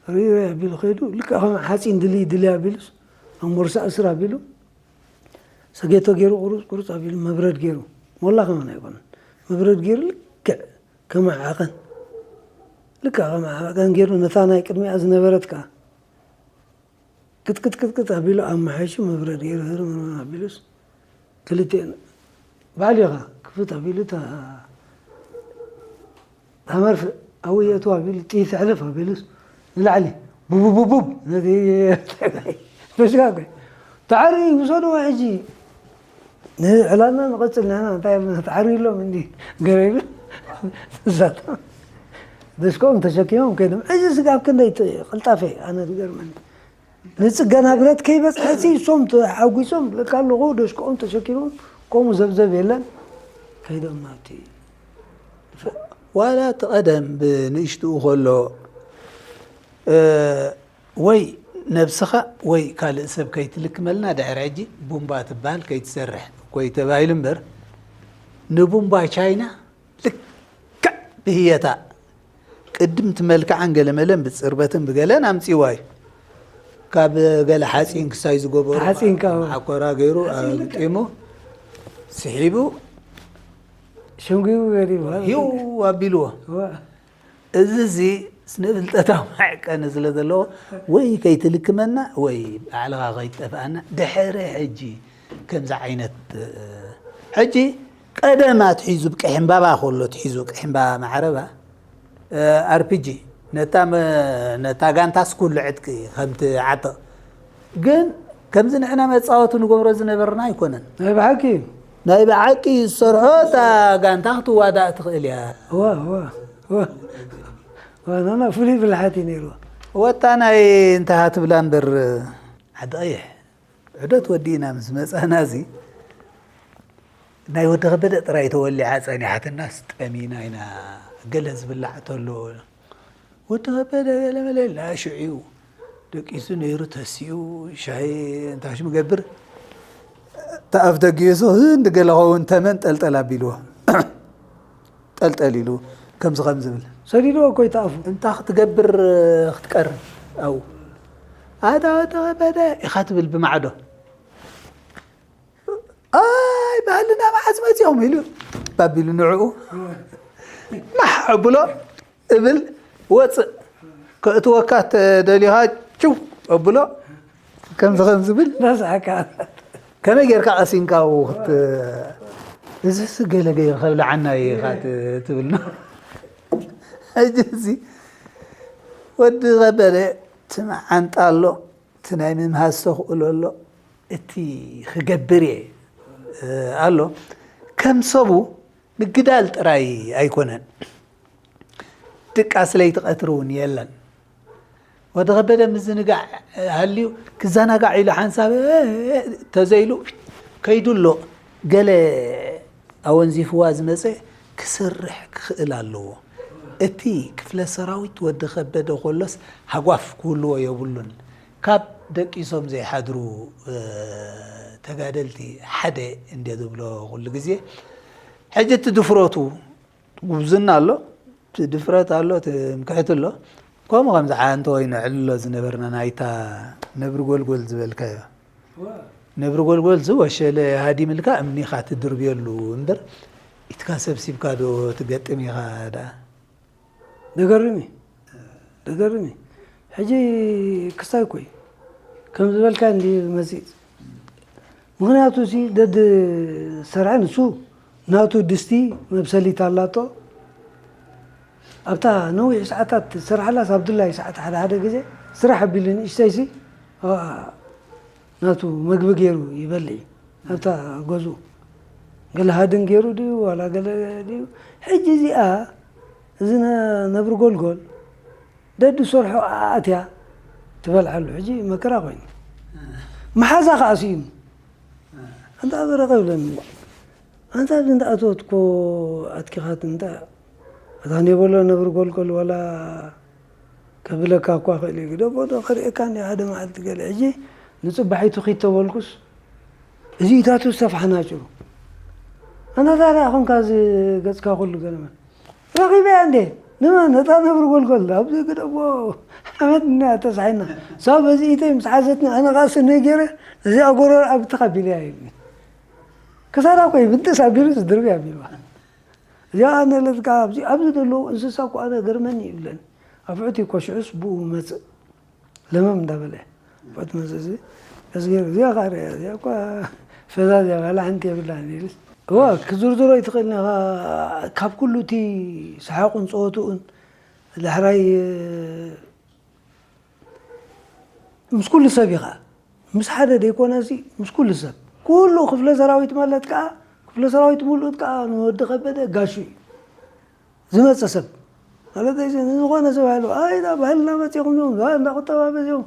ርይ ርይ ኣቢሉ ከይዱ፣ ልክዕ ከም ሓፂን ድልይ ድልይ ኣቢሉስ፣ ኣብ ሞርሳ እስር ኣቢሉ፣ ሰጌቶ ገይሩ ቁሩፅ ቁሩፅ ኣቢሉ መብረድ ገይሩ። ሞላ ከማን ኣይኮነን። መብረድ ገይሩ ልክዕ ከም ዓቐን፣ ልክዕ ከም ዓቐን ገይሩ ነታ ናይ ቅድሚኣ ዝነበረት ከዓ ክትክትክትክት ኣቢሉ ኣመሓይሹ መብረድ ገይሩ ህርም ኣቢሉስ፣ ክልቲኤን ባዕሉ ኢኻ ክፍት ኣቢሉ እታ፣ እታ መርፍእ ኣብኡ የእትዋ ኣቢሉ ጥይት ሕልፍ ኣቢሉስ ንላዕሊ ቡቡቡቡብ ነቲ ተሽካከ ተዓሪ ይውሰድዎ። ሕጂ ንዕላልና ንቐጽል ንሕና እንታይ ኢልና ተዓሪ ኢሎም እንዲ ገለ ይብል። እዛታ ደሽኮም ተሸኪሞም ከይዶም። ሕጂ ስጋብ ክንደይ ት-፣ ቅልጣፈ ኣነ ዝገርመኒ። ንጽገና ብረት ከይበጽሐ ሲ እሶም ተሓጒሶም ለካ ኣለኹ ደሽኮኦም ተሸኪሞም ከምኡ ዘብዘብ የለን። ከይዶም ናብቲ ዋላ እቲ ቀደም ብንእሽትኡ ከሎ፣ እ፣ ወይ ነብስኻ ወይ ካልእ ሰብ ከይትልክመልና ድሕሪ ሕጂ ቡምባ ትበሃል ከይትሰርሕ እኮ እዩ ተባሂሉ እምበር፣ ንቡምባ ቻይና ልክዕ ብህየታ ቅድም እቲ መልክዓን ገለመለን ብጽርበትን ብገለን ኣምጺዋ እዩ። ካብ ገለ ሓጺን ክሳይ ዝገበሩ ሓጺን ካብ ዓኮራ ገይሩ ሓጺን ልክዕ። ኣግጢሙ ስሒቡ ሸንጉዩ ገይሩ ይበሃል። ሂው ኣቢልዎ። እዋ። እዚ እዚ ስነ ፍልጠታዊ መዐቀኒ ስለ ዘለዎ ወይ ከይትልክመና ወይ ባዕልኻ ከይትጠፍኣና ድሕሪ ሕጂ ከምዚ ዓይነት፣ እ፣ ሕጂ ቀደም ኣትሒዙ ብቀይ ዕምባባ ከሎ ኣትሒዙ ቀይ ዕምባባ ማዕረባ፣ እ፣ ኣር ፒ ጂ ነታ መ-፣ ነታ ጋንታ ስኩል ዕጥቂ ከምቲ ዓጥቕ ግን ከምዚ ንሕና መጻወቲ ንገብሮ ዝነበርና ኣይኮነን። ናይ ብሓቂ እዩ። ናይ ብሓቂ እዩ ዝሰርሖ፣ እታ ጋንታ ክትዋዳእ ትኽእል እያ። እዋ፣ እዋ፣ እዋ። እዋ፣ ናና ፍሉይ ብልሓት እዩ ነይርዋ። ወታ ናይ እንተ ሃትብላ እምበር፣ ዓዲ ቀይሕ ዑደት ወዲእና ምስ መጻና እዚ ናይ ወዲ ከበደ ጥራይ ተወሊዓ ጸኒሓትናስ ጠሚና ኢና። ገለ ዝብላዕ ተሎ ወዲ ከበደ ገለ መለ ኢልና ሽዑ ደቂሱ ነይሩ ተሲኡ ሻሂ እንታሽ ምገብር ተኣፍ ደጊሱ እንዲ ገለ ኸውን ተመን ጠልጠል ኣቢልዎ። ጠልጠል ኢሉ ከምዚ ከም ዝብል ሰዲድዎ እኮ ይተኣፉ። እንታ ክትገብር ክትቀርብ ኣው ኣታ ወዲ ከበደ ኢኻ ትብል ብማዕዶ። ኣይ ባህልና መዓዝ መፂኦም ኢሉ ባቢሉ ንዕኡ ማሕ ብሎ እብል ወፅእ ከእትወካ ተደሊኻ ችው ኣብሎ ከምዚ ከም ዝብል ናስሓካ ከመይ ጌርካ ቀሲንካ ውክት እዚ ስገለገ ከብልዓና እዩ ኢኻ ት-፣ ትብል ነው። ሕጂ እዚ ወዲ ቀበለ ትመዓንጣ ኣሎ። እቲ ናይ ምምሃዝ ተኽእሎ ኣሎ፣ እቲ ክገብር እየ፣ እ፣ ኣሎ። ከም ሰቡ ምግዳል ጥራይ ኣይኮነን፣ ድቃስ ለይቲ ቀትሪ እውን የለን። ወዲ ከበደ ምዝንጋዕ ሃልዩ ክዘናጋዕ ኢሉ ሓንሳብ፣ እ፣ እ፣ ተዘይሉ ከይዱ ኣሎ። ገለ ኣወንዚፍዋ ዝመጸ ክሰርሕ ክኽእል ኣለዎ። እቲ ክፍለ ሰራዊት ወዲ ከበደ ኮሎስ ሃጓፍ ክህልዎ የብሉን። ካብ ደቂሶም ዘይሓድሩ፣ እ፣ ተጋደልቲ ሓደ እንደ ዝብሎ ኩሉ ግዜ። ሕጂ እቲ ድፍረቱ ጉብዝና ኣሎ፣ እቲ ድፍረት ኣሎ፣ እቲ ምክሕቲ ኣሎ። ከምኡ ከምዚ ዓንተ ወይ ነዕልሎ ዝነበርና ናይታ ነብሪ ጎልጎል ዝበልካዮ። ነብሪ ጎልጎል ዝወሸለ ሃዲምልካ እምኒኻ ትድርብየሉ እምበር፣ ኢትካ ሰብሲብካ ዶ ትገጥም ኢኻ ደኣ? ደገርም እዩ። ደገርም እዩ። ሕጂ ክስታይ እኮ እዩ። ከም ዝበልካ እንዲ መጺጽ። ምኽንያቱ ሲ ደድ ሰርዐ ንሱ ናቱ ድስቲ መብሰሊት ኣላቶ። ኣብታ ነዊሕ ሰዓታት ዝሰርሓላስ ኣብ ድላይ ሰዓት ሓደ ሓደ ግዜ ስራሕ ኣቢሉ ንእሽተይሲ፣ ኣ፣ ናቱ መግቢ ገይሩ ይበልዕ እዩ። ኣብታ ገዝኡ ገለ ሃድን ገይሩ ድዩ ዋላ ገለ ድዩ? ሕጂ እዚኣ እዚ ነ-፣ ነብሪ ጎልጎል ደዱ ሰርሖ ኣእትያ ትበልዓሉ። ሕጂ መከራ ኮይኑ። መሓዛ ከኣ ስኢኑ። ኣንታ በረቐ ይብለኒ። ኣንታ ኣብዚ እንዳኣተወት እኮ ኣትኪኻት እንታ እታ ኔበሎ ነብሪ ጎልጎል ዋላ ከብለካ እኳ ክእል እዩ። ግደፎ ዶ ክርእየካ እንዲ ሓደ መዓልቲ ገለ። ሕጂ ንጽባሒቱ ኪድ ተበልኩስ እዚ ኢታቱ ዝተፋሕና ጭሩ። ኣንታ ታዲያ ኾንካ እዚ ገጽካ ኩሉ ገለ መን ረኺበያ እንዴ? ንመን? ነታ ነብሪ ጎልጎል። ኣብዚ ግደፎ ሓመድ እና ተሳሒና። ሳብ በዚ ኢተይ ምስ ሓዘትኒ ኣነ ኸኣ ስነይ ገይረ እዚኣ ጎረር ኣብ ተኻቢለያ ይብኒ። ክሳዳ እኮ ይብጥስ ኣቢሉ ዝድርብ ኣቢልዋ። እዚኣ ነለትካ ኣብዚ፣ ኣብዚ ዘለዉ እንስሳ እኮ ኣነ ገርመኒ ይብለን። ኣፍዑት እኮ ሽዑስ ብኡ መጽእ። ለመም እንዳበለ። ኣፍዑት መጽእ እዚ፣ እዚ ገይሩ፣ እዚኣ ኻርያ፣ እዚኣ እኳ ፈዛዝ እያ፣ ዋላ ሓንቲ የብላን ኢልስ። እዋ፣ ክዝርዝሮ ይትኽእል ኢኻ። ካብ ኩሉ እቲ ሰሓቑን ጸወትኡን፣ ዳሕራይ፣ ምስ ኩሉ ሰብ ኢኻ። ምስ ሓደ ደይኮነሲ፣ ምስ ኩሉ ሰብ። ኩሉ ክፍለ ሰራዊት ማለት ከኣ፣ ክፍለ ሰራዊት ሙሉእ ከኣ ንወዲ ከበደ ጋሹ እዩ። ዝመጸ ሰብ። ማለት እዚ ንዝኾነ ሰብ ሃሉ፣ ኣይ፣ ዳ ባህልና መጺኹም እዮም፣ ዳ እንዳ ቁጠባ መጺኹም።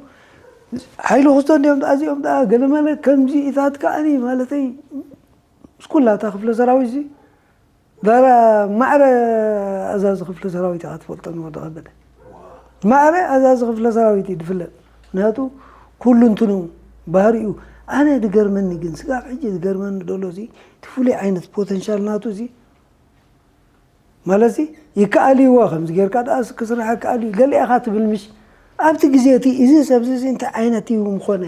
ሓይሉ ክስቶ እንዲኦም፣ ዳ እዚኦም፣ ዳ ገለ መለ ከምዚ ኢታት ከኣኒ፣ ማለተይ፣ ምስ ኩላ እታ ክፍለ ሰራዊት እዚ፣ ዳራ ማዕረ ኣዛዚ ክፍለ ሰራዊት ኢኻ ትፈልጦ ንወዲ ከበደ። ማዕረ ኣዛዚ ክፍለ ሰራዊት እዩ ዝፍለጥ። ምክንያቱ፣ ኩሉ እንትኑ፣ ባህሪኡ፣ ኣነ ዝገርመኒ ግን፣ ስጋብ ሕጂ ዝገርመኒ ደሎ እዚ፣ እቲ ፍሉይ ዓይነት ፖተንሻል ናቱ እዚ፣ ማለትሲ፣ ይከኣል እዩ፣ ከምዚ ጌርካ ደኣ ክስራሕ ይከኣል እዩ፣ ገለ ኢኻ ትብል ምሽ? ኣብቲ ግዜ እቲ፣ እዚ ሰብ እዚ እንታይ ዓይነት እዩ ምኾነ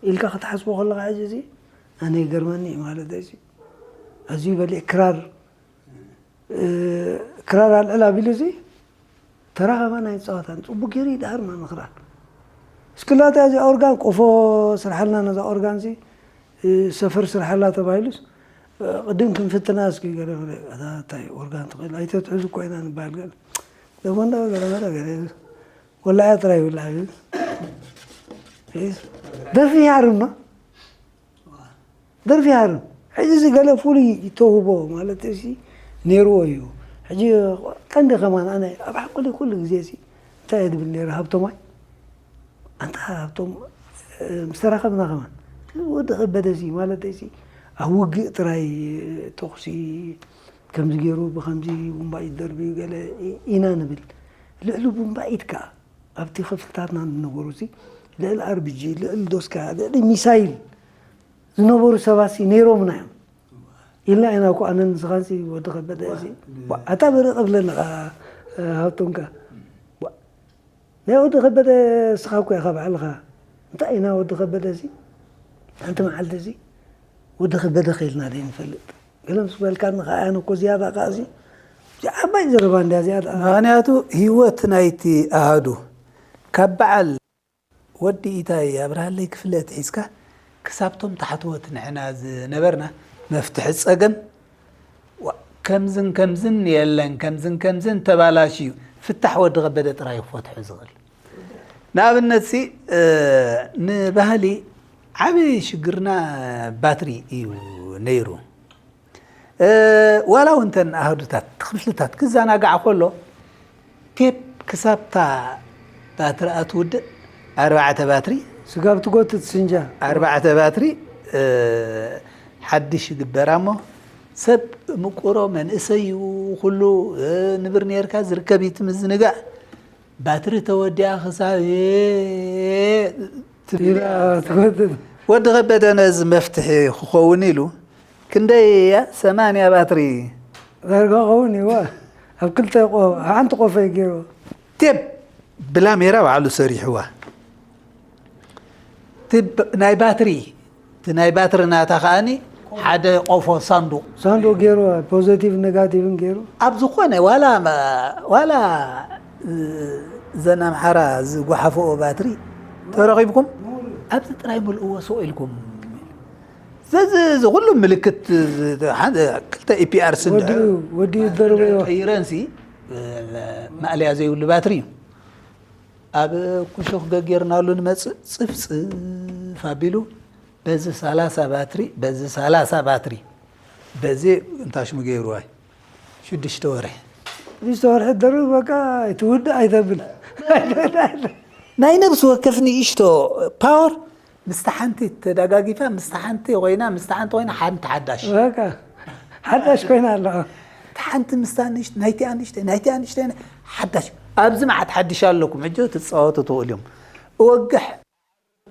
ኢልካ ክትሓስቦ ከለኻ፣ ሕጂ እዚ ኣነ ይገርመኒ እዩ ማለት እዚ። ኣዝዩ በሊዕ ክራር፣ እ፣ ክራር ኣልዕል ኣቢሉ እዚ ተራ ከማን ኣይጻወታን። ጽቡቕ ጌሩ ይድሃር ማን ክራር። እስክላታ እዚ ኦርጋን ቆፎ ስርሓልና ነዛ ኦርጋን እዚ፣ እ፣ ሰፈር ስርሓላ ተባሂሉስ፣ እ፣ ቅድም ክንፍትና እስኪ ገለ ገለ፣ ኣታ እንታይ ኦርጋን ትኽእል? ኣይተትሕዙ እኮ ኢና ንበሃል ገለ። ደሞ እንዳ ገለ ገለ ገለ። ወላያ ጥራይ ይብላዕ እዩ። ደርፊ ይሃርማ። ደርፊ ይሃርም። ሕጂ እዚ ገለ ፍሉይ ተውህቦ ማለት እዚ ነይርዎ እዩ። ሕጂ ቀንዲ ከማን ኣነ ኣብ ሓቁለይ ኩሉ ግዜ እዚ እንታይ እየ ዝብል ነይረ ሃብቶማይ? ኣንታ ሃብቶም፣ እ፣ ምስ ተራኸብና ከማን ወዲ ከበደ እዚ ማለት እዚ ኣብ ውግእ ጥራይ ተኹሲ ከምዚ ገይሩ ብኸምዚ ቡምባኢት ደርብዩ ገለ ኢ-፣ ኢና ንብል። ልዕሊ ቡምባኢት ከኣ ኣብቲ ክፍልታትና ዝነበሩ እዚ ልዕሊ ኣርቢጂ፣ ልዕሊ ዶስካ፣ ልዕሊ ሚሳይል ዝነበሩ ሰባት ሲ ነይሮምና እዮም ኢልና ኢና እኮ ኣነን ንስኻን ሲ ወዲ ከበደ እዚ። ዋ፣ ኣታ በረቐ ብለና፣ እ፣ ሃብቶምካ። ዋ፣ ናይ ወዲ ከበደ እስኻ እኮ ኢኻ ባዕልኻ። እንታይ ኢና ወዲ ከበደ እዚ? ሓንቲ መዓልቲ እዚ ወዲ ከበደ ከኢልና ደይ ንፈልጥ። ገለ ምስ በልካኒ ከኣ ኣነ እኮ ዝያዳ ከኣ እዚ፣ እዚ ዓባይ ዘረባ እንድያ ዝያዳ። ምኽንያቱ ህይወት ናይቲ ኣሃዱ ካብ በዓል ወዲ ኢታይ ኣብርሃለይ ክፍለ ኣትሒዝካ ክሳብቶም ታሕተዎት ንሕና ዝነበርና መፍትሒ ጸገም ዋ-፣ ከምዝን ከምዝን የለን፣ ከምዝን ከምዝን ተባላሽዩ፣ ፍታሕ ወዲ ከበደ ጥራይ ክፈትሖ ዝኽእል። ንኣብነት ሲ፣ እ፣ ንባህሊ ዓቢ ሽግርና ባትሪ እዩ ነይሩ። እ፣ ዋላ እውን እተን ኣሃዱታት፣ ክፍልታት ክዘናጋዕ ከሎ፣ ቴፕ ክሳብታ ባትሪኣ ትውድእ፣ ኣርባዕተ ባትሪ፣ ስጋብ ትጎትት ስንጃ። ኣርባዕተ ባትሪ፣ እ፣ ሓድሽ ይግበራ እሞ፣ ሰብ ምቁሮ መንእሰዩ ኩሉ፣ እ፣ ንብር ኔርካ ዝርከብ እዩ እቲ ምዝንጋዕ። ባትሪ ተወዲኣ ክሳብ ትብል ኢላ ትጎትት። ወዲ ከበደ ነዚ መፍትሒ ክኸውን ኢሉ ክንደይ እያ? ሰማንያ ባትሪ። ዳርጋ ክኸውን እዩ። ኣብ ክልተ ቆ-፣ ሓንቲ ቆፎ እዩ ገይሩ። ቴፕ ብላሜራ ባዕሉ ሰሪሕዋ። እቲ ብ-፣ ናይ ባትሪ፣ እቲ ናይ ባትሪ ናታ ከኣኒ ሓደ ቆፎ ሳንዱቕ። ሳንዱቕ ገይሩ፣ ፖዘቲቭ ኔጋቲቭን ገይሩ። ኣብ ዝኾነ ዋላ መ-፣ ዋላ፣ እ፣ ዘን ኣምሓራ ዝጓሓፈኦ ባትሪ ተረኺብኩም ኣብዚ ጥራይ ምልእዎ ስቕ ኢልኩም። ዘዚ እዚ ኩሉ ምልክት፣ ክልተ ኢፒኣር ስንድዕር ወዲኡ ደርበዮ። ቀይረንሲ ማእለያ ዘይብሉ ባትሪ እዩ። ኣብ ኩሹኽ ገጌርናሉ ንመጽእ ጽፍጽፍ ኣቢሉ በዚ ሰላሳ ባትሪ፣ በዚ ሰላሳ ባትሪ፣ በዚ እንታሽሙ ገይሩዋይ ሽዱሽተ ወርሒ። ሽዱሽተ ወርሒ ደርብ በቃ ኣይትውድእ ኣይተብል። ናይ ነብሲ ወከፍ ንእሽቶ ፓወር ምስታ ሓንቲ ተደጋጊፋ፣ ምስታ ሓንቲ ኮይና፣ ምስታ ሓንቲ ኮይና ሓንቲ ሓዳሽ። በቃ ሓዳሽ ኮይና ኣለዋ። እታ ሓንቲ ምስታ ንእሽቶ፣ ናይቲ ኣንሽተ፣ ናይቲ ኣንሽተ ሓዳሽ። ኣብዚ መዓት ሓድሽ ኣለኩም፣ ሕጂ ትጻወቱ ትኽእሉ እዮም። እወግሕ፣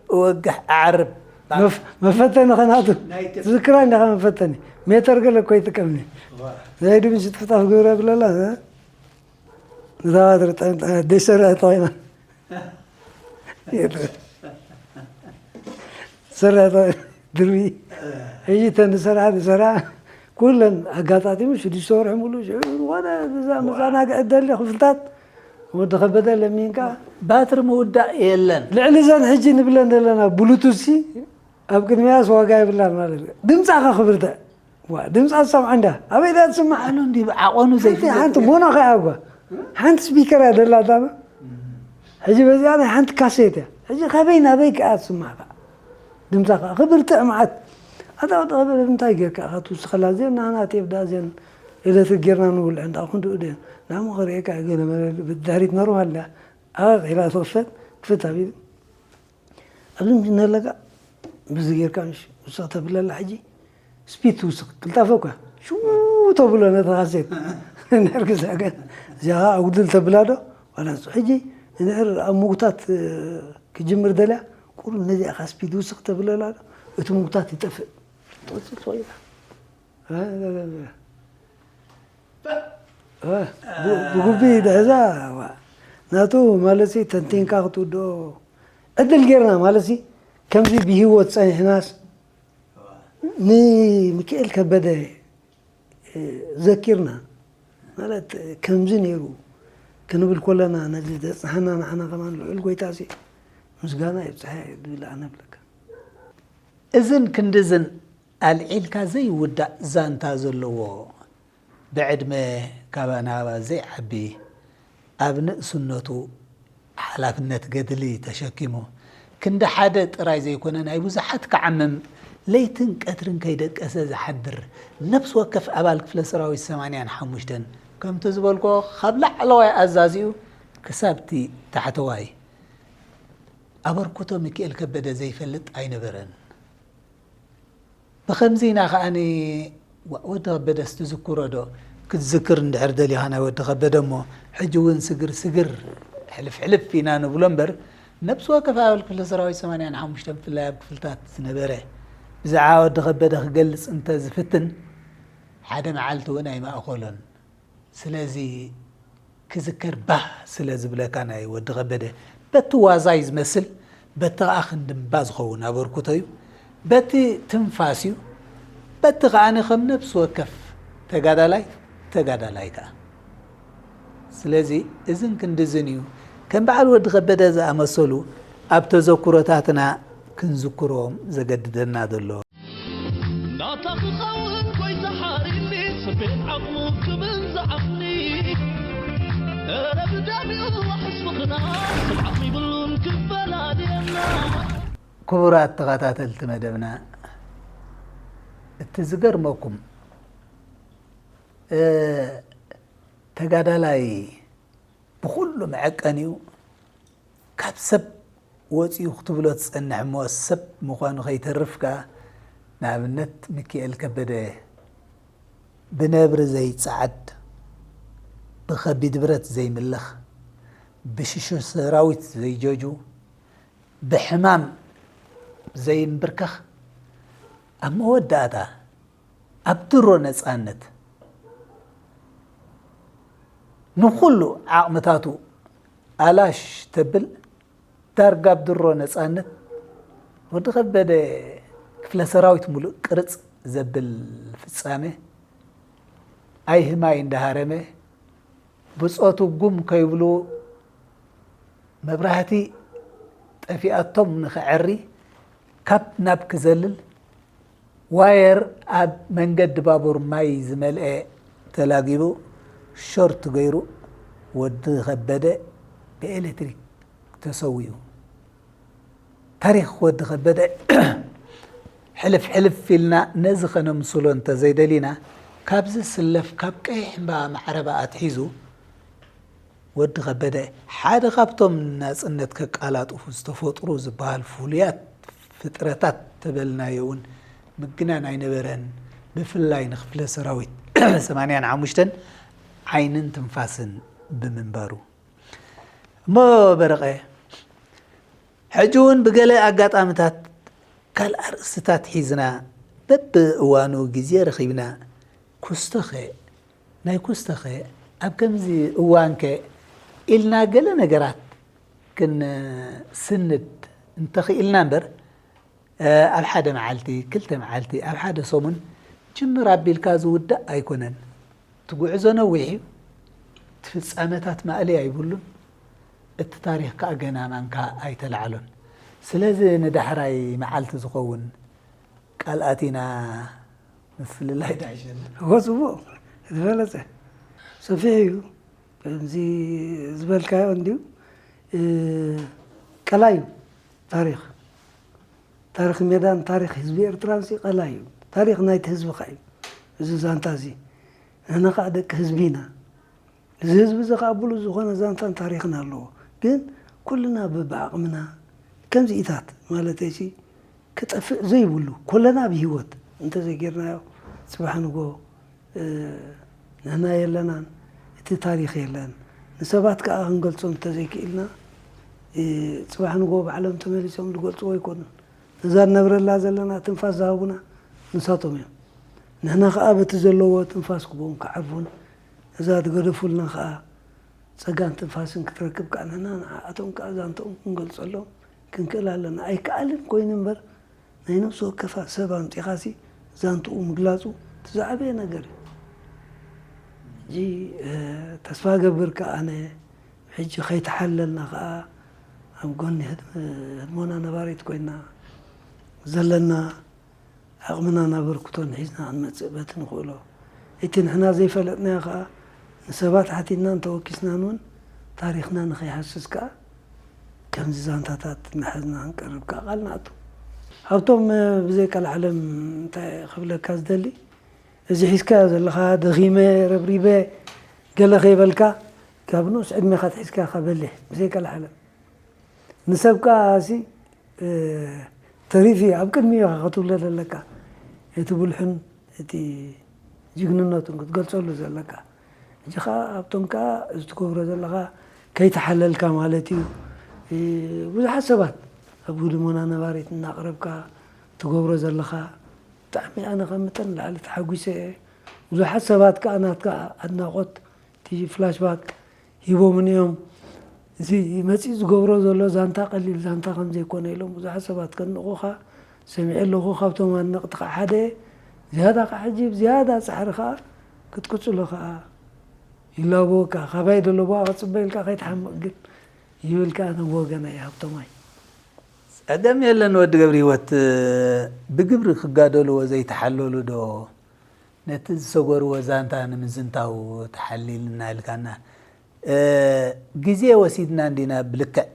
እወግሕ፣ ኣዕርብ። መፍ-፣ መፈተኒ ኸናቱ። ናይቲ ትዝክራ እንዲኻ መፈተኒ። ሜተር ገለ እኮ ይጥቀምኒ። ዋ። ዘይዱ ምሽ ጥፍጣፍ ግብረ ብለላ፣ እ? ንዛባ ትርጠ-፣ ደይ ሰርዐ ተኾይና። ሰርዐ ተኾይና። ድርቢ። ሕጂ ተን ዝሰርዓ ዝሰርዓ ኩለን ኣጋጣጢሙ ሽዱሽተ ወርሒ ሙሉ ሽዑ ዝኾነ እዛ መዘናግዒ ደሊ ክፍልታት ወዲ ከበደ ለሚንካ። ባትሪ ምውዳእ የለን። ልዕሊ እዘን ሕጂ ንብለን ዘለና ብሉቱዝ ሲ ኣብ ቅድሚያስ ዋጋ የብላን ማለት እዩ። ድምፃ ኸ ክብርትዕ? ዋ፣ ድምፃ ትሰምዓ እንዳ ኣበይ ዳ ትስማዕ? ኣሉ እንዲ ዓቐኑ ሓንቲ ዘይፍለጥ ሓንቲ እዩ። ሞኖ ኸያ እኳ ሓንቲ ስፒከር እያ ደላታ። ሕጂ በዚኣ ናይ ሓንቲ ካሴት እያ። ሕጂ ካበይ ናበይ ከኣ ትስማዕ ከኣ? ድምፃ ከኣ ክብርትዕ መዓት። ኣታ ወዲ ኸበደ እንታይ ጌርካ ኢኻ ትውስኸላ? እዚአን ናህና ቴፕ ደኣ እዚአን ኤሌክትሪክ ጌርና ንውልዐን ደኣ ክንድኡ ድየን? ናሞ ክርእየካ እየ ገለ መለ ብድሕሪት ኖርማል ደኣ። ኣቐቒላ ትኽፈት፣ ክፍት ኣቢሉ። ኣብዚ ምሽ ነለካ ብዚ ጌርካ ምሽ ውስኽ ተብለላ ሕጂ ስፒድ ትውስኽ። ቅልጣፈ እኳ ሽው ተብሎ ነቲ ካሴት። እንድሕር ግዛገ እዚኣ ኣጉድል ተብላ ዶ? ዋላ ንሱ። ሕጂ እንድሕር ኣብ ምጉታት፣ እ፣ ክጅምር ደልያ ቁሩብ ነዚኣ ካ ስፒድ ውስኽ ተብለላ ዶ? እቲ ምጉታት ይጠፍእ። ትቕጽል ትኽእል ኢኻ። እ፣ እ፣ እ፣ እ። እ፣ ብ-፣ ብጉቢ ድሕዛ፣ ዋ፣ ናቱ ማለትሲ ተንቲንካ ክትውድኦ ዕድል ጌርና ማለትሲ ከምዚ ብህይወት ጸኒሕናስ ንሚካኤል ከበደ፣ እ፣ ዘኪርና ማለት ከምዚ ነይሩ ክንብል ኮለና ነዚ ዘጽንሓና ንዓና ከማን ልዑል ጎይታሲ ምስጋና ይብጽሐ ዝብል ኣነ እብለካ። እዝን ክንድዝን ኣልዒልካ ዘይውዳእ ዛንታ ዘለዎ ብዕድመ ካባ ናባ ዘይዓቢ፣ ኣብ ንእስነቱ ሓላፍነት ገድሊ ተሸኪሙ፣ ክንዲ ሓደ ጥራይ ዘይኮነ ናይ ብዙሓት ክዓምም፣ ለይትን ቀትርን ከይደቀሰ ዝሓድር ነፍሲ ወከፍ ኣባል ክፍለ ሰራዊት ሰማንያን ሓሙሽተን፣ ከምቲ ዝበልኩዎ፣ ካብ ላዕለዋይ ኣዛዚኡ ክሳብቲ ታሕተዋይ፣ ኣበርክቶ ሚኪኤል ከበደ ዘይፈልጥ ኣይነበረን። ብኸምዚ ኢና ከኣኒ፣ ዋ-፣ ወዲ ከበደስ ትዝክሮ ዶ? ክትዝክር እንድሕር ደሊኻ ናይ ወዲ ከበደ እሞ፣ ሕጂ እውን ስግር ስግር፣ ሕልፍ ሕልፍ ኢና ንብሎ እምበር፣ ነብሲ ወከፍ ኣባል ክፍለ ሰራዊት ሰማንያን ሓሙሽተን ብፍላይ ኣብ ክፍልታት ዝነበረ፣ ብዛዕባ ወዲ ከበደ ክገልጽ እንተ ዝፍትን፣ ሓደ መዓልቲ እውን ኣይማእኸሎን። ስለዚ ክዝከር ባህ ስለ ዝብለካ ናይ ወዲ ከበደ፣ በቲ ዋዛይ ዝመስል፣ በቲ ኸኣ ክንዲ እምባ ዝኸውን ኣበርክቶ እዩ። በቲ ትንፋስ እዩ። በቲ ኸኣ ከም ነብሲ ወከፍ ተጋዳላይ፣ ተጋዳላይ ከኣ። ስለዚ እዝን ክንድዝን እዩ። ከም በዓል ወዲ ከበደ ዝኣመሰሉ ኣብ ተዘክሮታትና ክንዝክሮም ዘገድደና ዘሎ። ናታ ክኸውን ጎይታ ሓሪኒ፣ ስምዒት ዓቕሙ ክብል ዝዓቕኒ። እረ ብደም ይዋሕ ህዝብኽና፣ ስም ዓቕሚ ይብሉን ክፈላልየና። ክቡራት ተኸታተልቲ መደብና፣ እቲ ዝገርመኩም፣ እ፣ ተጋዳላይ ብኹሉ መዐቀኒኡ ካብ ሰብ ወጺኡ ክትብሎ ትጸንሕ እሞ፣ ሰብ ምዃኑ ከይተርፍ ከኣ፣ ንኣብነት፣ ሚኪኤል ከበደ ብነብሪ ዘይጸዓድ፣ ብኸቢድ ብረት ዘይምለኽ፣ ብሽሹ ሰራዊት ዘይጀጁ፣ ብሕማም ዘይንብርከኽ፣ ኣብ መወዳእታ፣ ኣብ ድሮ ነጻነት፣ ንኹሉ ዓቕምታቱ ኣላሽ ተብል፣ ዳርጋ ኣብ ድሮ ነጻነት፣ ወዲ ከበደ ክፍለ ሰራዊት ሙሉእ ቅርጽ ዘብል ፍጻሜ፣ ኣይ ህማይ እንዳሃረመ፣ ብጾቱ ጉም ከይብሉ መብራህቲ ጠፊኣቶም ንኽዐሪ ካብ ናብ ክዘልል ዋየር ኣብ መንገዲ ባቡር ማይ ዝመልአ ተላጊቡ ሾርት ገይሩ ወዲ ከበደ ብኤሌክትሪክ ተሰዊኡ። ታሪኽ ወዲ ከበደ ሕልፍ ሕልፍ ኢልና ነዚ ከነምስሎ እንተዘይደሊና፣ ካብዚ ስለፍ ካብ ቀይሕ እምባ ማዕረባ ኣትሒዙ ወዲ ከበደ ሓደ ካብቶም ናጽነት ከቃላጥፉ ዝተፈጥሩ ዝበሃል ፍሉያት ፍጥረታት ተበልናዮ እውን ምግናን ኣይነበረን። ብፍላይ ንክፍለ ሰራዊት ሰማንያን ሓሙሽተን ዓይንን ትንፋስን ብምንባሩ። እሞ በረቐ፣ ሕጂ እውን ብገለ ኣጋጣምታት ካልእ ኣርእስትታት ሒዝና በብእዋኑ ግዜ ረኺብና ኩስቶኸ ናይ ኩስቶኸ ኣብ ከምዚ እዋንከ ኢልና ገለ ነገራት ክንስንድ እንተኽኢልና እምበር፣ ኣብ ሓደ መዓልቲ፣ ክልተ መዓልቲ፣ ኣብ ሓደ ሰሙን ጅምር ኣቢልካ ዝውዳእ ኣይኮነን። እቲ ጉዕዞ ነዊሕ እዩ። እቲ ፍጻመታት ማእለያ ኣይብሉን። እቲ ታሪኽ ከኣ ገና ማንካ ኣይተላዕሎን። ስለዚ ንዳሕራይ መዓልቲ ዝኸውን ቃል ኣቲና ምፍልላይ ዳይሸል። እዎ፣ ጽቡቕ፣ ዝበለጸ ሰፊሕ እዩ። ከምዚ ዝበልካዮ እንድዩ፣ እ፣ ቀላይ እዩ ታሪኽ። ታሪኽ ሜዳን ታሪኽ ህዝቢ ኤርትራንሲ ቀላይ እዩ። ታሪኽ ናይቲ ህዝቢ ከኣ እዩ። እዚ ዛንታ እዚ ንሕና ከኣ ደቂ ህዝቢ ኢና። እዚ ህዝቢ እዚ ከኣ ብሉጽ ዝኾነ ዛንታን ታሪኽን ኣለዎ። ግን ኩልና በብዓቕምና ከምዚኢታት ማለተይሲ ክጠፍእ ዘይብሉ፣ ኩለና ብህይወት እንተዘይጌርናዮ፣ ጽባሕ ንጎ፣ እ፣ ንሕና የለናን፣ እቲ ታሪኽ የለን። ንሰባት ከኣ ክንገልጾም እንተዘይክኢልና፣ እ፣ ጽባሕ ንጎ ባዕሎም ተመሊሶም ዝገልጽዎ ኣይኮኑን። እዛ ንነብረላ ዘለና ትንፋስ ዝሃቡና ንሳቶም እዮም። ንሕና ከኣ በቲ ዘለዎ ትንፋስ ክቦም ክዓርፉን፣ እዛ ዝገደፉልና ከኣ ጸጋን ትንፋስን ክትረክብ ከኣ ንሕና ንዓኣቶም ከኣ ዛንትኦም ክንገልጸሎም ክንክእል ኣለና። ኣይከኣልን ኮይኑ እምበር፣ ናይ ነፍሲ ወከፋ ሰብ ኣምጺኻሲ ዛንትኡ ምግላጹ እቲ ዝዓበየ ነገር እዩ። ሕጂ፣ እ፣ ተስፋ እገብር ከኣ ኣነ፣ ሕጂ ከይተሓለልና ከኣ ኣብ ጎኒ ህድም-፣ ህድሞና ነባሪት ኮይና ዘለና ዓቕምናን ኣበርክቶን ሒዝና ክንመጽእ በቲ ንኽእሎ፣ እቲ ንሕና ዘይፈለጥናዮ ከኣ ንሰባት ሓቲትናን ተወኪስናን እውን ታሪኽና ንኸይሃስስ ከኣ ከምዚ ዛንታታት እናሓዝና ክንቀርብ ከኣ ቃል ንኣቱ። ሃብቶም፣ ብዘይ ቀልዓለም እንታይ ክብለካ ዝደሊ፣ እዚ ሒዝካዮ ዘለኻ ደኺመ፣ ረብሪበ፣ ገለ ከይበልካ፣ ካብ ንኡስ ዕድሜኻ ኣትሒዝካ ኢኻ በሊሕ፣ ብዘይ ቀልዓለም። ንሰብ ከኣ ሲ፣ እ፣ ተሪፉ እዩ፣ ኣብ ቅድሚኡ ኢኻ ክትብሎ ዘለካ። እቲ ብልሑን እቲ ጅግንነቱን ክትገልጸሉ ዘለካ። ሕጂ ከኣ ኣብቶም ከኣ እዚ ትገብሮ ዘለኻ ከይተሓለልካ ማለት እዩ። እ፣ ብዙሓት ሰባት ኣብ ህድሞና ነባሪት እናቕረብካ ትገብሮ ዘለኻ ብጣዕሚ ኣነ ካብ መጠን ንላዕሊ ተሓጒሰ እየ። ብዙሓት ሰባት ከኣ ናትካ ኣድናቖት፣ እቲ ፍላሽባክ ሂቦምን እዮም። እዚ መጺኡ ዝገብሮ ዘሎ ዛንታ ቀሊል ዛንታ ከም ዘይኮነ ኢሎም ብዙሓት ሰባት ከድንቑኻ ሰሚዐ ኣለኹ። ካብቶም ኣድነቕቲ ከኣ ሓደ እየ። ዝያዳ ከኣ ሕጂ ብዝያዳ ጻዕሪ ከኣ ክትቅጽሎ ከኣ ይላበወካ። ካባይ ደለቦ ክጽበ ኢልካ ከይትሓምቕ ግን ይብል ከኣ ኣነ ብወገነይ ሃብቶማይ። ጸገም የለን ወዲ ገብረ ህይወት፣ ብግብሪ ክጋደልዎ ዘይተሓለሉ ዶ ነቲ ዝሰገርዎ ዛንታ ንምዝንታው ተሓሊልና ኢልካና። እ፣ ግዜ ወሲድና እንዲና ብልክዕ።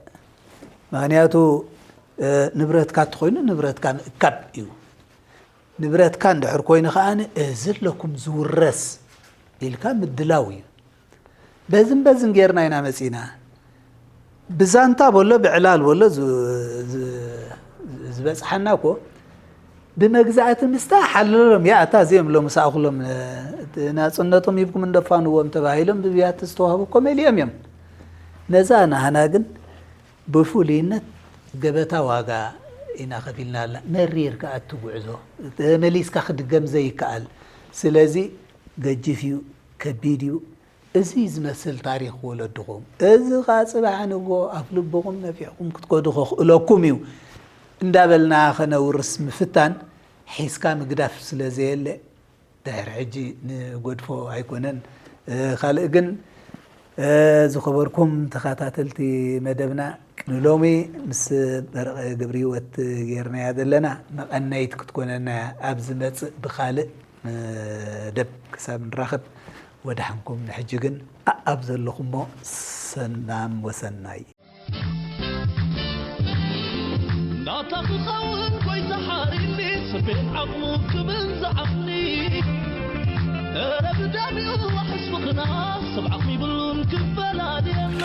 ምኽንያቱ፣ እ፣ ንብረትካ እንተኾይኑ ንብረትካ ምእካብ እዩ። ንብረትካ እንድሕር ኮይኑ ከኣ እዚ ኣለኩም ዝውረስ ኢልካ ምድላው እዩ። በዝን በዝን ጌርና ኢና መጺና። ብዛንታ በሎ ብዕላል በሎ ዝ-፣ ዝ-፣ ዝበጽሓና እኮ ብመግዛእቲ ምስታ ሓለሎም። ያ፣ እታ እዚኦም ሎም ሰኣኹሎም፣ እ፣ ናጽነቶም ሂብኩም እንደፋንዎም ተባሂሎም ብብያቲ ዝተዋህቡ እኮ መሊኦም እዮም። ነዛ ናህና ግን ብፍሉይነት ገበታ ዋጋ ኢና ከፊልናላ። መሪር ከኣ እቲ ጉዕዞ፣ ተመሊስካ ክድገም ዘይከኣል። ስለዚ ገጅፍ እዩ፣ ከቢድ እዩ። እዚ ዝመስል ታሪኽ ወለድኹም፣ እዚ ኸኣ ጽባሕ ንግሆ ኣፍ ልብኹም ነፊሕኩም ክትከዱ ከኽእለኩም እዩ እንዳበልና ኸነውርስ ምፍታን ሒዝካ ምግዳፍ ስለ ዘየለ፣ ድሕሪ ሕጂ ንገድፎ ኣይኮነን። እ፣ ካልእ ግን ዝኸበርኩም ተኸታተልቲ መደብና፣ ንሎሚ ምስ በረቐ ገብረህይወት ጌርናያ ዘለና መቐነይት ክትኮነና እያ። ኣብ ዝመጽእ ብኻልእ መደብ ክሳብ ንራኸብ ወደሓንኩም። ንሕጂ ግን ኣኣብ ዘለኹሞ ሰላም ወሰናይ። ናታ ክኸውን ጎይታ ሓሪኒ፣ ሰብ ቤት ዓቕሙ ክብል ዝዓቕኒ። እረ ብደም ይብላሕ ህዝብኽና፣ ሰብ ዓቕሚ ይብሉን ክፈላልየና።